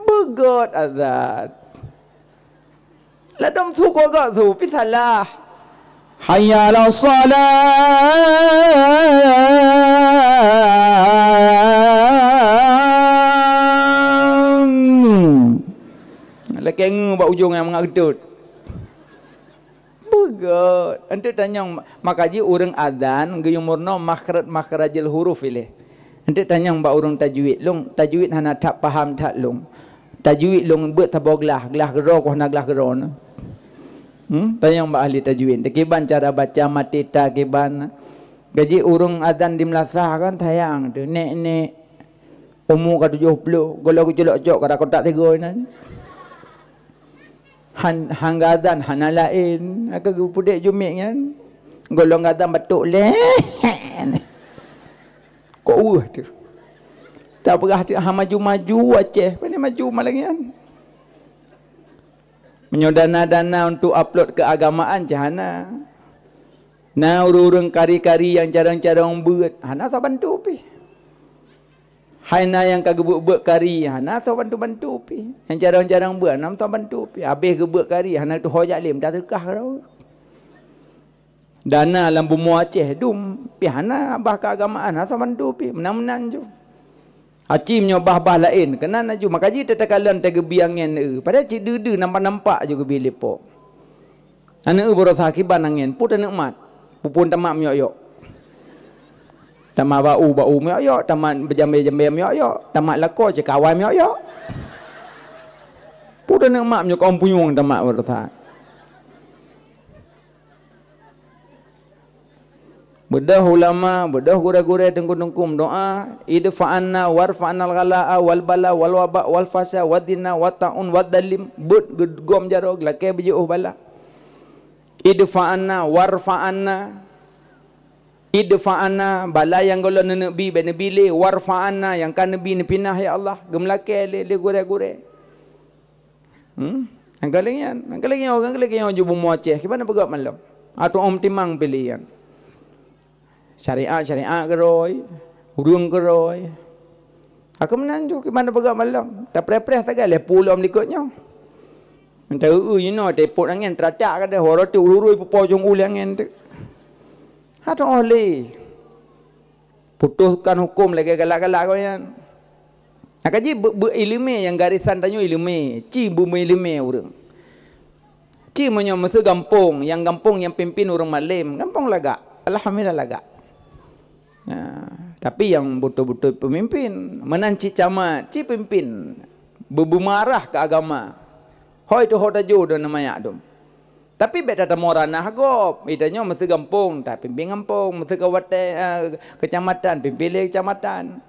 Beugöt azan. Ladôm su göt su, pih salah. Hayya 'alas shalah. Lakèe ngeue bak ujong nyang mangat geutot. Beugöt. Eunteuk tanyong, maka jih ureuëng azan geuyue meurunoe makhraj-, makhrajul huruf ilèe. Eunteuk tanyong bak ureuëng tajwid, lôn tajwid hana that paham that lôn. Tajwid lôn beuet saboh glah, glah keudroe ku hana glah keudroe na. Hmm, tanyong bak ahli tajwid. Kiban cara baca maté ta kiban. Ka jih ureuëng azan di meulasah kan sayang teuh, nèk-nèk. Umu ka tujoh ploh, gohlom geuculok cok ka kotak tiga inan. Han, han geuazan hana laén, ka geupeudek jeumiek nyan. Gohlom geuazan batuk lé. Kok weueh teuh. Tapeugah teuh ha maju-maju Aceh, pane maju malam nyan. Meunyoe dana-dana untuk upload keuagamaan cit hana. Na ureuëng-ureuëng kari-kari nyang carông-carông beuet, hana saban tu pih. Hai na nyang ka geubeuet-beuet kari, hana soe bantu-bantu pih. Nyang carông-carông beuet, hana soe bantu pih. Habéh geubeuet kari, hana tuho jak lé, meuta teuka keudroe. Dana lam bumoe Aceh dum, pih hana bah keuagamaan, hana soe bantu pih. Meunan-meunan ju. Aci meunyoe bah-bah laén, keunan laju. Maka jih tatakalon tageubi angén, eh, padahai cit deue-deue nampak-nampak ju geubi lé Po. Aneuk baroesa kiban angén, peue taneuk mat, peue-peue tamat miyok-yok. Tamat bak u, bak u miyok-yok, tamat beujambé-jambé miyok-yok, tamat lakoe cit kawai miyok-yok. Peue taneuk mat meunyoe ka ôn punyueng tamat baroesa. Beudôh ulama, beudôh gurée-gurée teungku-teungku meudoá, "Idfa 'anna warfa 'annal ghalaa wal bala wal waba wal fasha wad dina wat ta'un wad dalim." Beuet geugom jaroe, lakée beujiôh bala. "Idfa 'anna warfa 'anna." "Idfa 'anna," bala nyang gohlom neuneuk bi, bék neubi lé, "warfa 'anna," nyang ka neubi neupinah, ya Allah, geumeulakée lé, lé gurée-gurée. Hmm? Nyang ka lagée nyan, nyang ka lagée nyoe, nyang ka lagée nyoe ju bumoe Aceh, kiban na peugah malam. Atau om timang pilih nyan. Syariat-syariat keurôi, ureuëng keurôi. Aku meunan ju kiban na peugah malam. Tapreh-preh sagai lé pulom likot nyoe. Entah eu inoe tepot angén teratak kada, horo tu urui-urui pupo jong ulée angén tu. Atau oh lé. Putuskan huköm lagée galak-galak kau nyan. Nyang ka jih beu-, beu-iéleumé, nyang garésan tanyoe iéleumé, ci beu-iéleumé ureuëng. Ci meunyoe meuseu gampông, nyang gampông nyang pimpin ureuëng malém, gampông lagak. Alhamdulillah lagak. Nah, tapi nyang beutôi-beutôi peumimpin, meunan cit camat, ci pimpin, beu-, beumarah keu agama. Hôi teuh ho tajoe dum na manyak dum. Tapi bék tatamoe ranah gob. Geutanyoe meuseu gampông, tapimpin gampông, meuseu kawatée, eh, keucamatan, pimpin lé keucamatan.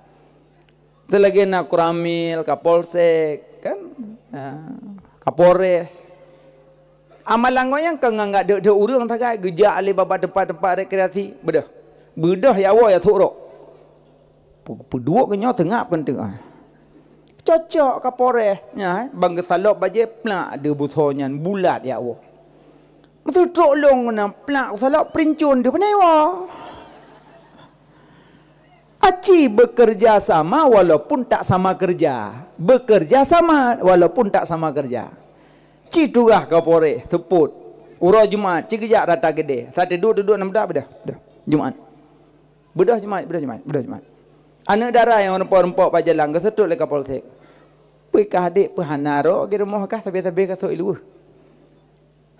Seulagée na Koramil, Kapolsek, kan? Ha, Kapolres. Amalan gobnyan ka nganggak deuek-deuek ureuëng sagai geujak lé babah teumpat-teumpat rekreasi. Beudôh. Beudôh ya woe ya suk rok. Pu-, peuduek nyoe seungab keu teuk. Cocok Kapolres. Nya, eh, bang geusalop bajée plak deuh busoe nyan bulat ya woe. Meuseutrok lôn ngon plak salop peuruncon deuh peunewa. Aci bekerja sama walaupun tak sama kerja. Bekerja sama walaupun tak sama kerja. Ci tugaih Kapolres seupôt. Uroe Jumat, ci geujak rata keudè. Sateuduk-teuduk nam dah, beudôh, beudôh. Jumat. Beudôh Jumat, beudôh Jumat, beudôh Jumat. Aneuëk dara nyang reumpok-reumpok bak jalan geuseutôt lé Kapolsek. Peue kah adék, peue hana rok, di rumoh kah sabé-sabé ka sôk i luweuh.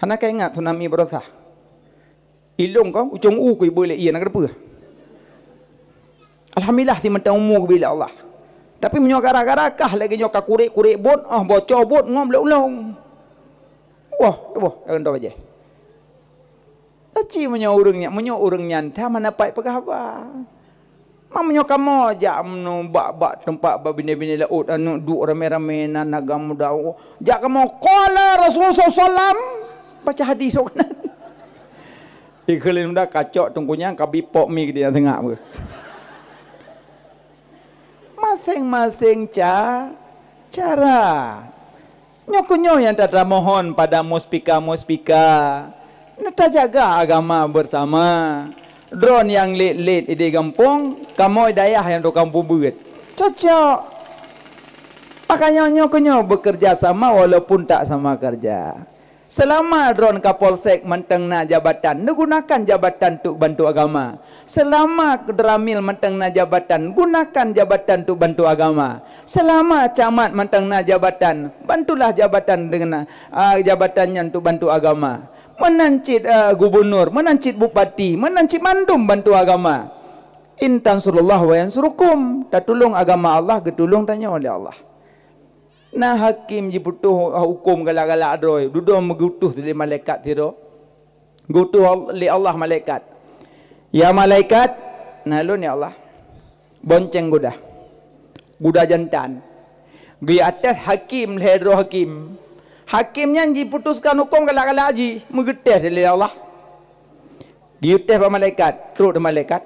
Hana ka ingat tsunami baroesa. Ilong kong, ucong u kui boleh iya na keudeupeue. Alhamdulillah, si mantong umu geubri lé Allah. Tapi meunyoe gara-gara kah lagée nyoe ka kurek-kurek bot, oh, boco bot, ngom lé ulong. Wah, wah, jangan tahu aja. Aci meunyoe ureuëng nyan, meunyoe ureuëng nyan that hana pai peugah haba. Ma meunyoe kamoe jak meunyoe bak-bak teumpat bak binéh-binéh laôt, aneuëk duek ramé-ramé nan agam muda, jak kamoe, "Qala Rasulullah sallallahu alaihi wasallam," baca hadis awak nan. Ikheun lé muda kacok teungku nyan ka bipok mi keu dia tengah beuh. Maséng-maséng ca-, cara. Nyoe keuh nyoe nyang tatamohon pada muspika-muspika, neutajaga agama beusama. Droe nyang lét-lét idéh gampông, kamoe dayah nyang tukang peubeuet. Cocok. Makanya nyoe keuh nyoe bekerja sama walaupun tak sama kerja. Seulama droe Kapolsek mantong na jabatan, neugunakan jabatan untuk bantu agama. Seulama Koramil mantong na jabatan, gunakan jabatan untuk bantu agama. Seulama camat mantong na jabatan, bantulah jabatan dengan, ah, jabatan nyan untuk bantu agama. Meunan cit, ah, gubunur, meunan cit bupati, meunan cit mandum bantu agama. In tansurullah wa yansurukum. Tatulông agama Allah, geutulông tanyoe lé Allah. Na hakém jiputoh hukôm galak-galak droe, dudoe meugutoh lé malaikat sidroe. Geutuh lé Allah malaikat. "Ya malaikat," "Na lôn ya Allah." Bonceng guda. Guda jantan. Geuateueh hakém lhée droe hakém. Hakém nyan jiputuskan hukôm galak-galak jih, meugeuteh lé Allah. Geuteh bak malaikat, trok di malaikat.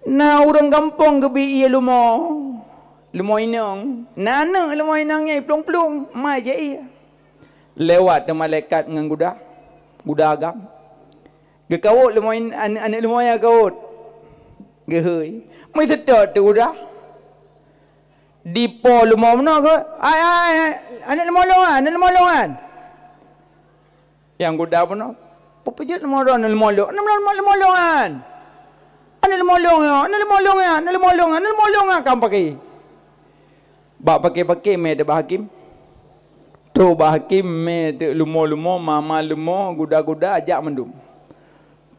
Na ureuëng gampông geubi ié leumo, leumo inong. Na aneuëk leumo inong nyan iplueng-plueng, ma jih ié. Lewat teuh malaikat ngon guda, guda agam. Geukawot leumo in-, aneuëk, aneuëk leumo nyan kawot. Geuhôi. Meuseutôt teuh guda. Dipo leumo meunoe keu, "Hai, hai, hai, aneuëk leumo lôn, aneuëk leumo lôn." Nyang guda bunoe, peue jeuet leumo droe aneuëk leumo lôn, aneuëk leumo lôn nyan. Aneuëk leumo lôn nyoe, aneuëk leumo lôn nyan, aneuëk leumo lôn nyan, aneuëk leumo lôn nyan ka meupaké. Bak paké-paké mé teuk bak hakém. Trok bak hakém mé teuk leumo-leumo, mama leumo, guda-guda, jak mandum.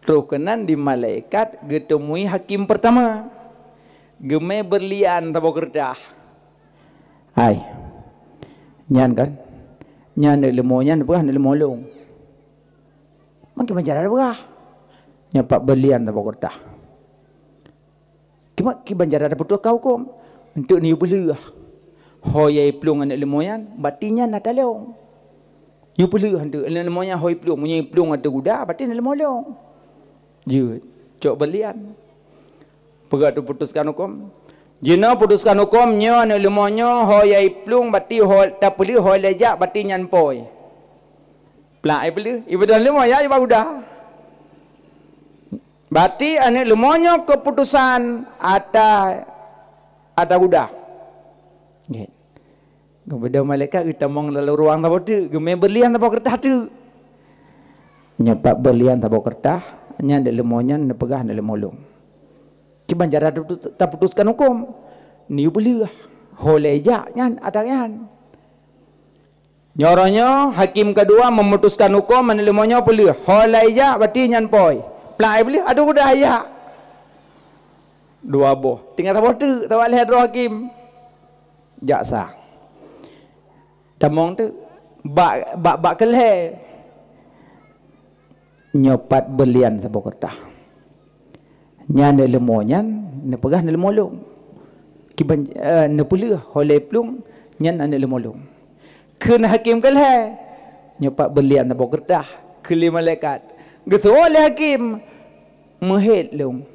Trok keunan di malaikat geuteumui hakém peurtama. Geumé beurlian saboh keureutah. Hai. Nyan kan? Nyan aneuëk leumo nyan peugah aneuëk leumo lôn. Mangke manjara peugah. Nyan pat beurlian saboh keureutah. Kiban, kiban cara taputoh ka hukôm. Untuk neuyue peuleueh. Ho nyang iplueng aneuëk leumo nyan, bati nyan na talong. Yue peuleueh untuk aneuëk leumo nyan ho iplueng. Meunyoe iplueng ateueh guda, bati aneuëk leumo lôn. Jeuet. Cok beurlian. Peugah teuputuskan hukôm. Jinoe putuskan hukôm, nyoe aneuëk leumo nyoe ho nyang iplueng, bati ho tapeuleueh, ho lé jak, bati nyan pôi. Plak ipeuleueh, ipeudong leumo, ya, iba guda. Bati aneuëk leumo nyoe keuputosan ata, ata guda. Nggih. Geubeudôh malaikat geutamong lam ruang saboh teuk, geumé beurlian saboh keureutah teuk. Nyoe pat beurlian saboh keureutah, nyan aneuëk leumo nyan neupeugah aneuëk leumo lôn. Kiban cara taputus-, taputuskan hukôm. Neuyue peuleueh. Ho lhée jak nyan, ada nyan. Nyoe uroe nyoe, hakim keudua meumutuskan huköm, aneuk leumo nyoe peuleueh. Ho lhée jak, berarti nyan poi. Plak ai peuleueh, aduh, udah jak. Dua boh. Tinggai saboh teuk, saboh lhée droe hakim. Jaksa. Tamong teuk. Bak, bak, bak keulhée. Nyoe pat beulian saboh keureutah. Nyan aneuk leumo nyan neupeugah aneuk leumo lôn. Kiban, eh, neupeuleueh ho lhée plueng nyan aneuk leumo lôn. Kheun hakim keulhée, nyoe pat beulian saboh keureutah keu lé malaikat. Geuseuôt lé hakim, meuhét lôn.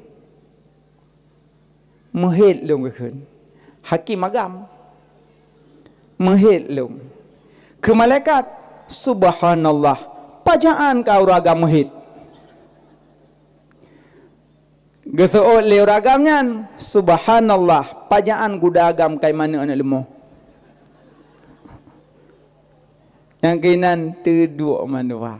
Meuhét lôn geukheun. Hakim agam. Meuhét lôn. Keu malaikat, "Subhanallah, pajan ka ureuëng agam meuhét?" Geuseuôt lé ureuëng agam nyan, "Subhanallah, pajan guda agam kai maneuek aneuk leumo?" Nyang keunan teuduek mandua.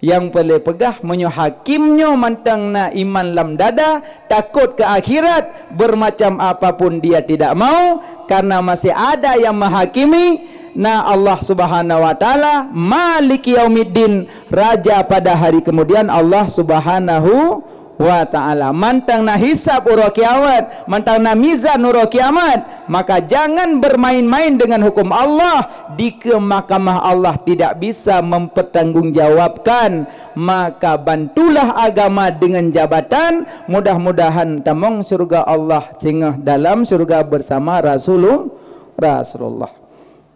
Nyang peureulée peugah, meunyoe hakim nyoe mantong na iman lam dada, takot keu akhirat, bermacam apapun dia tidak mau, karena masih ada yang menghakimi, na Allah Subhanahu wa Taala, Maliki Yaumiddin, Raja pada hari kemudian, Allah Subhanahu wa Taala. Mantong na hisab uroe kiamat, mantong na mizan uroe kiamat, maka jangan bermain-main dengan hukum Allah. Dikeue mahkamah Allah tidak bisa mempertanggungjawabkan, maka bantulah agama dengan jabatan. Mudah-mudahan tamong syurga Allah singoh dalam syurga bersama Rasulul-, Rasulullah.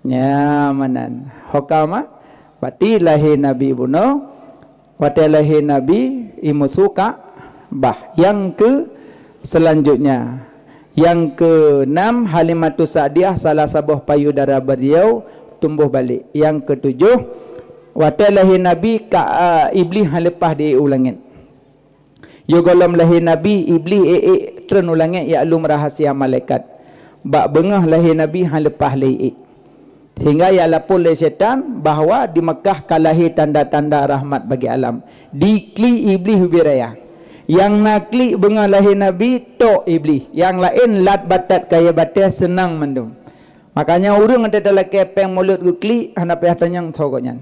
Nya meunan. Hokama, bati lahé Nabi bunoe, watée lahé Nabi, imusu Ka'bah. Nyang keu selanjutnya, nyang keenam, Halimatus Sa'diyah, salah saboh payudara beliau, tumboh balek. Nyang ketujoh, watée lahé Nabi, ka, a, Iblih han leupah di u langét. Yôh gohlom lahé Nabi, Iblih ék-ék treun u langét jak lom rahsia malaikat. Bak beungoh lahé Nabi han leupah lé ék. Sehingga jak lapor lé syaitan bahwa di Meukah ka lahé tanda-tanda rahmat bagi alam. Diklik Iblih ubé raya. Nyang na klik beungoh lahé Nabi, tok Iblih. Nyang laén lat batat kayée batée seunang mandum. Makanya ureuëng até talakée péng mulod geuklik, hana payah tanyong soe gobnyan.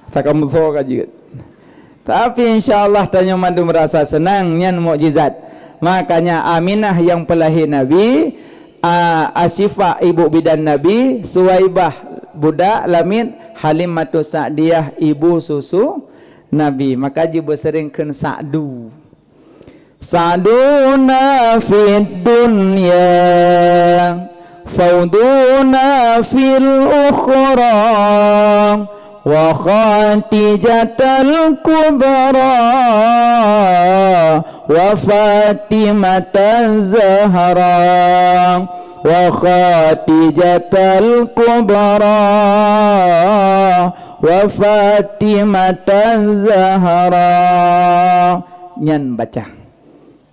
Saka musoe ka jeuet. Tapi insya Allah tanyoe mandum rasa seunang, nyan mukjizat. Makanya Aminah nyang peulahé Nabi, a, Asyifa ibu bidan Nabi, Suwaibah budak lamiet, Halimatus Sa'diyah ibu susu Nabi. Maka jibeuseuréng kheun Sa'du. سعدنا في الدنيا، فوزنا في الأخرى، وخديجة الكبرى، وفاطمة الزهراء، وخديجة الكبرى، وفاطمة الزهراء. Nyan baca.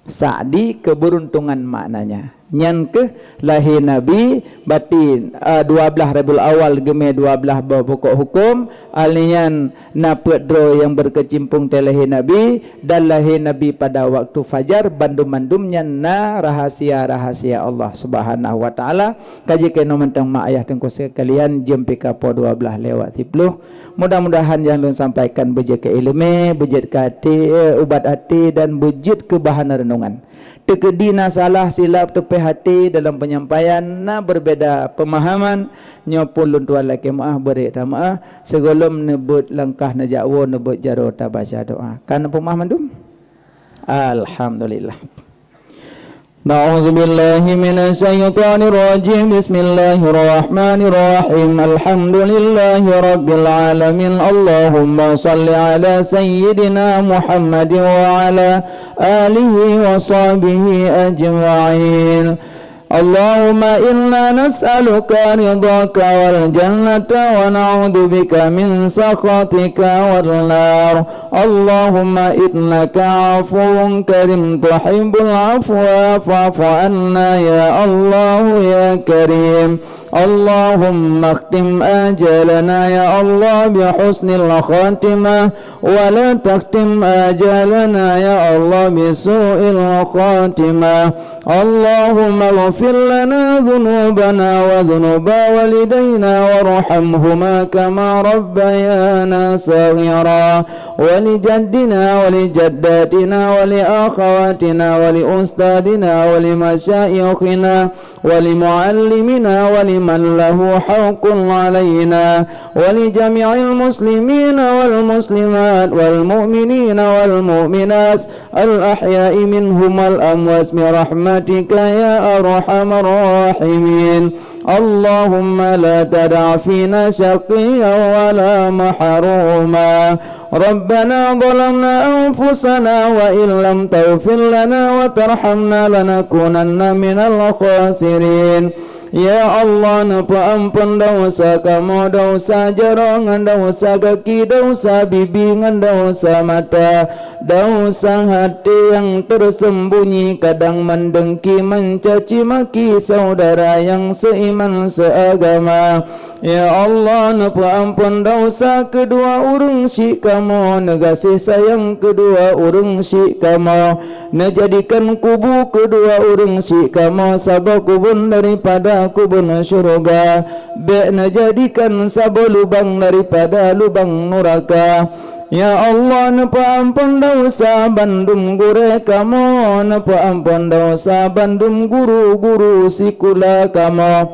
Sa'di, keberuntungan maknanya. Nyan keuh lahé Nabi, batin, a, dua blaih Rabiul Awal geumé dua blaih boh pokok huköm, alnyan na peuet droe nyang berkecimpung teuh lahé Nabi, dan lahé Nabi pada waktu fajar, bandum-bandum nyan na rahasia-rahasia Allah Subhanahu wa Taala. Ka jikeunoe mantong mak ayah teungku sekalian, jeuem pih ka poh dua blaih lewat siploh. Mudah-mudahan nyang lôn sampaikan beujeuet keu iéleumé, beujeuet keu até, eh, ubat até dan beujeuet keu bahan reunongan. Teukeudi na salah silap teupéh até dalam penyampaian, na berbeda pemahaman, nyoe pun lôn tuan lakée meuáh, beurék tameuáh, sigohlom neubeuet langkah neujak woe neubeuet jaroe tabaca doa. Ka neupeumeuáh mandum? Alhamdulillah. أعوذ بالله من الشيطان الرجيم. بسم الله الرحمن الرحيم. الحمد لله رب العالمين. اللهم صل على سيدنا محمد وعلى آله وصحبه أجمعين. اللهم إنا نسألك رضاك والجنة ونعوذ بك من سخطك والنار. اللهم إنك عفو كريم تحب العفو فاعف عنا يا الله يا كريم. اللهم اختم آجالنا يا الله بحسن الخاتمة، ولا تختم آجالنا يا الله بسوء الخاتمة. اللهم اغفر لنا ذنوبنا وذنوب والدينا وارحمهما كما ربيانا صغيرا، ولجدنا ولجداتنا ولأخواتنا ولأستاذنا ولمشايخنا ولمعلمنا ولمن له حق علينا ولجميع المسلمين والمسلمات والمؤمنين والمؤمنات الأحياء منهم والأموات برحمتك يا أرحم الراحمين. اللهم لا تدع فينا شقيا ولا محروما. ربنا ظلمنا أنفسنا وإن لم تغفر لنا وترحمنا لنكونن من الخاسرين. Ya Allah, neupeuamphon desya kamoe, desya jaroe ngon desya gaki, desya bibi ngon desya mata, desya até nyang teurseumbunyi, kadang mandengki, mancaci maki syedara nyang seuiman seuagama. Ya Allah, neupeuamphon desya keudua ureuëng syik kamoe, neugaséh sayang keudua ureuëng syik kamoe, neujadikan kubu keudua ureuëng syik kamoe saboh kubon daripada kubon syeuruga, bék neujadikan saboh lubang daripada lubang nuraka. Ya Allah, neupeuamphon desya bandum gurée kamoe, neupeuamphon desya bandum guru-guru sikula kamoe.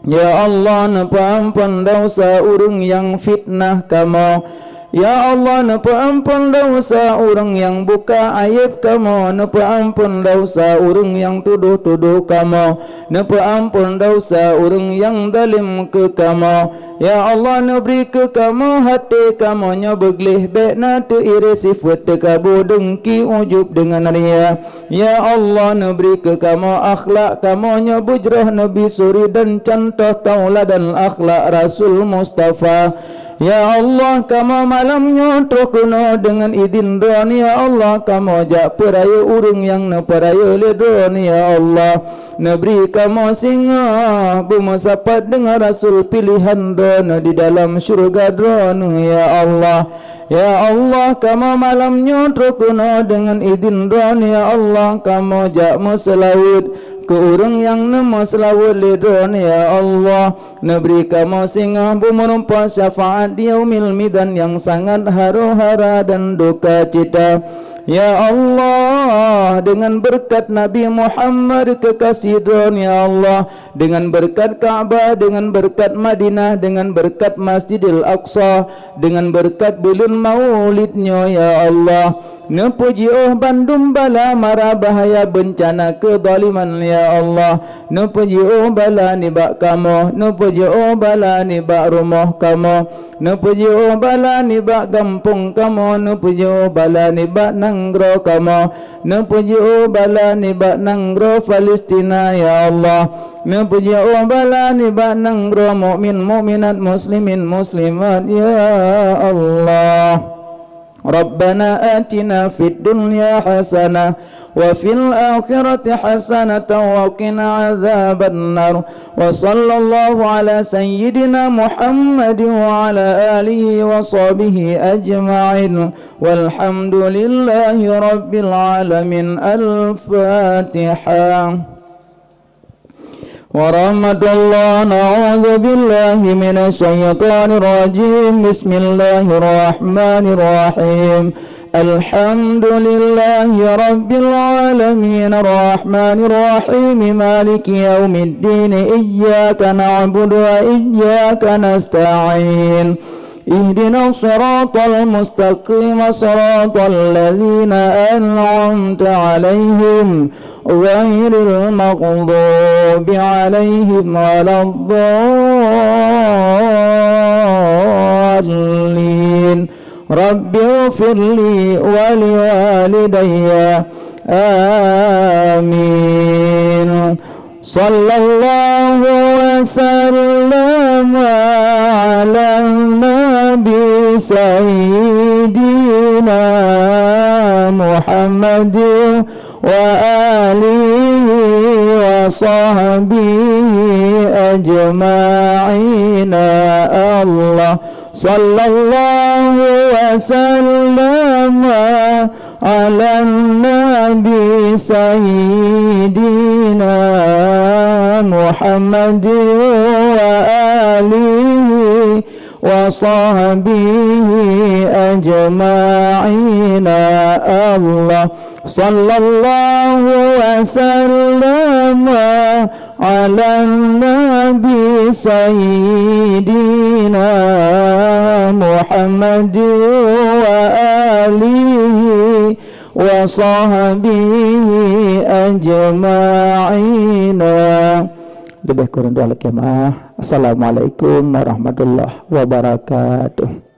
Ya Allah, neupeuamphon desya ureuëng nyang fitnah kamoe. Ya Allah, neupeuamphon desya ureuëng nyang buka ayéb kamoe, neupeuamphon desya ureuëng nyang tudoh-tudoh kamoe, neupeuamphon desya ureuëng nyang zalém keu kamoe. Ya Allah, neubri keu kamoe até kamoe nyoe beugleh, bék na teuirée sifeuet teukabu, deungki, ujub deungon ria. Ya Allah, neubri keu kamoe akhlak kamoe nyoe beujroh Nabi Suri dan cuntoh tauladan akhlak Rasul Mustafa. Ya Allah, kamoe malam nyoe troh keunoe deungon idhin Droeneuh, ya Allah, kamoe jak peurayeuk ureuëng nyang neupeurayeuk lé Droeneuh, ya Allah. Neubri kamoe singoh beumeusapat deungon Rasul piléhan Droeneuh di dalam syeuruga Droeneuh, ya Allah. Ya Allah, kamoe malam nyoe troh keunoe deungon idhin Droeneuh, ya Allah, kamoe jak meuseulaweuet keu ureuëng nyang neumeuseulaweuet lé Droeneuh, ya Allah. Neubri kamoe singoh beumeurumpok syafaat di Yaumil Mizan nyang sangat haru-hara dan duka cita. Ya Allah, deungon beureukat Nabi Muhammad keukasih Droeneuh, ya Allah, deungon beureukat Ka'bah, deungon beureukat Madinah, deungon beureukat Masjidil Aqsa, deungon beureukat buleuen Maulid nyoe, ya Allah, neupeujiôh bandum bala mara bahaya beuncana keuzaliman, ya Allah, neupeujiôh bala nibak kamoe, neupeujiôh bala nibak rumoh kamoe, neupeujiôh bala nibak gampông kamoe, neupeujiôh bala nibak nanggroe kamoe, neupeujiôh bala nibak nanggroe Palestina, ya Allah. Neupeujiôh bala nibak nanggroe mukmin, mukminat, muslimin, muslimat, ya Allah. Rabbana atina fid dunya hasanah wa fil akhirati hasanatan wa qina adzabannar. Wa sallallahu ala sayyidina Muhammadin wa ala alihi wa sahbihi ajma'in. Walhamdulillahi rabbil alamin. Al-Fatihah. ورحمة الله. نعوذ بالله من الشيطان الرجيم. بسم الله الرحمن الرحيم. الحمد لله رب العالمين. الرحمن الرحيم. مالك يوم الدين. إياك نعبد وإياك نستعين. اهدنا الصراط المستقيم، صراط الذين أنعمت عليهم، غير المغضوب عليهم ولا الضالين. رب اغفر لي ولوالدي. آمين. صلى الله وسلم على النبي سيدنا محمد وآله وصحبه أجمعين. الله صلى الله وسلم على النبي سيدنا محمد وآله وصحبه أجمعين. الله صلى الله وسلم على النبي سيدنا محمد وآله وصحبه أجمعين. Leubeh kureueng dua lakèe meu'ah. Assalamualaikum warahmatullahi wabarakatuh.